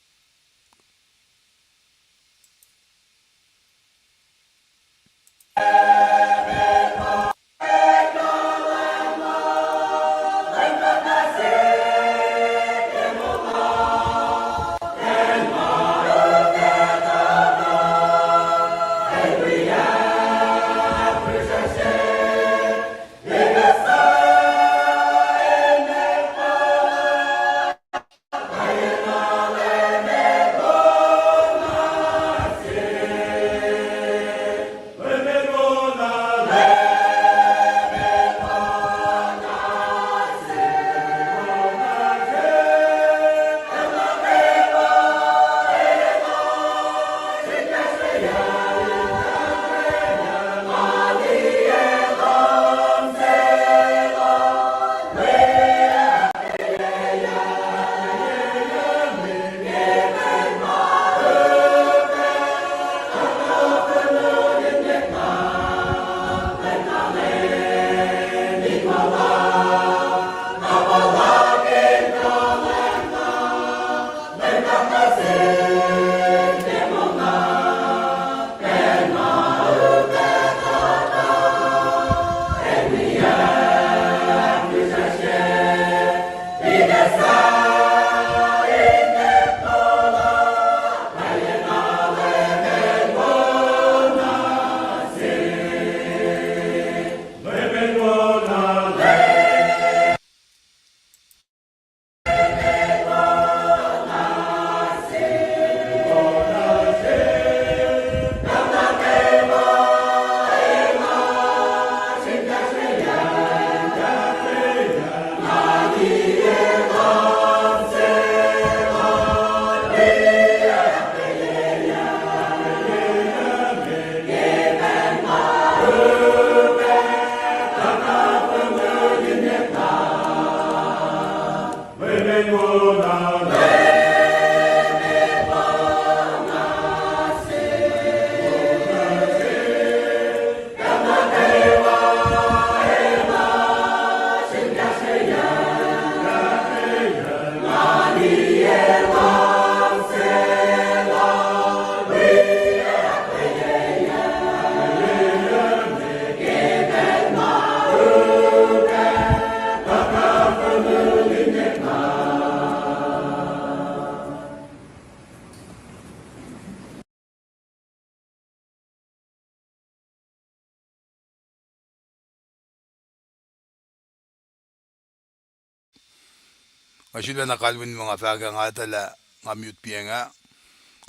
Nga sulacna kalweni ma nga fahk ah, nga etuh lah nga mute piyacng ah.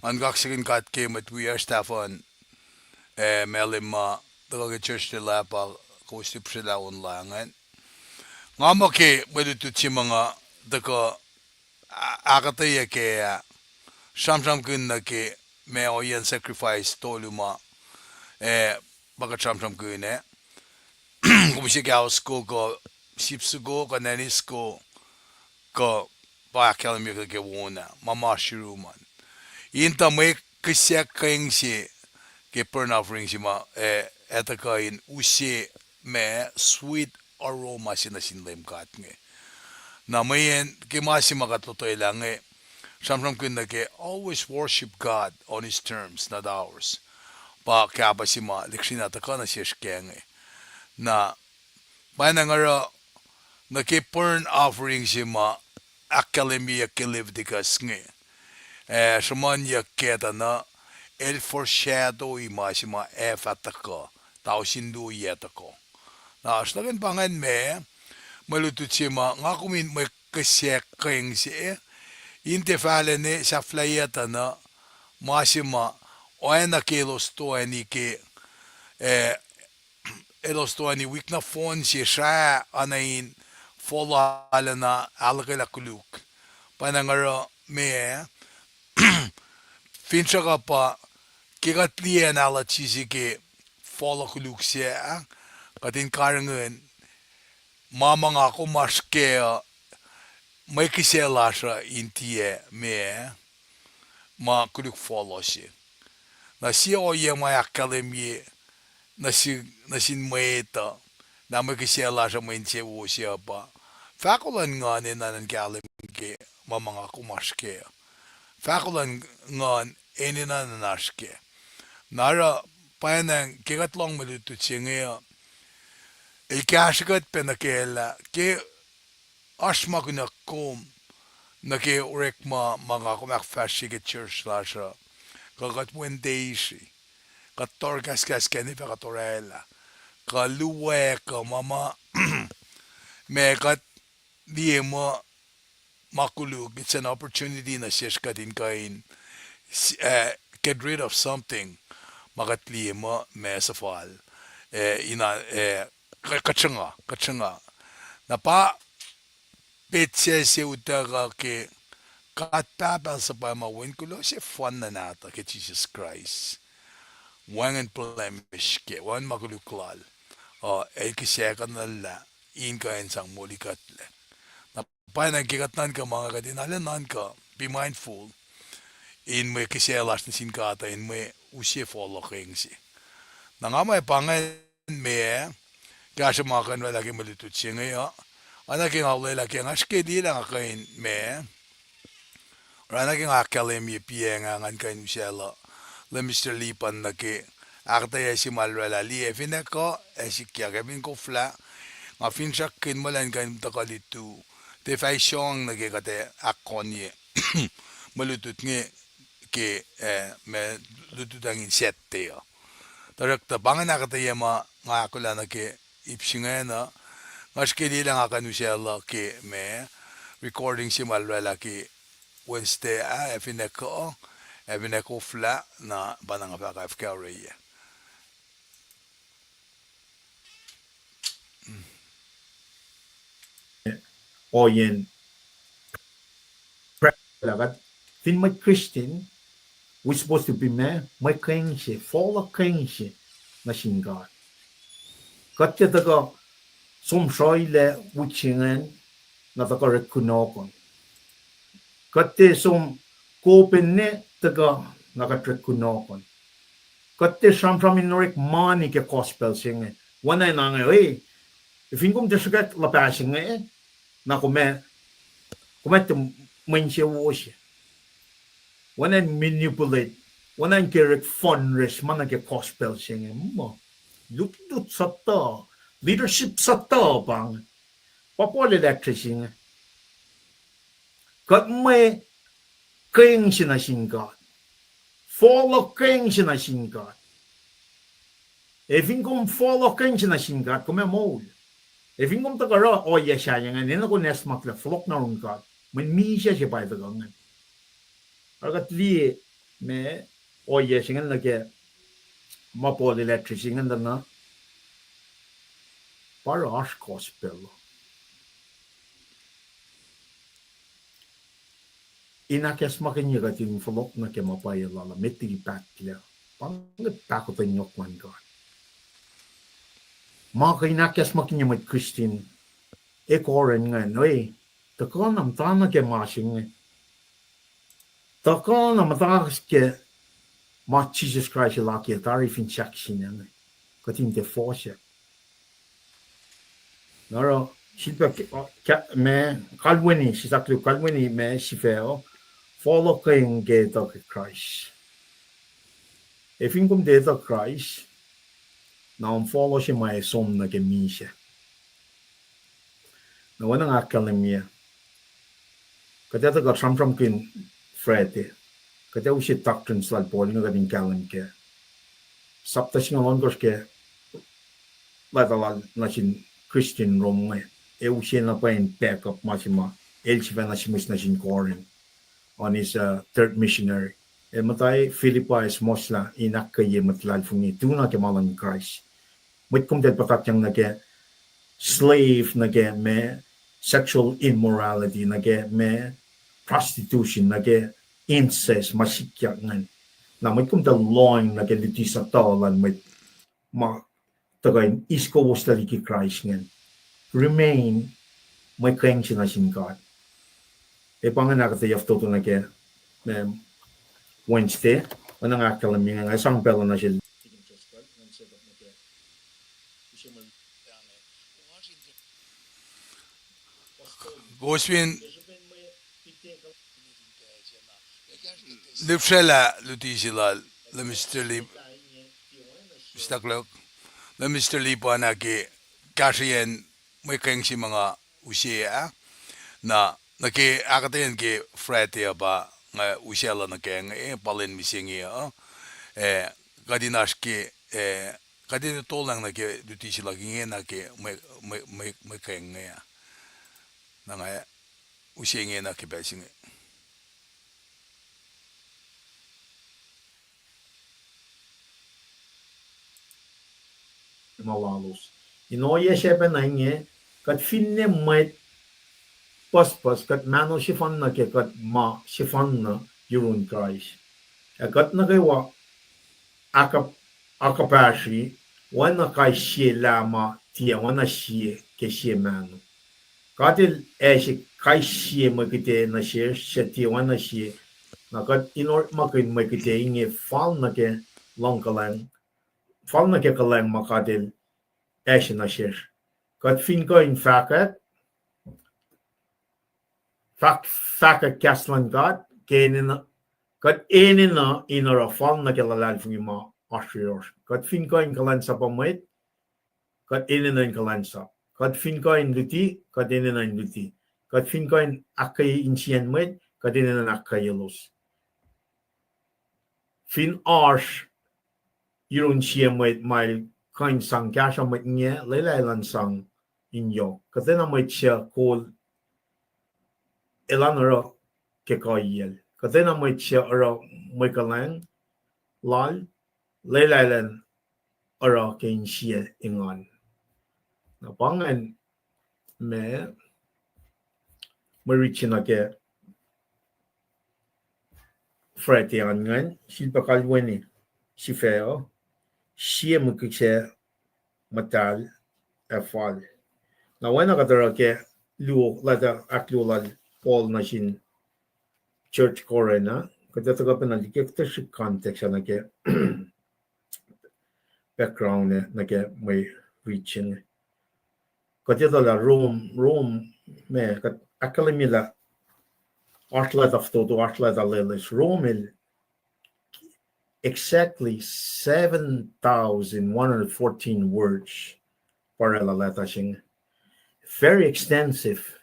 Ngan kaksakihn God ke mwet wiyacsr tahfuhn, eh, Malem ma tuhkuh ke church lwelah pa kowos tipsrwaclah online ingacn. Nga muh ke mwe lutlut se ma nga tuhkuh a-, ahkuhtweyac kac ah, sramsramkihn nuh ke ma ohiyacn sacrifice tolu ma, eh, pa kuht sramsramkihn ah. Kom use kao soko kuh sip soko kuh nani soko kuh pa ahkkahlwemye ke wona ma ma oasr yurum an. In tuh mwe kihsac keng se ke burnt offering se ma, eh, etuh kuh in use ma sweet aroma se nuh sin Leum God inge. Na mweyen ke ma se ma kuht lotwelah inge, sramsramkihn nuh ke always worship God on his terms, not ours. Pa kahpah se ma lihksreni tuhkuh nuh sesr kac inge. Na pwacnwacng oruh nuh ke burnt offering se ma ahkkahlwemyeyuck ke Leviticus inge, ah, sruhmuhnyuck kac tuh na, el foreshadow-i ma se ma ac fah tuhkuh tausin luo yac tuhkuh. Na sruhnga pa ingacn ma, mwe lutlut se ma nga kom in mwe kihsac keng se, in tiac fahlacna sahflahiyac tuh na, ma se ma oacna ke elos toeni ke, eh, elos toeni wik nohfohn se srah oacna in fohlohk lacna ahluhkwelah koluk. Pwacnwacng oruh ma, finsrak uh pa, ke kuht liye analogy se ke fohlohk koluk se ah, kuht in karihngihn ma ma nga kom oasr kac uh, mwe kihsac lasr uh in tiac ma, ma koluk fohlohk se. Na sie ohiyac ma ahkkahlwemye nuh sin, nuh sin mwet uh, na mwe kihsac lasr uh mwe insewowo se uh pa, fahko luhn nguhn enenuh in kahlwem ke ma ma nga kom oasr kac uh. Fahko luhn nguhn enenuh in oasr kac. Na oruh pwacnwacng ke kuht lohng mwe lutlut se inge uh, el kahsrwe kuht pac nuh kac lah ke oasr ma kunohkohn nuh ke orekma ma nga kom ahkfahsrye ke church lasr uh, kuh kuht wen teisri, kuht tohrkahskahs kac, ne fah kuht orwaclah, kuh luhwac kuh ma ma, ma kuht liye muh ma koluk, it's an opportunity nuh sesr kuht in kuh in, s-, eh, get rid of something ma kuht liye muh ma suhfal, eh, ina, eh, k-, kuht sruhnga, kuht sruhnga. Na pa petsac se utuckuh ke God Pahpah suhpwacma, Wen kuloh sefanna nahtuh ke Jisus Kraist. wacngihn blemish kac, wacngihn ma koluk lal. Uh, el kihsac kuh nuh lah in kuh in sang moli kuhtlac. Na pwacnwacng ke kuht nuhnkuh ma nga kuht in arlac nuhnkuh, be mindful in mwe kihsac lasr nuh sin God uh, in mwe use fohlohkihn se. Na nga ma pa ingacn me, kahsruh ma kuh in oraclah ke mwe lutlut se inge uh, oacna ke nga olwelah ke nga srihke liye lah nga kuh in me, oacna ke nga ahkkahlwemye piacng ah ngan kuh in usaclah Lemister Lipan nuh ke ahkuhtweyac se ma el oraclah liye, ac fin ac kuh ac sikyak, ac fin koflah, nga finsrakkihn muh elan kuh in tuhkuh lutu, tiac fah isong nuh ke kuht ac ahkkohnye mwe lutlut inge ke, eh, mwe lutlut ingacn Saturday uh. Tuhsruhktuh pa ingacn ahkuhtweyac ma nga ahkolah nuh ke ip se ingacn uh, nga srihke liye lah nga kuh in usaclah ke me recording se ma el oraclah ke Wednesday ah, ac fin ac kuh, ac fin ac koflah, na pa na nga fah kafka oreyac. Ohiyacn prayer lah kuht fin mwet Christian, we supposed to be me, mwe kihsen, fohlohkihsen nuh sin God. Kuht tiac tuhkuh som sroilac wik se ingacn, na tuhkuh orek kunohkohn. Kuht tiac som kopen ne tuhkuh, na kuht orek kunohkohn. Kuht tiac sramsram in orek mani ke gospel se inge. Oacna in ange, e, fin kom tiac sruhkwack luhpah se inge, na kom, kom tiac mwe insewowo se. Oacna in manipulate, oacna in ke orek fundraise ma nuh ke gospel se inge, muh lutlut sutuh, leadership sutuh pa inge. Pa Paul el ahkkahlwemye inge. Kuht mwe kihsen nuh sin God. Fohlohkihsen nuh sin God. Ac fin kom fohlohkihsen nuh sin God, kom ac moul. Ac fin kom tuhkuh oruh ohiyac sahyac ingacn, enenuh in acsmaklac fohlohk na yurin God. Mweyen misac se pa tuhkuh ingacn. Oruh kuht liye me ohiyac se ingacn nuh ke ma Paul el ahkkahlwemye ingacn tuh na pa oruh oasr gospel uh. In ahkacsmakihnye kuht in fohlohk nuh ke ma pwacye lal uh, met liki pahtlac. Pa inge pahkotwen yohk luhn God. Ma kuh in ahkacsmakihnye mwet Christian, e Corinth ingacn, e, tuhkuh na muhta nuh ke ma se inge. Tuhkuh na muhta ke ma Jisus Kraist el akiyac tari fin sahk se inge, kuht in tiac fohsack. Na oruh, sifilpac, ma kalweni, sisaklu kalweni ma sifac uh, fohlohkihn ke etuh ke Kraist. Ac fin kom tiac etuh Kraist, na kom fohlohk se ma ac som nuh ke misac. Na oacna nga ahkkahlwemye, kuht ac tuhkuh sramsramkihn Friday. Kuht ac use doctrines lal Paul inge kuht in kahlwem ke sapta singucul ohnkohsr ke leta lal nuh sin Christian Rome inge. Ac use na pwacye in back up ma se ma el sifacna sihmihs nuh sin Corinth on his, uh, third missionary. El muhta Philippi, suhmuhslah in ahkkweye mwet luhlahlfongi, tu na ke ma luhn Kraist. Mwet komtal puhtatyang nuh ke slave, nuh ke ma sexual immorality, nuh ke ma prostitution, nuh ke incest, ma sikyak ingacn. Na mwet komtal lohng nuh ke luti sutuh luhn mwet ma tuhkuh in iskowoslac liki Kraist ingacn. Remain mwe kihsen nuh sin God. Ac pa ingacn ahkuhtweyac fototo nuh ke, um, Wednesday, oacna nga ahkkahlwemye inge, nga sang pacl uh nuh sel Kowos fin lihpsrwaclah luti se lal, lal Mister Lee, Mister Clark, lal Mister Lee pa na ke kahsrweyacn mwe kihsen ma nga use ah, na, nuh ke ahkuhtweyac ke Friday uh pa nga usaclah nuh ke inge, eh, pa lwen mihsenge uh, eh, kuht in oasr ke, eh, kuht in tolngohng nuh ke luti se luhk ingena ke mwe, mwe, mwe, mwe kihsen inge ah. Na nga use ingena ke pacl se inge. Ma lalos. In ohiyac se pacna inge, kuht finne mwet pucspucs, kuht mahno sefanna ke kuht ma sefanna yurun Kraist. Ac kuht nuh kwewa ahk-, akuhpahsri, oacna kais sie lah ma tiac oacna sie ke sie mahno. God El acse kais sie mwe kihte nuh sesr, suc tiac oacna sie, na kuht in orekmakihn mwe kihte inge fal nuh ke luhngkuhlwacng, fal nuh ke kuhlwacng ma God El acse nuh sesr. Kuht fin kuh in fahkwack, fahk-, fahkwack kahs luhn God, ke enenuh, kuht enenuh in oruh fal nuh ke luhlahlfongi ma oasr yohrohsr. Kuht fin kuh in kuhlwacnsapuh mwet, kuht enenuh in kuhlwacnsap. Kuht fin kuh in luti, kuht enenuh in luti. Kuht fin kuh in ahkkweye insiyacn mwet, kuht enenuh in ahkkweyelos. Fin oasr yurin sie mwet ma el kuh in sang kahsruh mwet inge, lwelah elan sang in yohk. Kuhtwena mwet suc kol, elan oruh ke kuhiyacl. Kuhtwena mwet suc oruh mwe kuhlwacng lal, lwelah elan oruh ke insiyac engan. Na pa ingacn ma mwe rit se nuh ke Friday an ingacn, sifilpac kalweni sifac uh, sie mwe kihsac muhtahl ac fal. Na oacna kuht oruh ke luo, leta ahkluo lal Paul nuh sin church Corinth ah, kuht ac tuhkuh pacna liki kuhtuh srihk context ah nuh ke background ah nuh ke mwe rit se inge. Kuht etuh lah Rome, Rome, ma kuht ahkkahlwemye lah oasr leta fototo, oasr leta loeloes. Rome el exactly seven thousand one hundred fourteen words pa orwaclah leta se inge. Very extensive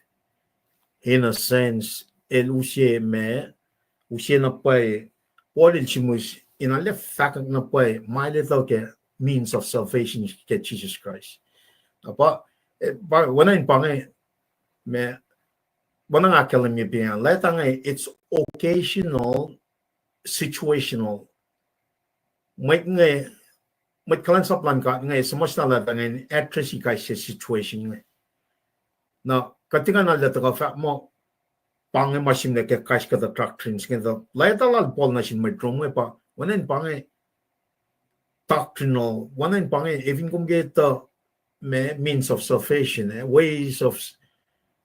in a sense, el use ma, use na pwacye, Paul el sihmihs in arlac fahkwack na pwacye ma el etuh ke means of salvation ke Jesus Christ. Na pa, eh, pa, oacna in pa inge, ma, oacna nga ahkkahlwemye pa inge, leta inge, it's occasional, situational. Mwet inge, mwet kuhlwacnsap luhn God inge, suhmuhslah leta inge in address-i kais sie situation inge. Na kuht tiac kuh in arlac tuhkuh fahk muh pa inge ma sihmlac ke kais kuhtuh doctrines inge tuh. Leta lal Paul nuh sin mwet Rome inge pa, oacna in pa inge doctrinal, oacna in pa inge, efin kom ke etuh ma means of salvation, eh, ways of,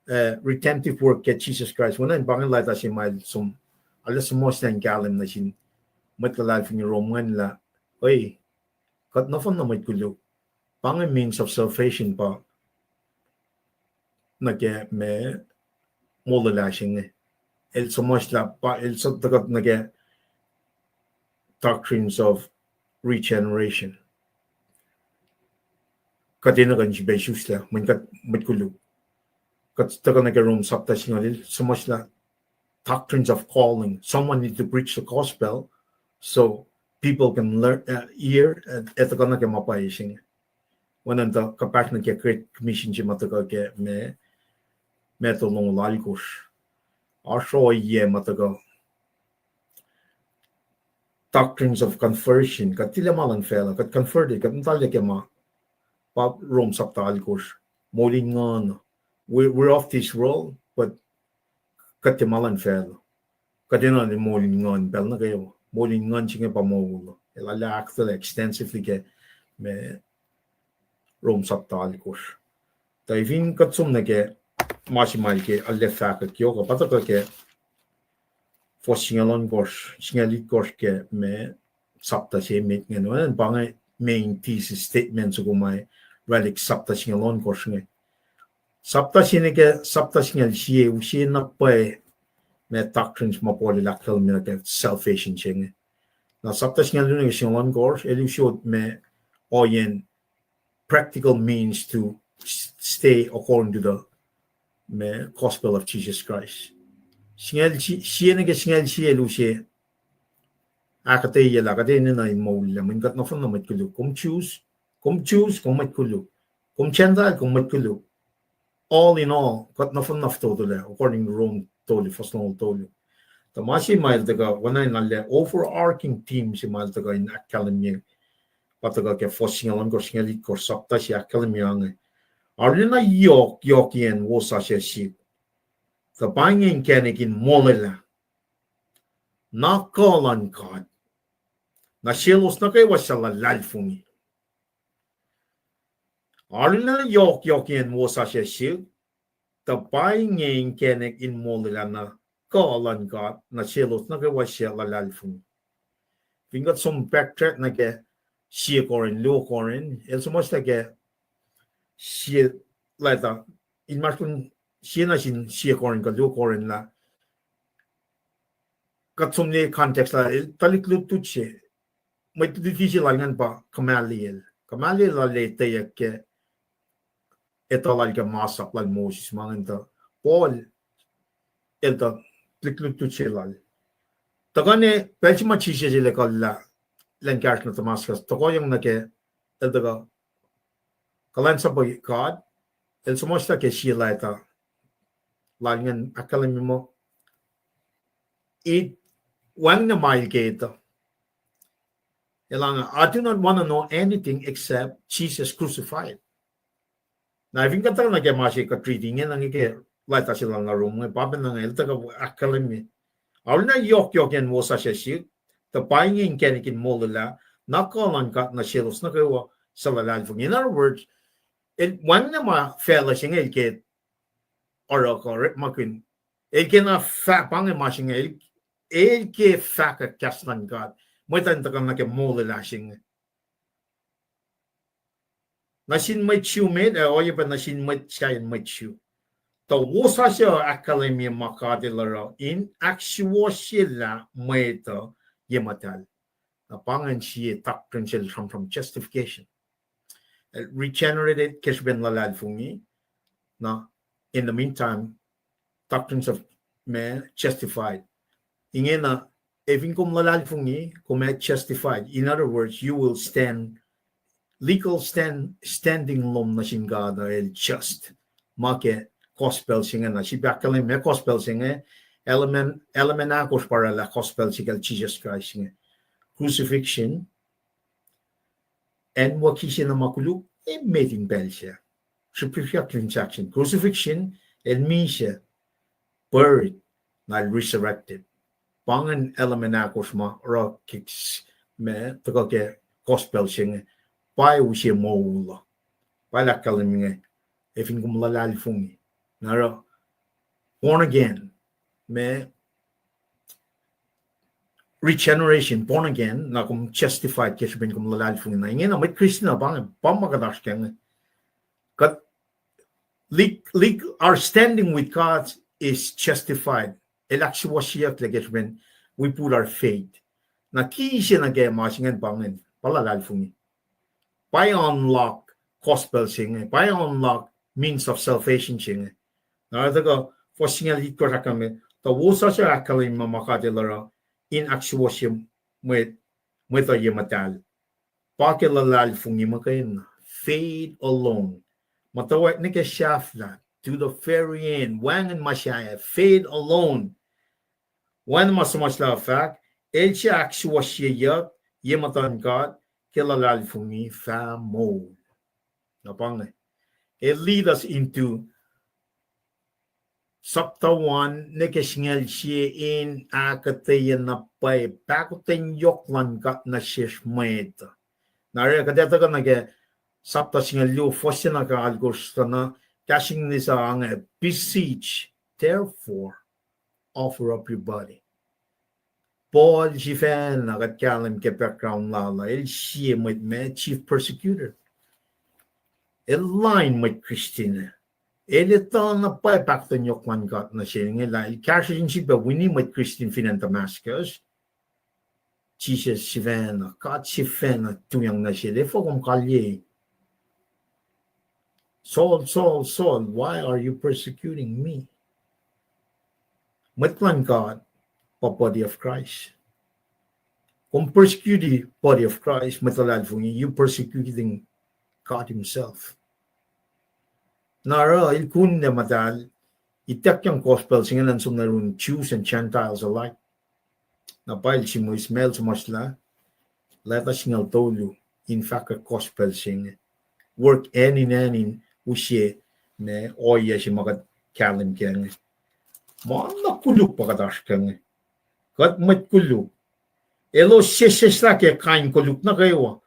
eh, redemptive work ke Jesus Christ, oacna in pa inge leta se ma el som, arlac suhmuhslah in kahlwem nuh sin mwet luhlahlfongi Rome ingacn lah, oi, kuht nohfohn na mwet koluk. Pa inge means of salvation pa nuh ke ma molwelah se inge. El suhmuhslah pa, el suhtuhkuht nuh ke doctrines of regeneration. Kuht enenuh kuh in sifilpac isuslac, mweyen kuht mwet koluk. Kuht tuhkuh nuh ke Rome sapta singucul, el suhmuhslah doctrines of calling. Someone need to preach the gospel so people can learn, uh, hear, uh, ac tuhkuh nuh ke ma pwacye se inge. Oacna tuh kuhpahsr nuh ke Great Commission se ma tuhkuh ke ma, ma tolngoul alkosr. Oasr ohiyac ma tuhkuh doctrines of conversion, kuht tilac ma luhn facluh, kuht converted, kuht muhta ke ma, pa Rome sapta alkosr, moul in nguhn. We, we're of this world, but kuht tiac ma luhn facluh. Kuht enenuh in moul in nguhn pacl nuh kwewa. Moul in nguhn se inge pa moul. El arlac ahkuhtweyac extensively ke ma Rome sapta alkosr. Tuh efin kuht som nuh ke ma se ma el ke arlac fahkwack yohk uh, pa tuhkuh ke fuhs singucul ohnkohsr, singucul itkohsr ke ma sapta se met ingacn. Oacna pa inge main thesis statement soko ma orwaclihk sapta singucul ohnkohsr inge. Sapta se nuh ke sapta singucul sie, use na pwacye ma doctrines ma Paul el ahkkahlwemye nuh ke salvation se inge. Na sapta singucul luo nuh ke singucul ohnkohsr, el use ma ohiyacn practical means to s-, stay according to the ma gospel of Jesus Christ. Singucul si-, sie nuh ke singucul sie el use ahkuhtweyac lah kuht enenuh in moul lah, mweyen kuht nohfohn na mwet koluk. Kom Jews, kom Jews, kom mwet koluk. Kom Gentile, kom mwet koluk. All in all, kuht nohfohn na fototo lah, according to Rome tolu, fuhs longoul tolu. Tuh ma se ma el tuhkuh, oacna in arlac overarching theme se ma el tuhkuh in ahkkahlwemye, pa tuhkuh ke fuhs singucul ohnkohsr, singucul itkohsr, sapta se ahkkahlwemye inge. Arulacna yohk, yohkiyacn wosasuc sihk. Tuh pa inge inkacnek in molwelah. Na kuh luhn God. Na selos nuh kwewa suc luhlahlfongi. Arulacna yohkyohkyacn wosasuc sihk, tuh pa inge inkacnek in molwelah na kuh luhn God nuh selos nuh kwewa suc luhlahlfongi. Fin kuht som backtrack nuh ke sie Corinth, luo Corinth, el suhmuhslah ke sie leta, inmahsrlon sie nuh sin sie Corinth kuh luo Corinth lah kuht som nuh context lah el tuhlihk lutlut se, mwet luti se lal ingacn pa Gamaliel. Gamaliel lal etweyuck ke etuh lal ke masap lal Moses, ma ingacn tuh Paul el tuh tuhlihk lutlut se lal. Tuhkuh ne pacl se ma Jisus el ekuhllah lwen kahsruh nuh Damascus, tohkohyang nuh ke el tuhkuh kuhlwacnsapuh God, el suhmuhslah ke sie leta lal ingacn ahkkahlwemye muh, it, wacngihn ma el ke etuh. El, I do not want to know anything except Jesus crucified. Na fin kuht tuhkuh nuh ke ma se kuht riti ingena, inge ke leta se lal na Rom, inge pa pacna inge el tuhkuh ahkkahlwemye, arulacna yohkyohkyacn wosasuc sihk, tuh pa inge inkacnek in molwelah na kuh luhn God nuh selos nuh kwewa suc luhlahlfongi. In other words, el wacngihn ma facluh se inge el ke oruh kuh orekmakihn. El ke na fah pa inge ma se inge, el, el ke fahkwack kahs luhn God. Mwet an tuhkuh nuh ke molwelah se inge nuh sin mwet Jew met, ac oacyacpac nuh sin mwet sahyacn mwet Jew. Tuh wosasuc ahkkahlwemye ma God el oruh in ahksuwohsyelah mwet uh ye muhtahl. Na pa ingacn sie doctrine sel sramsram justification. Regenerated, ke srihpen luhlahlfongi. Na, in the meantime, doctrines of man justified. Ingena, ac fin kom luhlahlfongi, kom ac justified. In other words, you will stand, legal stand, standing lom nuh sin God uh el just. Ma ke gospel se inge na, sip ahkkahlwemye gospel se inge, element, element ahkosr pa orwaclah gospel se kacl Jisus Kraist inge. Crucifixion, acn wo kihsen ma koluk, emet in pacl se. Srihpsrihpyak transaction. Crucifixion, el misac, buried, na el resurrected. Pa ingacn element ahkosr ma oruh kihs ma tuhkuh ke gospel se inge. Pa use moul uh. Pa el ahkkahlwemye inge, ac fin kom luhlahlfongi. Na oruh born again, ma regeneration, born again, na kom justified ke srihpen kom luhlahlfongi. Na ingena mwet Christian uh pa inge, pa ma kuht oasr ke inge. Kuht, lik, lik, our standing with God is justified. El ahksuwohsyeyucklac ke srihpen we put our faith. Na kihsen ke ma se ingacn pa ingacn, pa luhlahlfongi. Pa unlock gospel se inge, pa unlock means of salvation se inge. Na tuhkuh fuhs singucul itkohsr ahkkahlwemye, tuh wosasuc ahkkahlwemye ma God el oruh in ahksuwohsye mwet, mwet uh ye muhtahl. Pa ke luhlahlfongi muhkwena, faith alone. Muhtwacwacack nuh ke sahflah, to the very end, wacngihn ma sahyac, faith alone. Wacngihn ma suhmuhslah fahk, el suc ahksuwohsyeyuck ye muhtuhn God ke luhlahlfongi fah moul. Na pa inge, el lead us into chapter one, nuh ke singucul sie in ahkuhtweyac na pwacye pahkotwen yohk luhn God nuh sesr mwet. Na oruh kuht ac tuhkuh nuh ke chapter singucul luo, fuhs se na ke alkosr, tuh na kahs English uh inge, beseech, therefore, offer up your body. Paul sifacna, kuht kahlwem ke background lal uh, el sie mwet ma chief persecutor. El lain mwet Christian. El etuh na pwacye pahkotwen yohk luhn God nuh sel inge lah el kahsruh in sifilpac wini mwet Christian fin acn Damascus. Jisus sifacna, God sifacna tuyak nuh sel, efuh kom kalyei? Saul, Saul, Saul, why are you persecuting me? Mwet luhn God pa body of Christ. Kom persecute body of Christ, mwet luhlahlfongi, you persecuting God himself. Na oruh el kunlac muhtahl, ituckyang gospel se inge nuh sum nuh yurin Jews and Gentiles alike. Na pa el sihmihs ma el suhmuhslah, leta singucul tolu in fahkwack gospel se inge. Work hand in hand in use ma ohiyac se ma kuht kahlwem ke inge. Ma na koluk pa kuht oasr ke inge. Kuht mwet koluk. Elos sesseslah ke kain koluk nuh kwewa.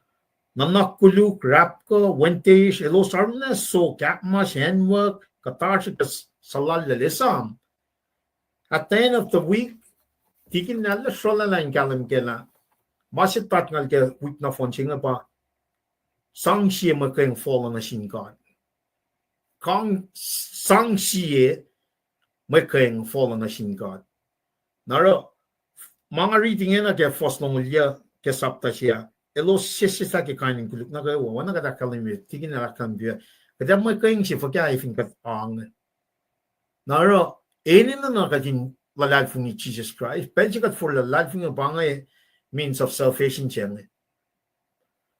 Nuhnak koluk, rapkuh, wenteisr, elos arulacna suk, ahkmas, acnwuck, kuhtasrihk, suhlallacl, esam. At the end of the week, tikin nahlah srohlalah in kahlwem kac lah ma se taht ngal ke wik nohfohn se inge pa sang sie mwe kweong fohlohk nuh sin God. Kang sang sie mwe kweong fohlohk nuh sin God. Na oruh, ma nga riti ingena ke fuhs longoul yac ke sapta se ah, elos sesseslah ke kain in koluk nuh kwewa, oacna kuht ahkkahlwemye, tikin el ahkkahlwemye, kuht ac mwe kweong se fuhkah fin kuht ange. Na oruh, enenuh na kuht in luhlahlfongi Jisus Kraist, pacl se kuht forlah luhlahlfongi pa inge means of salvation se inge.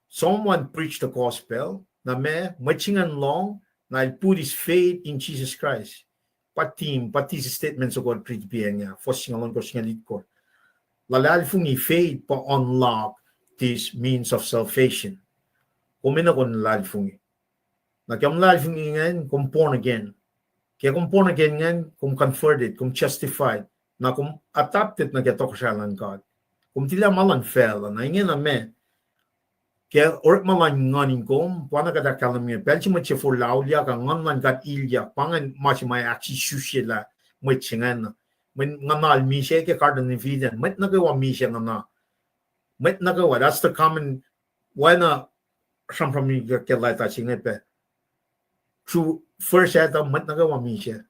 Someone preached the gospel, na ma, mwet se ingacn lohng, na el put his faith in Jesus Christ. Pa theme, pa thesis statement soko riti pa inge, fuhs singucul ohnkohsr, singucul itkosr. Luhlahlfongi, faith, pa unlock this means of salvation. Kom enenuh kom luhlahlfongi. Na ke kom luhlahlfongi ingacn, kom born again. Ke kom born again ingacn, kom converted, kom justified. Na kom adopted nuh ke tohkohsrahi luhn God. Kom tilac ma luhn facluh. Na ingena ma, ke orekma luhn nguhn in kom, pa na kuht ahkkahlwemye, pacl se mwet se forlah auliyak ah, nguhn luhn God ilyak, pa ingacn ma se ma ahksisusilah mwet se ingacn. Mweyen nguhnal misac ke Garden of Eden, mwet nuh kwewa misac nguhna. Mwet nuh kwewa, that's the common, oacna sramsram ke leta se inge pac. Through first Adam, mwet nuh kwewa misac.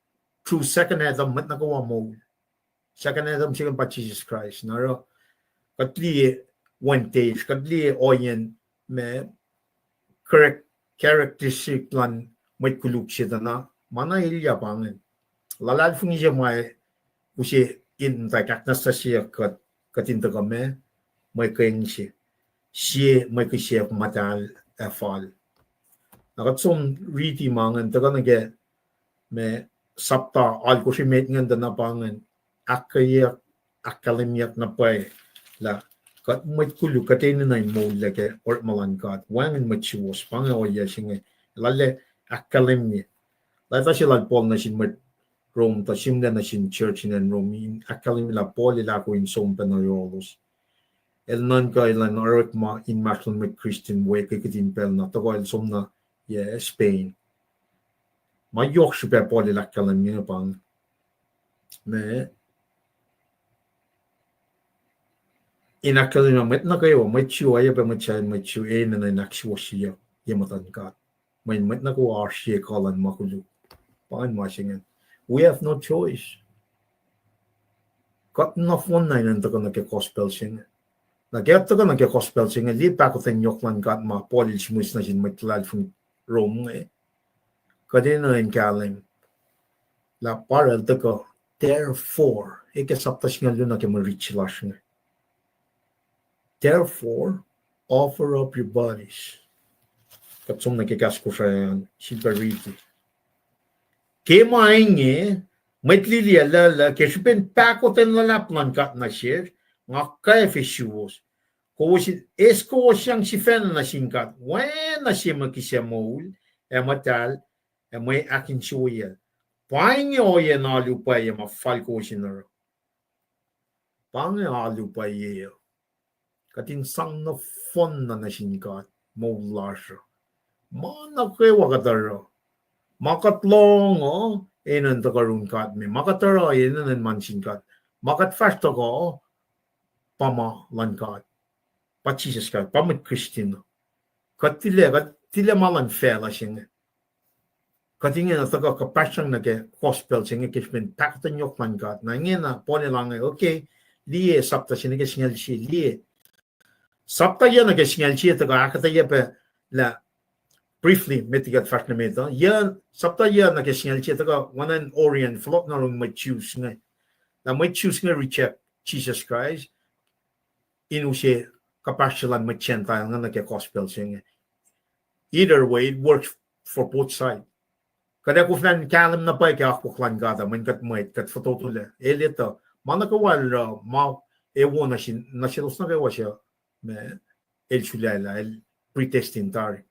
Through second Adam, mwet nuh kwewa moul. Second Adam se ingacn pa Jisus Kraist. Na oruh, kuht liye wenteisr, kuht liye ohiyacn ma, correct, characteristic luhn mwet koluk se tuh na, ma na elyah pa ingacn. Luhlahlfongi se ma use in muhta ahknwacsnwacsye kuht, kuht in tuhkuh ma, mwe kweong se, sie mwe kihsac muhtahl ac fal. Na kuht som riti ma ingacn tuhkuh nuh ke ma sapta alkosr emet ingacn tuh na pa ingacn, ahkkweyeyuck, ahkkahlwemyeyuck na pwacye lah kuht mwet koluk, kuht enenuh in moul lac ke orekma luhn God. Wacngihn mwet suwohs, pa inge ohiyac se inge, lal ac ahkkahlwemye. Leta se lal Paul nuh sin mwet Rome, tuh sihmlac nuh sin church in acn Rome, in ahkkahlwemye lah Paul el ahko in som pac nuh yohrohlos. El nuhnkuh elan orekma inmahsrlon mwet Christian we ke kihtin pacl na, tuhkuh el som nuh, yac, Spain. Ma yohk srihpac Paul el ahkkahlwemye pa inge. Ma, in ahkkahlwemye mwet nuh kwewa, mwet Jew, oacyacpac mwet Sel, mwet Jew, enenuh in ahksuwohsyeyuck ye muhtuhn God. Mweyen mwet nuh kwewa oasr sie kuh luhn ma koluk. Pa ingacn ma se ingacn. We have no choice. Kuht nohfohn na enenuh in tuhkuh nuh ke gospel se inge. Na ke kuht tuhkuh nuh ke gospel se inge, liye pahkotwen yohk luhn God ma Paul el sihmihs nuh sin mwet luhlahlfongi Rome inge. Kuht enenuh in kahlwem lah pa el tuhkuh, therefore, e ke sapta singucul luo nuh ke mwe riti lasr inge. Therefore, offer up your bodies. Kuht som nuh ke kahs Kosrae an, sifilpac riti. Ke ma inge, mwet lili ac luhluh, ke srihpen pahkotwen luhlahp luhn God nuh sesr, nga kwacfe suwos. Kowos in eis kowos yang sifacna nuh sin God, oacna sie mwe kihsac moul, ac muhtahl, ac mwe ahkinsewowoyacl. Pa inge ohiyacn alu pwacye ma fal kowos in oruh. Pa inge alu pwacye uh. Kuht in sang nohfohnna nuh sin God moul lasr uh. Ma nuh kwewa kuht oruh, ma kuht lohng uh, enenuh in tuhkuh yurin God me. Ma kuht oruh, enenuh in ma nuh sin God. Ma kuht fahsr tuhkuh, pa ma luhn God. Pa Jisus Kraist, pa mwet Christian uh. Kuht tilac, kuht tilac ma luhn facluh se inge. Kuht ingena tuhkuh kuhpahsryang nuh ke gospel se inge ke srihpen pahkotwen yohk luhn God. Na ingena Paul el ange, okay, liye sapta se nuh ke singucul sie, liye. Sapta yac nuh ke singucul sie tuhkuh ahkuhtweyac pac lah briefly met liki kuht fahsr nuh met uh. Yac, sapta yac nuh ke singucul sie tuhkuh oacna in orient, fohlohk na yurin mwet Jews inge. Lah mwet Jews inge reject Jisus Kraist in use kuhpahsr se luhn mwet Gentile inge nuh ke gospel se inge. Either way, it works for both side. Kuht ac koflah in kahlwem na pwacye ke akwuck luhn God uh, mweyen kuht mwet, kuht fototolac. El etuh, ma nuh kwewa el oruh, ma ac wo nuh sin, nuh selos nuh kwewa suc, ma, el sulaclah, el predestined tari.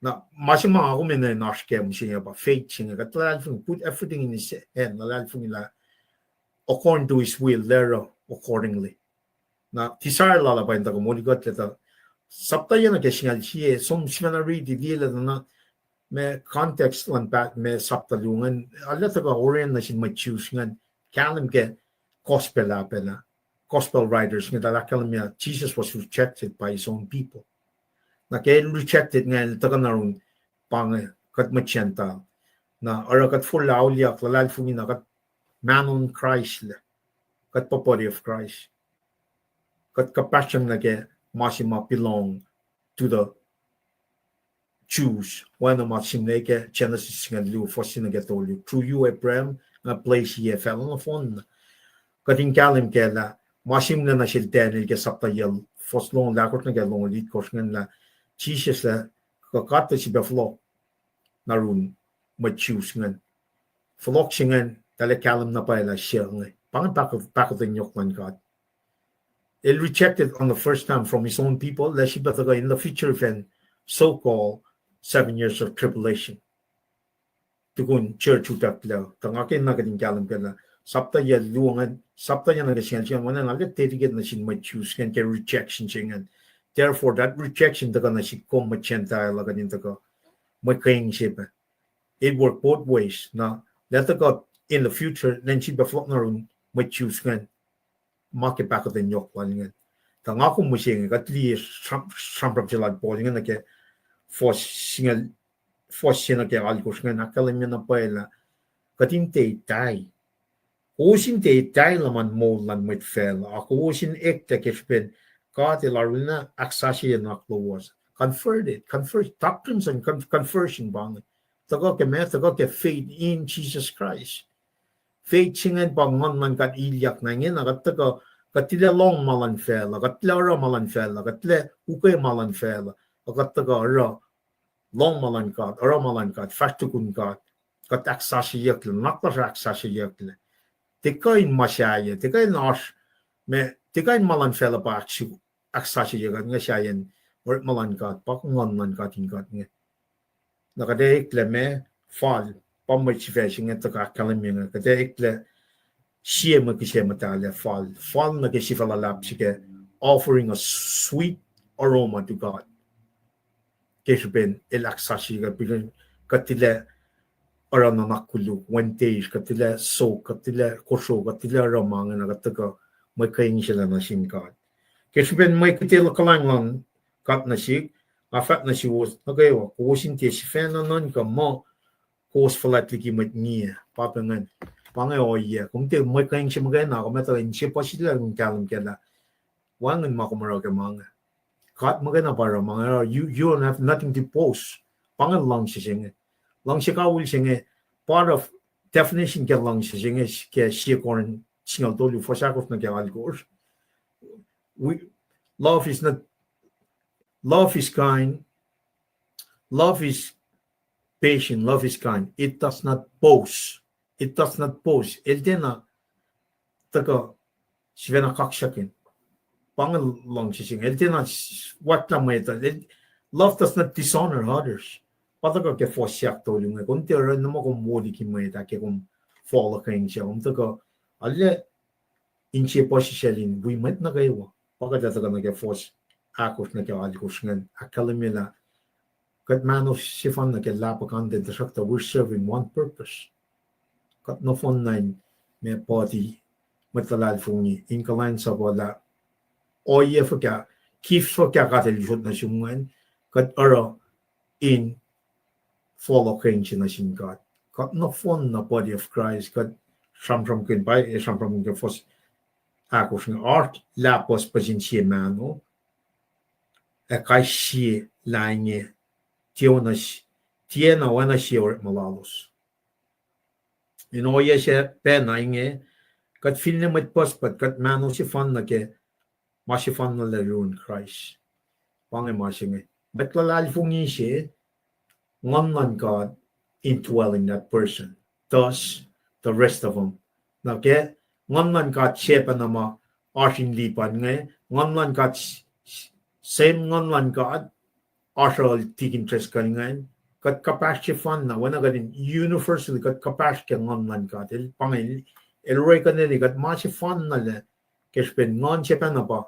Na ma se ma nga kom enenuh in oasr kac mihsenge pa faith se inge, kuht luhlahlfongi, put everything in his hand, luhlahlfongi lah according to his will, el oruh accordingly. Na desire lal ah pa in tuhkuh moli kuht lah tuh, sapta yac nuh ke singucul sie, som sifacna riti, liye lah tuh na, ma context luhn pa-, ma sapta luo ingacn, arlac tuhkuh oraclah nuh sin mwet Jews ingacn, kahlwem ke gospel ah pacna, gospel writers inge, eltahl ahkkahlwemye, Jesus was rejected by his own people. Na ke el rejected ingacn, el tuhkuh na run, pa inge, kuht mwet Gentile. Na oruh kuht forlah auliyak, luhlahlfongi na kuht mahno in Kraist lac. Kuht pa body of Christ. Kuht kuhpahsryang nuh ke ma se ma belong to the Jews. Oacna ma sihmlac ke Genesis singucul luo, fuhs se nuh ke tolu. Through you, Abraham, nga bless-i facluh nohfohn. Kuht in kahlwem kac lah ma sihmlac nuh sel Daniel ke sapta yac, fuhs longoul ahkosr nuh ke longoul itkohsr ingacn lah Jisus ah kuh God tuh sifilpac fohlohk na run mwet Jews ingacn. Fohlohk se ingacn, eltahl kahlwem na pwacye lah suc inge. Pa inge pahkotwen yohk luhn God. El rejected on the first time from his own people, lah sifilpac tuhkuh in the future fin so-called seven years of tribulation. Tukun church utucklah, tuh nga ke na kuht in kahlwem kac lah, sapta yac luo ingacn, sapta yac nuh ke singucul sie ingacn, oacna na kuht dedicate nuh sin mwet Jews ingacn ke rejection se ingacn. Therefore, that rejection tuhkuh nuh sihk kom mwet Gentile uh, kuht in tuhkuh mwe keng se pac. It work both ways. Na, lah tuhkuh in the future, lwen sifilpac fohlohk na run mwet Jews ingacn, ma ke pahkotwen yohk lal ingacn. Tuh nga kom mihsenge, kuht liye sram-, sramsram se lal Paul ingacn nuh ke fuhs singucul, fuhs se nuh ke alkosr ingacn, ahkkahlwemye na pwacye lah kuht in tiac tari. Kowos in tiac tari luhman moul luhn mwet facluh, a kowos in eklac ke srihpen God El arulacna ahksasucye nuhnak lowos. Converted, convert, doctrines and con-, conversion pa inge. Tuhkuh ke ma, tuhkuh ke faith in Jesus Christ. Faith se ingacn pa Nguhn luhn God ilyak na ingena, kuht tuhkuh, kuht tilac lohng ma luhn facluh, kuht tilac oruh ma luhn facluh, kuht tilac ukwe ma luhn facluh, kuht tuhkuh oruh lohng ma luhn God, oruh ma luhn God, fahsr tukun God, kuht ahksasucyeyucklac, nuhnak lasr ahksasucyeyucklac. Tiac kuh in ma sahyac, tiac kuh in oasr, ma, tiac kuh in ma luhn facluh pa ahksu-, ahksasucyeyucklac, nga sahyacn orekma luhn God, pa Nguhn luhn God in God inge. Na kuht ac eklac ma fal, pa mwet sifac se inge tuhkuh ahkkahlwemye inge, kuht ac eklac sie mwe kihsac muhtahl ac fal, fal nuh ke sifac luhlahp se ke offering a sweet aroma to God. Ke srihpen El ahksasucye kuht, kuht tilac oruh nuhnak koluk, wenteisr, kuht tilac sok, kuht tilac kosro, kuht tilac oruh ma ingena, kuht tuhkuh mwe keng se lac nuh sin God. Ke srihpen mwe kihte luhkuhlwacng luhn God nuh sihk, nga fahk nuh suwos nuh kwewa, kowos in tiac sifacna nuhnkuh muh kowos fuhlwact liki mwet ngiac, pa pa ingacn, pa inge ohiyac. Kom tiac mwe keng se muhkwena, kom etuh in sie puhsisacl in kahlwem kac lah wacngihn ma kom oruh ke ma inge. God muhkwena pa oruh ma inge, you, you don't have nothing to boast. Pa inge luhngse se inge. Luhngse kawihl se inge, part of definition ke luhngse se inge ke Sie Corinth singucul tolu, fuhs ahkosr nuh ke alkosr. We, love is not, love is kind, love is patient, love is kind. It does not boast. It does not boast. El tiacna tuhkuh sifacna kaksakihn. Pa inge luhngse se inge. El tiacna s-, wactlah mwet uh. El, love does not dishonor others. Pa tuhkuh ke fuhs ahktolu inge. Kom tiac oruh na muh kom wo liki mwet ah ke kom fohlohk keng se. Kom tuhkuh, arlac in sie puhsisacl in wi mwet nuh kwewa. Pa kuht ac tuhkuh nuh ke fuhs ahkosr nuh ke alkosr ingacn, ahkkahlwemye lah kuht mahno sefanna ke luhpan kuht in tuhsruhktuh we're serving one purpose. Kuht nohfohn na in ma body, mwet luhlahlfongi, in kuhlwacnsapuh lah ohiyac fuhkah, gift fuhkah God El usot nuh sum ingacn, kuht oruh in fohlohk keng se nuh sin God. Kuht nohfohn na body of Christ, kuht sramsramkihn pa, e sramsramkihn ke fuhs ahkosr inge, oasr lah pucspucs in sie mahno, ac kais sie lah inge, tiacna s-, tiacna oacna sie orekma lalos. In ohiyac se pacna inge, kuht finne mwet pucspucs, kuht mahno sefanna ke ma sefanna lac yurin Kraist. Pa inge ma se inge. Mwet luhlahlfongi se, Nguhn luhn God indwelling that person. Thus, the rest of them. Na ke Nguhn luhn God se pacna ma oasr in lipan inge, Nguhn luhn God s-, s-, same Nguhn luhn God, oasr uh Deacon Driscoll ingacn, kuht kuhpahsr sefanna, oacna kuht in universally, kuht kuhpahsr ke Nguhn luhn God. El, pa inge, el, el orekma neli kuht ma sefanna lac, ke srihpen Nguhn se pacna pa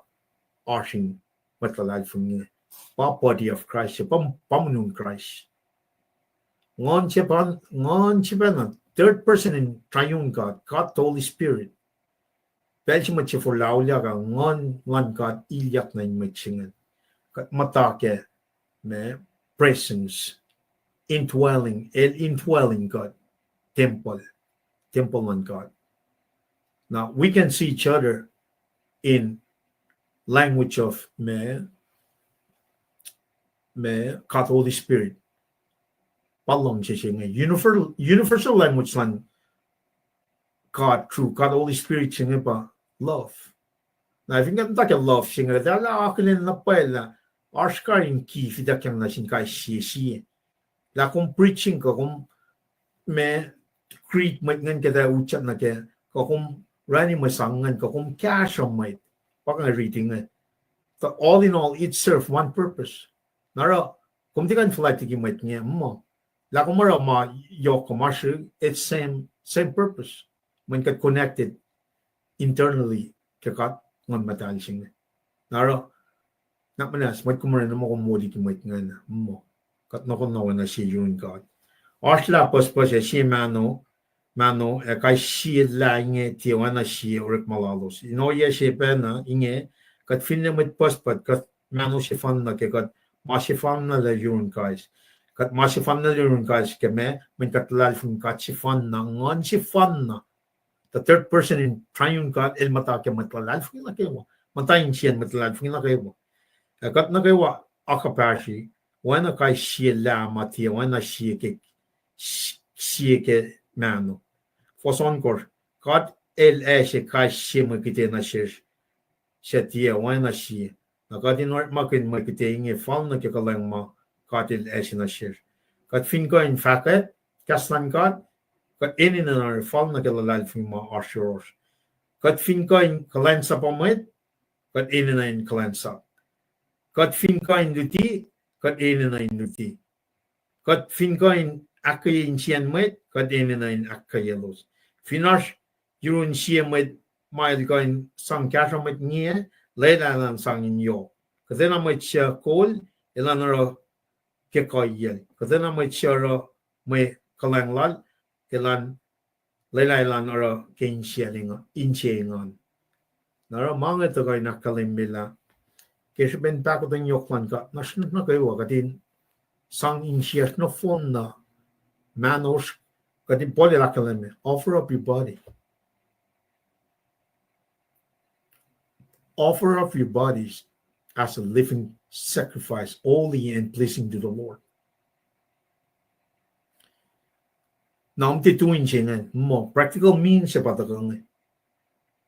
oasr in mwet luhlahlfongi. Pa body of Christ, pa, pa monin Christ. Nguhn sefanna, nguhn sefanna, third person in triune God, God the Holy Spirit. Pacl se mwet se forlah auliyak ah, nguhn luhn God ilyak nuh in mwet se ingacn. Kuht muhta ke, ma, presence, indwelling, el indwelling God, temple, temple luhn God. Now, we can see each other in language of, ma, ma, God Holy Spirit. Pa luhngse se inge. Universal, universal language luhn God through God Holy Spirit se inge pa love. Na fin kuht muhta ke love se inge, kuht ac akihlen na pwacye lah oasr kain in ki fihtakyang nuh sin kais sie sie. Lah kom preaching kuh kom, ma, greet mwet ingacn kuht ac utyak nuh kac, kuh kom orani mwe sang ingacn, kuh kom kahsruh mwet. Pa inge reading inge. The all in all, it serve one purpose. Na oruh, kom tiac kuh in fuhlwact liki mwet inge, muh. Lah kom oruh ma yohk kuh ma srihk, it's same, same purpose. Mweyen kuht connected internally ke God Nguhn Muhtahl se inge. Na oruh, nuhnak muhnahs, mwet kom orwacni muh kom wo liki mwet ingacn, muh. Kuht nuhnkuh oacna sie yurun God. Oasr lah pucspucs ac sie mahno, mahno, ac kais sie lah inge tiac oacna sie orekma lalos. In ohiyac se pacna inge, kuht finne mwet pucspucs, kuht mahno sefanna ke kuht ma sefanna lah yurun Kraist. Kuht ma sefanna lah yurun Kraist ke ma, mweyen kuht luhlahlfongi God sefanna, Nguhn sefanna. The third person in triune God, el muhta ke mwet luhlahlfongi nuh kwewa. Muhta insiyacn mwet luhlahlfongi nuh kwewa. Ac kuht nuh kwewa akacsruhi, oacna kais sie lah ma tiac oacna sie ke, sie ke mahno. Fuhs ohnkohsr, God el ase kais sie mwe kite nuh sesr, suc tiac oacna sie. Na kuht in orekmakihn mwe kite inge fal nuh ke kuhlwacng ma God el ase nuh sesr. Kuht fin kuh in fahkwack kahs luhn God, kuht enenuh in oruh fal nuh ke luhlahlfongi ma oasr yohrohsr. Kuht fin kuh in kuhlwacnsapuh mwet, kuht enenuh in kuhlwacnsap. Kuht fin kuh in luti, kuht enenuh in luti. Kuht fin kuh in ahkkweye insiyacn mwet, kuht enenuh in ahkkweyelos. Fin oasr yurun sie mwet ma el kuh in sang kahsruh mwet inge, lwelah elan sang in yohk. Kuhtwena mwet suc kol, elan oruh ke kuhiyacl. Kuhtwena mwet suc oruh mwe kuhlwacng lal, elan lwelah elan oruh ke insiyacl, insiyac engan. Na oruh ma inge tuhkuh in ahkkahlwemye lah ke srihpen pahkotwen yohk luhn God, na srihk nuh kwewa kuht in sang insiyacsr nohfohn na mahnosr, kuht in, Paul el ahkkahlwemye, offer up your body. Offer up your bodies as a living sacrifice, holy and pleasing to the Lord. Na omti tuin se ingacn, muh practical means se pa tuhkuh inge.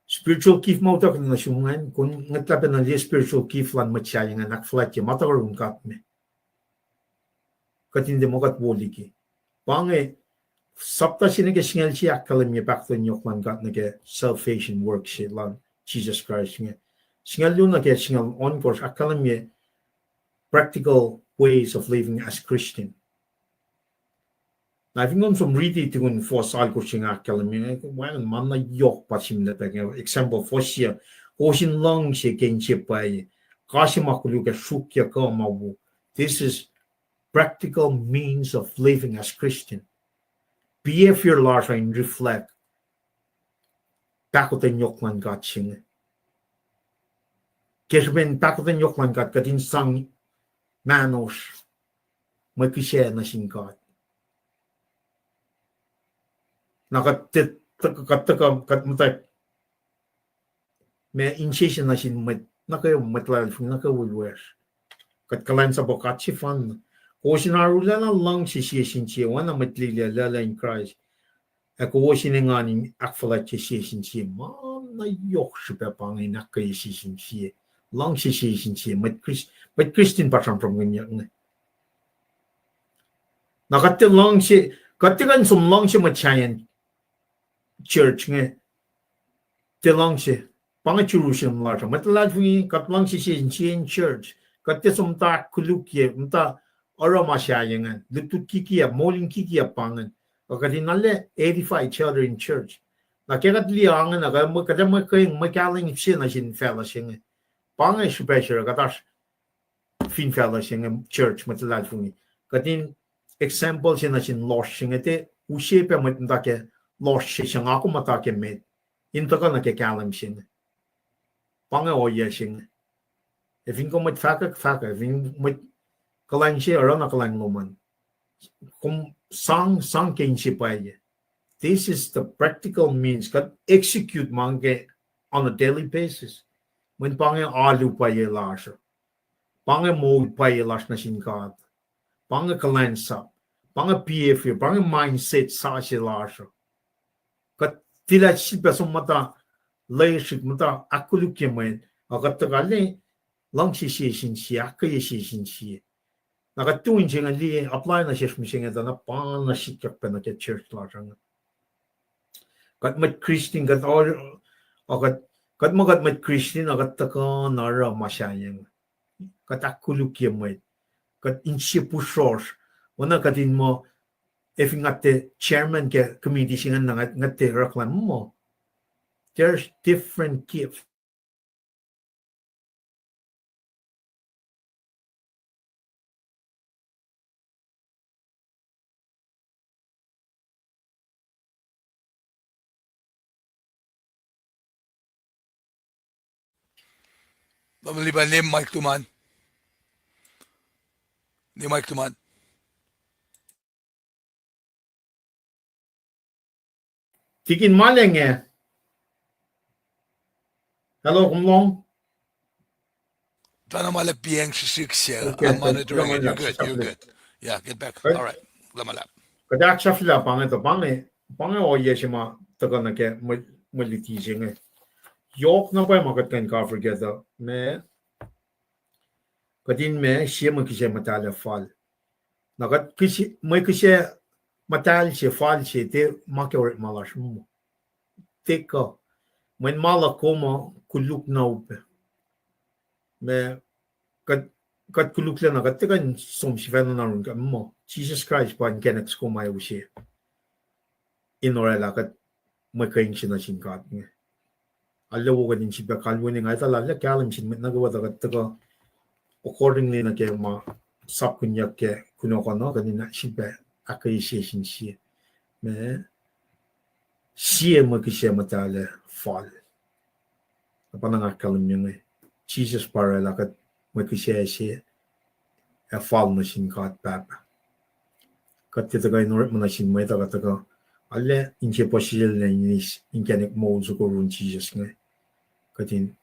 Spiritual gift ma utuckuh nuh sum ingacn, kom ngwetlah pacna liye spiritual gift luhn mwet sahyac ingacn, ahkfuhlwactye ma tuhkuh yurin God me. Kuht in tiac muh kuht wo liki. Pa inge, sapta se nuh ke singucul sie ahkkahlwemye pahkotwen yohk luhn God nuh ke salvation work se luhn Jesus Christ inge. Singucul luo nuh ke singucul ohnkohsr ahkkahlwemye practical ways of living as Christian. Na fin kom som riti tukun fuhs alkosr se inge ahkkahlwemye, wacngihn ma na yohk pa sihmlac pac inge. Example, fuhs sie, kowos in luhngse ke inse pwacye, kase ma koluk ac sruokyac kuh ma wo. This is practical means of living as Christian. Behavior lasr uh in reflect pahkotwen yohk luhn God se inge. Ke srihpen pahkotwen yohk luhn God, kuht in sang mahnosr mwe kihsac nuh sin God. Na kuht, kuht, kuht muhta ma insese nuh sin mwet, nuh kwewa, mwet luhlahlfongi nuh kwewa iwacsr. Kuht kuhlwacnsapuh God sefanna. Kowos in arulacna luhngse sie sin sie oacna mwet lili luhluh in Kraist. Ac kowos in engan in ahkfuhlwactye sie sin sie. Ma na yohk srihpac pa inge in ahkkweye sie sin sie. Luhngse sie sin sie. Mwet Chris-, mwet Christian pa sramsramkihnyuck inge. Na kuht tiac luhngse, kuht tiac kuh in som luhngse mwet sahyacn church inge. Tiac luhngse, pa inge Jerusalem lasr uh. Mwet luhlahlfongi, kuht luhngse sie sin sie in church. Kuht tiac som muhta ahkkolukye, muhta oruh ma sahyac ingacn. Lutlut kikiacp, moul in kikiacp pa ingacn. Kuh kuht in arlac edify each other in church. Na ke kuht liye ingacn, kuht ac mwe, kuht ac mwe kweong, mwe kahlwem se nuh sin facluh se inge. Pa inge srihpac se kuht oasr fin facluh se inge church mwet luhlahlfongi. Kuht in example se nuh sin lohsr se inge, tiac use pac mwet muhta ke lohsr se suc nga kom muhta ke met. In tuhkuh nuh ke kahlwem se inge. Pa inge ohiyac se inge. Ac fin kom mwet fahkwack, fahkwack. Fin mwet kuhlwacng se, oruh na kuhlwacng lom an. Kom sang, sang ke inse pwacye. This is the practical means. Kuht execute ma inge on a daily basis. Mweyen pa inge alu pwacye lasr uh. Pa inge moul pwacye lasr nuh sin God. Pa inge kuhlwacnsap. Pa inge behavior. Pa inge mindset sasuc lasr uh. Kuht tilac sifilpac som muhta lesrihk, muhta ahkkolukye mwet, a kuht tuhkuh liye luhngse sie sin sie, ahkkweye sie sin sie. Na kuht tu in se inge liye apply nuh sesr mihsenge tuh na pa na sikyak pac nuh ke church lasr uh. Kuht mwet Christian, kuht, kuht muh kuht mwet Christian, a kuht tuhkuh na oruh ma sahyac inge. Kuht ahkkolukye mwet. Kuht inse puhsrohsr. Oacna kuht in muh, ac fin nga tiac chairman ke committee se ingacn, na nga, nga tiac orekma muh. There's different gift. Tamuhlwel, liye mic lom an. Liye mic lom an. Tikin Malenge. Hello, kom lohng? Tuh na ma lap piang srihsrihk sel. Okay, I'm monitoring it. You're good. You're good. Yeah, get back. All right. Kuloh ma luhlahp. Kuht ahksahfyelah pa inge tuh, pa inge, pa inge ohiyac se ma tuhkuh nuh ke mwe, mwe luti se inge. Yohk na pwacye ma kuht kuh in cover ke tuh, ma kuht in ma sie mwe kihsac muhtahl ac fal. Na kuht kihs-, mwe kihsac muhtahl se, fal se, tiac ma ke orekma lasr muh. Tiac kuh. Mweyen ma luhk kom uh koluk na upac. Ma kuht, kuht koluklac na kuht tiac kuh in som sifacna na run kuh muh Jisus Kraist pa inkacnek soko ma ac use in oraclah kuht mwe kuhing se nuh sin God inge. Arlac wo kuht in sifilpac kalweni, nga etuh lah arlac kahlwem sin mwet nuh kwewa tuh kuht tuhkuh accordingly nuh ke ma sapkihnyuck ke kunohkohn uh, kuht in sifilpac ahkkweye sie sin sie. Ma sie mwe kihsac muhtahl ac fal. Na pa nga ahkkahlwemye inge. Jisus pa oraclah kuht mwe kihsac se ac fal nuh sin God Pahpah. Kuht tiac tuhkuh in orekma nuh sin mwet uh, kuht tuhkuh arlac inse puhsisacl na in eis inkacnek moul soko run Jisus inge. Kuht in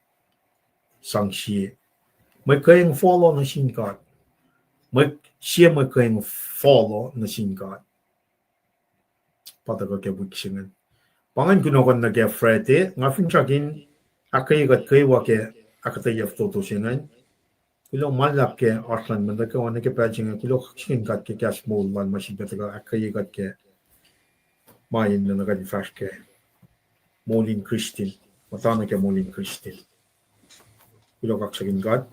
sang sie mwe kuhing folo nuh sin God. Mwe, sie mwe kuhing folo nuh sin God. Pa tuhkuh ke wik se ingacn. Pa ingacn kunohkohn nuh ke Friday, nga finsrak in ahkkweye kuht kwewa ke ahkuhtweyac fototo se ingacn. Kuloh ma luhlahp ke oasr luhn mwet nuh kwewa nuh ke pacl se inge, kuloh kaksakihn God ke kahs moul lal ma sifilpac tuhkuh ahkkweye kuht ke ma in nuh kuh in fahsr ke moul in Christian, muhta nuh ke moul in Christian. Kuloh kaksakihn God.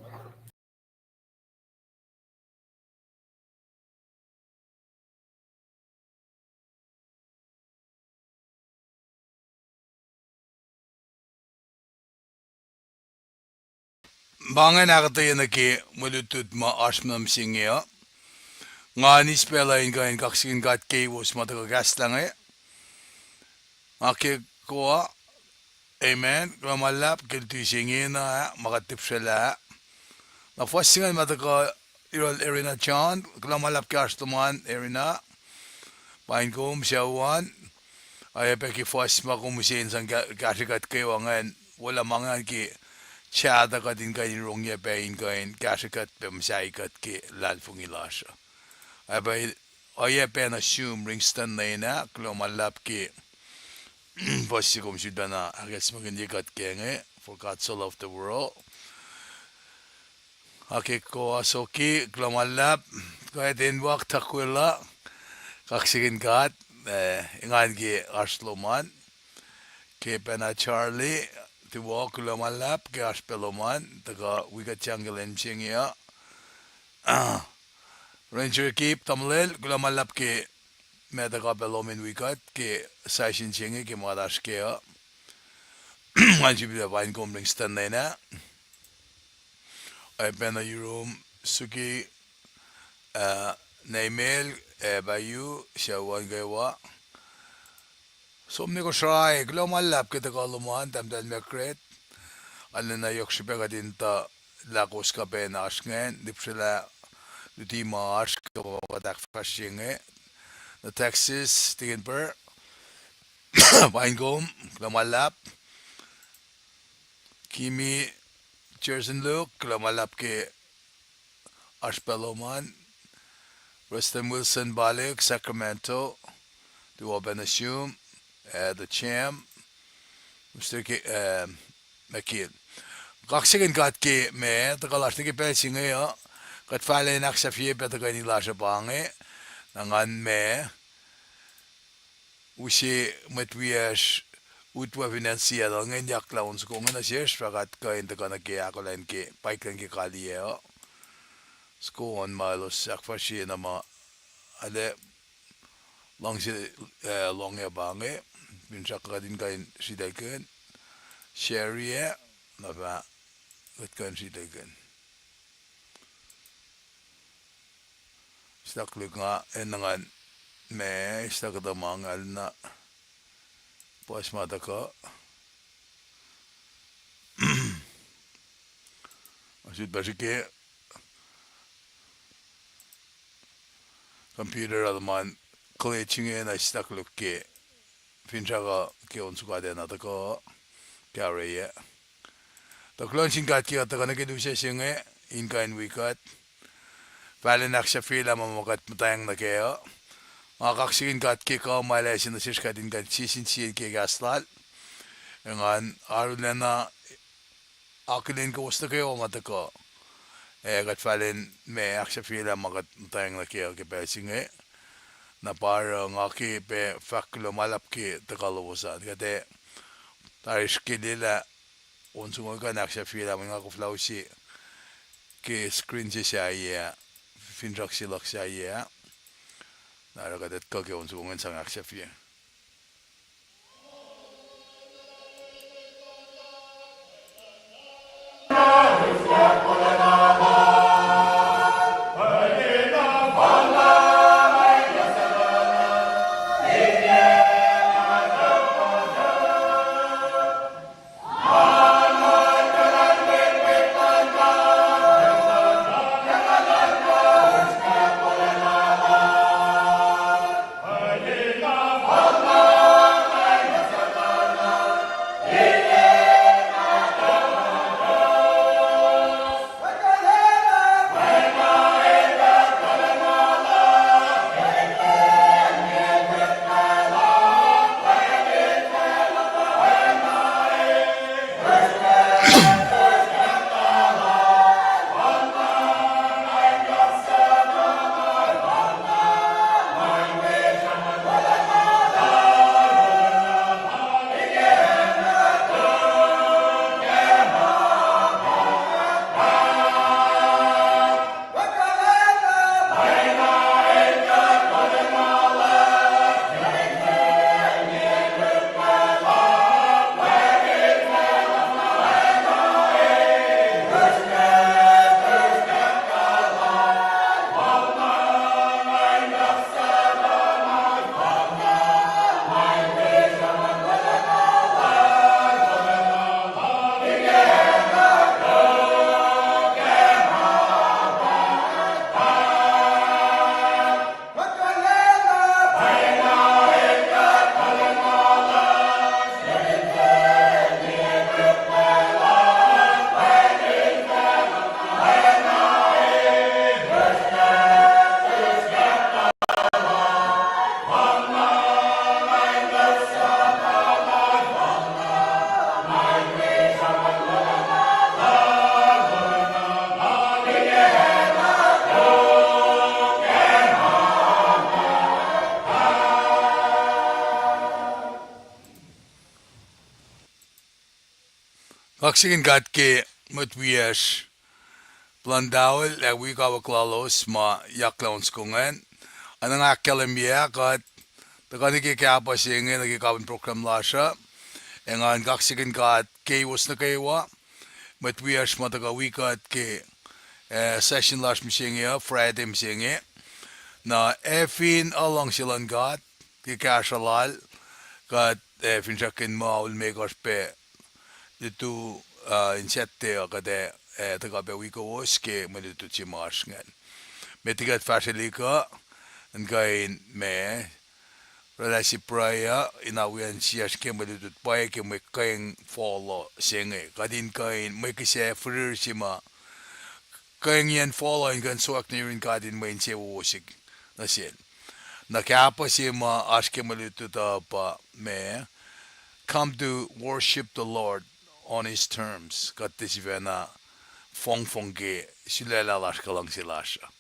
Ma ingacn ahkuhtweyac nuh ke mwe lutlut ma oasr mihsenge uh. Nga eis pacl uh in kuh in kaksakihn God ke kowos ma tuhkuh kahslah inge. Nga ke koa, amen, kuloh ma luhlahp ke luti se ingena ah ma kuht tipsrwaclah. Na fuhs se ingacn ma tuhkuh yohrohl Erina John, kuloh ma luhlahp ke oasr lom an Erina. Paing kom sucu an. Oacyacpac ke fuhs ma kom use in sang kahsrwe kuht kwewa ingacn, wolacna ma ingacn ke sahtuh kuht in kuh in rongyac pac in kuh in kahsrwe kuht pac muhsahi kuht ke luhlahlfongi lasr uh. Oacyacpac, oacyacpac na sum Ringston Lane ah, kuloh ma luhlahp ke fuhs se kom sulpacna ahkacsmakihnye kuht ke inge, For God So Loved the World. Ac ke koa Soki, kuloh ma luhlahp, kuht in wak takwela, kaksakihn God, eh, engan ke oasr lom an, ke pacna Charlie, tuwo kuloh ma luhlahp ke oasr pac lom an tuhkuh wi kuht sang ke lwen mihsenge uh. Ranger Kip, tamuhlwel, kuloh ma luhlahp ke ma tuhkuh pac lom in wi kuht ke session se inge ke ma kuht oasr ke uh. Ngan sifilpac paing kom Ringston Lane ah. Oacpacna yurum, Suki, ah, Neimel, ac Payu, sucu an kwewa. Som nuh Kosrae, kuloh ma luhlahp ke tuhkuh lom an, tahmtahel Margaret. Arulacna yohk srihpac kuht in tuh lah kowos kuh pac in oasr ingacn, lihpsrelah luti ma oasr kuh ma kuht ahkfahsrye inge. Nuh Texas, Tikin Pur, pain kom, kuloh ma luhlahp. Kimi, Jerson Luke, kuloh ma luhlahp ke oasr pac lom an. Preston Wilson Balik, Sacramento, tuh oacpacna sum, ah, tuh Jam, Mister K-, ah, McKeon. Kaksakihn God ke ma tuhkuh lasr nuh ke pacl se inge uh, kuht fahlen ahksahfye pac tuhkweni lasr uh pa inge, na ngan ma use mwet wiyacsr utwe fin acn Seattle ingacn, yaklah on soko inge nuh sesr, fah kuht kuh in tuhkuh nuh ke ahkolah ke paiklan ke kaliyac uh. Soko on ma elos ahkfahsrye na ma arlac luhngse, ah, lohngyuc pa inge, finsrak kuht in kuh in sritaclkihn, share-i, na fah kuht kuh in sritaclkihn. Stak luk nga enenuh ngan ma, stak kuhtuh ma ngal na puhs ma tuhkuh. Asu pa srihke computer uh luhman glitch inge na stak luk ke finsrak uh ke on sukad ah na tuhkuh, kareyac. Tuh kuloh sin God ke kuht tuhkuh nuh ke lusac se inge, in kuh in wi kuht. Fahlen ahksahfyelah ma ma kuht muhtwacng nuh kac uh. Nga kaksakihn God ke kuh ma El ase nuh sesr kuht in kuh in sie sin sie ke kahs Lal. Ac ngan arulacna akihlen kowos nuh kwewa ma tuhkuh. Ac kuht fahlen ma ahksahfyelah ma kuht muhtwacng nuh kac uh ke pacl se inge. Na pa oruh nga ke pac fahk kuloh ma luhlahp ke tuhkuh lowos an. Kuht ac tari srihke liyelah on soko inge kuh in ahksahfyelah mwe nga koflah use ke screen se sahyac, finsrak se luhk sahyac. Na oruh kuht etuh ke on soko inge in sang ahksahfye. Kaksakihn God ke mwet wiyacsr plwacn towel ac wi kawuck lalos ma yaklah on soko ingacn. Oacna nga ahkkahlwemye ah, kuht tuhkuh nuh ke kahpuh se inge nuh ke kapin program lasr uh. Ac ngan kaksakihn God keiwos nuh kwewa, mwet wiyacsr ma tuhkuh wi kuht ke Eh, session lasr mihsenge uh, Friday mihsenge. Na ac fin luhngse luhn God ke kahsruh lal, kuht ac finsrakkihn muh limekohsr pac lutu, uh, in Saturday uh kuht ac, uh, tuhkuh pac wi kowos ke mwe lutlut se ma oasr ingacn. Met liki kuht fahsrwelihk uh, in kuh in ma, oraclah se pruhe uh, in awiyacn siyacsr ke mwe lutlut pwacye ke mwe keng folo se inge. Kuht in kuh in mwe kihsac firir se ma kengiyacn folo in kuh in sowack nuh yurin God in mwe insewowo se nuh sel. Na kahpah se ma oasr ke mwe lutlut uh pa ma, come to worship the Lord on his terms. Kuht tiac sifacna fongfong ke sulaclah lasr kuh luhngse lasr uh.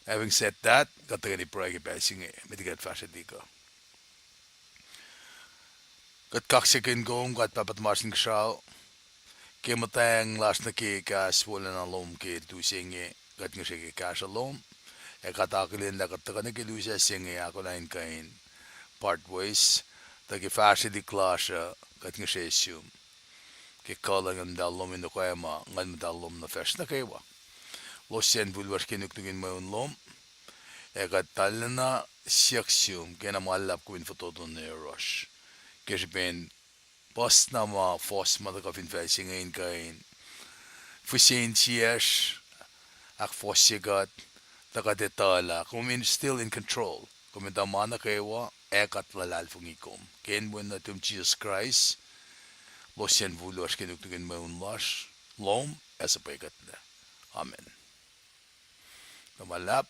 Having said that, kuht tuhkweni pruhe ke pacl se inge, met liki kuht fahsrwelihk uh. Kuht kaksakihn kom, God Pahpah tuhmasr Inkuhsrao, ke muhtweng lasr nuh ke kahs wolacna lom ke lutu se inge, kuht ngihsre ke kahsruh lom, ac kuht akihlen lah kuht tuhkuh nuh ke lusac se inge ahkolah in kuh in part ways, tuh ke fahsrwelihk lasr uh kuht ngihsre sum ke kuh luhn Nguhn Muhtahl lom in okwacma Nguhn Muhtahl lom nuh facsr nuh kwewa. Lohsacn fihl lasr ke nuknuk in mweun lom, ac kuht arulacna siyuck sum kena ma luhlahp kom in fototo nuh yohrohsr ke srihpen puhs na ma fohs ma tuhkuh fin facl se inge in kuh in fihsen siyacsr, ahkfohsye kuht, tuh kuht etuh lah kom in still in control. Kom etuh ma nuh kwewa, ac kuht luhlahlfongi kom. Ke inen wen nuhtum Jisus Kraist, lohsacn fihl lasr ke nuknuk in mweun lasr, lom ac suhpwekuhtlac. Amen. Kuloh ma luhlahp.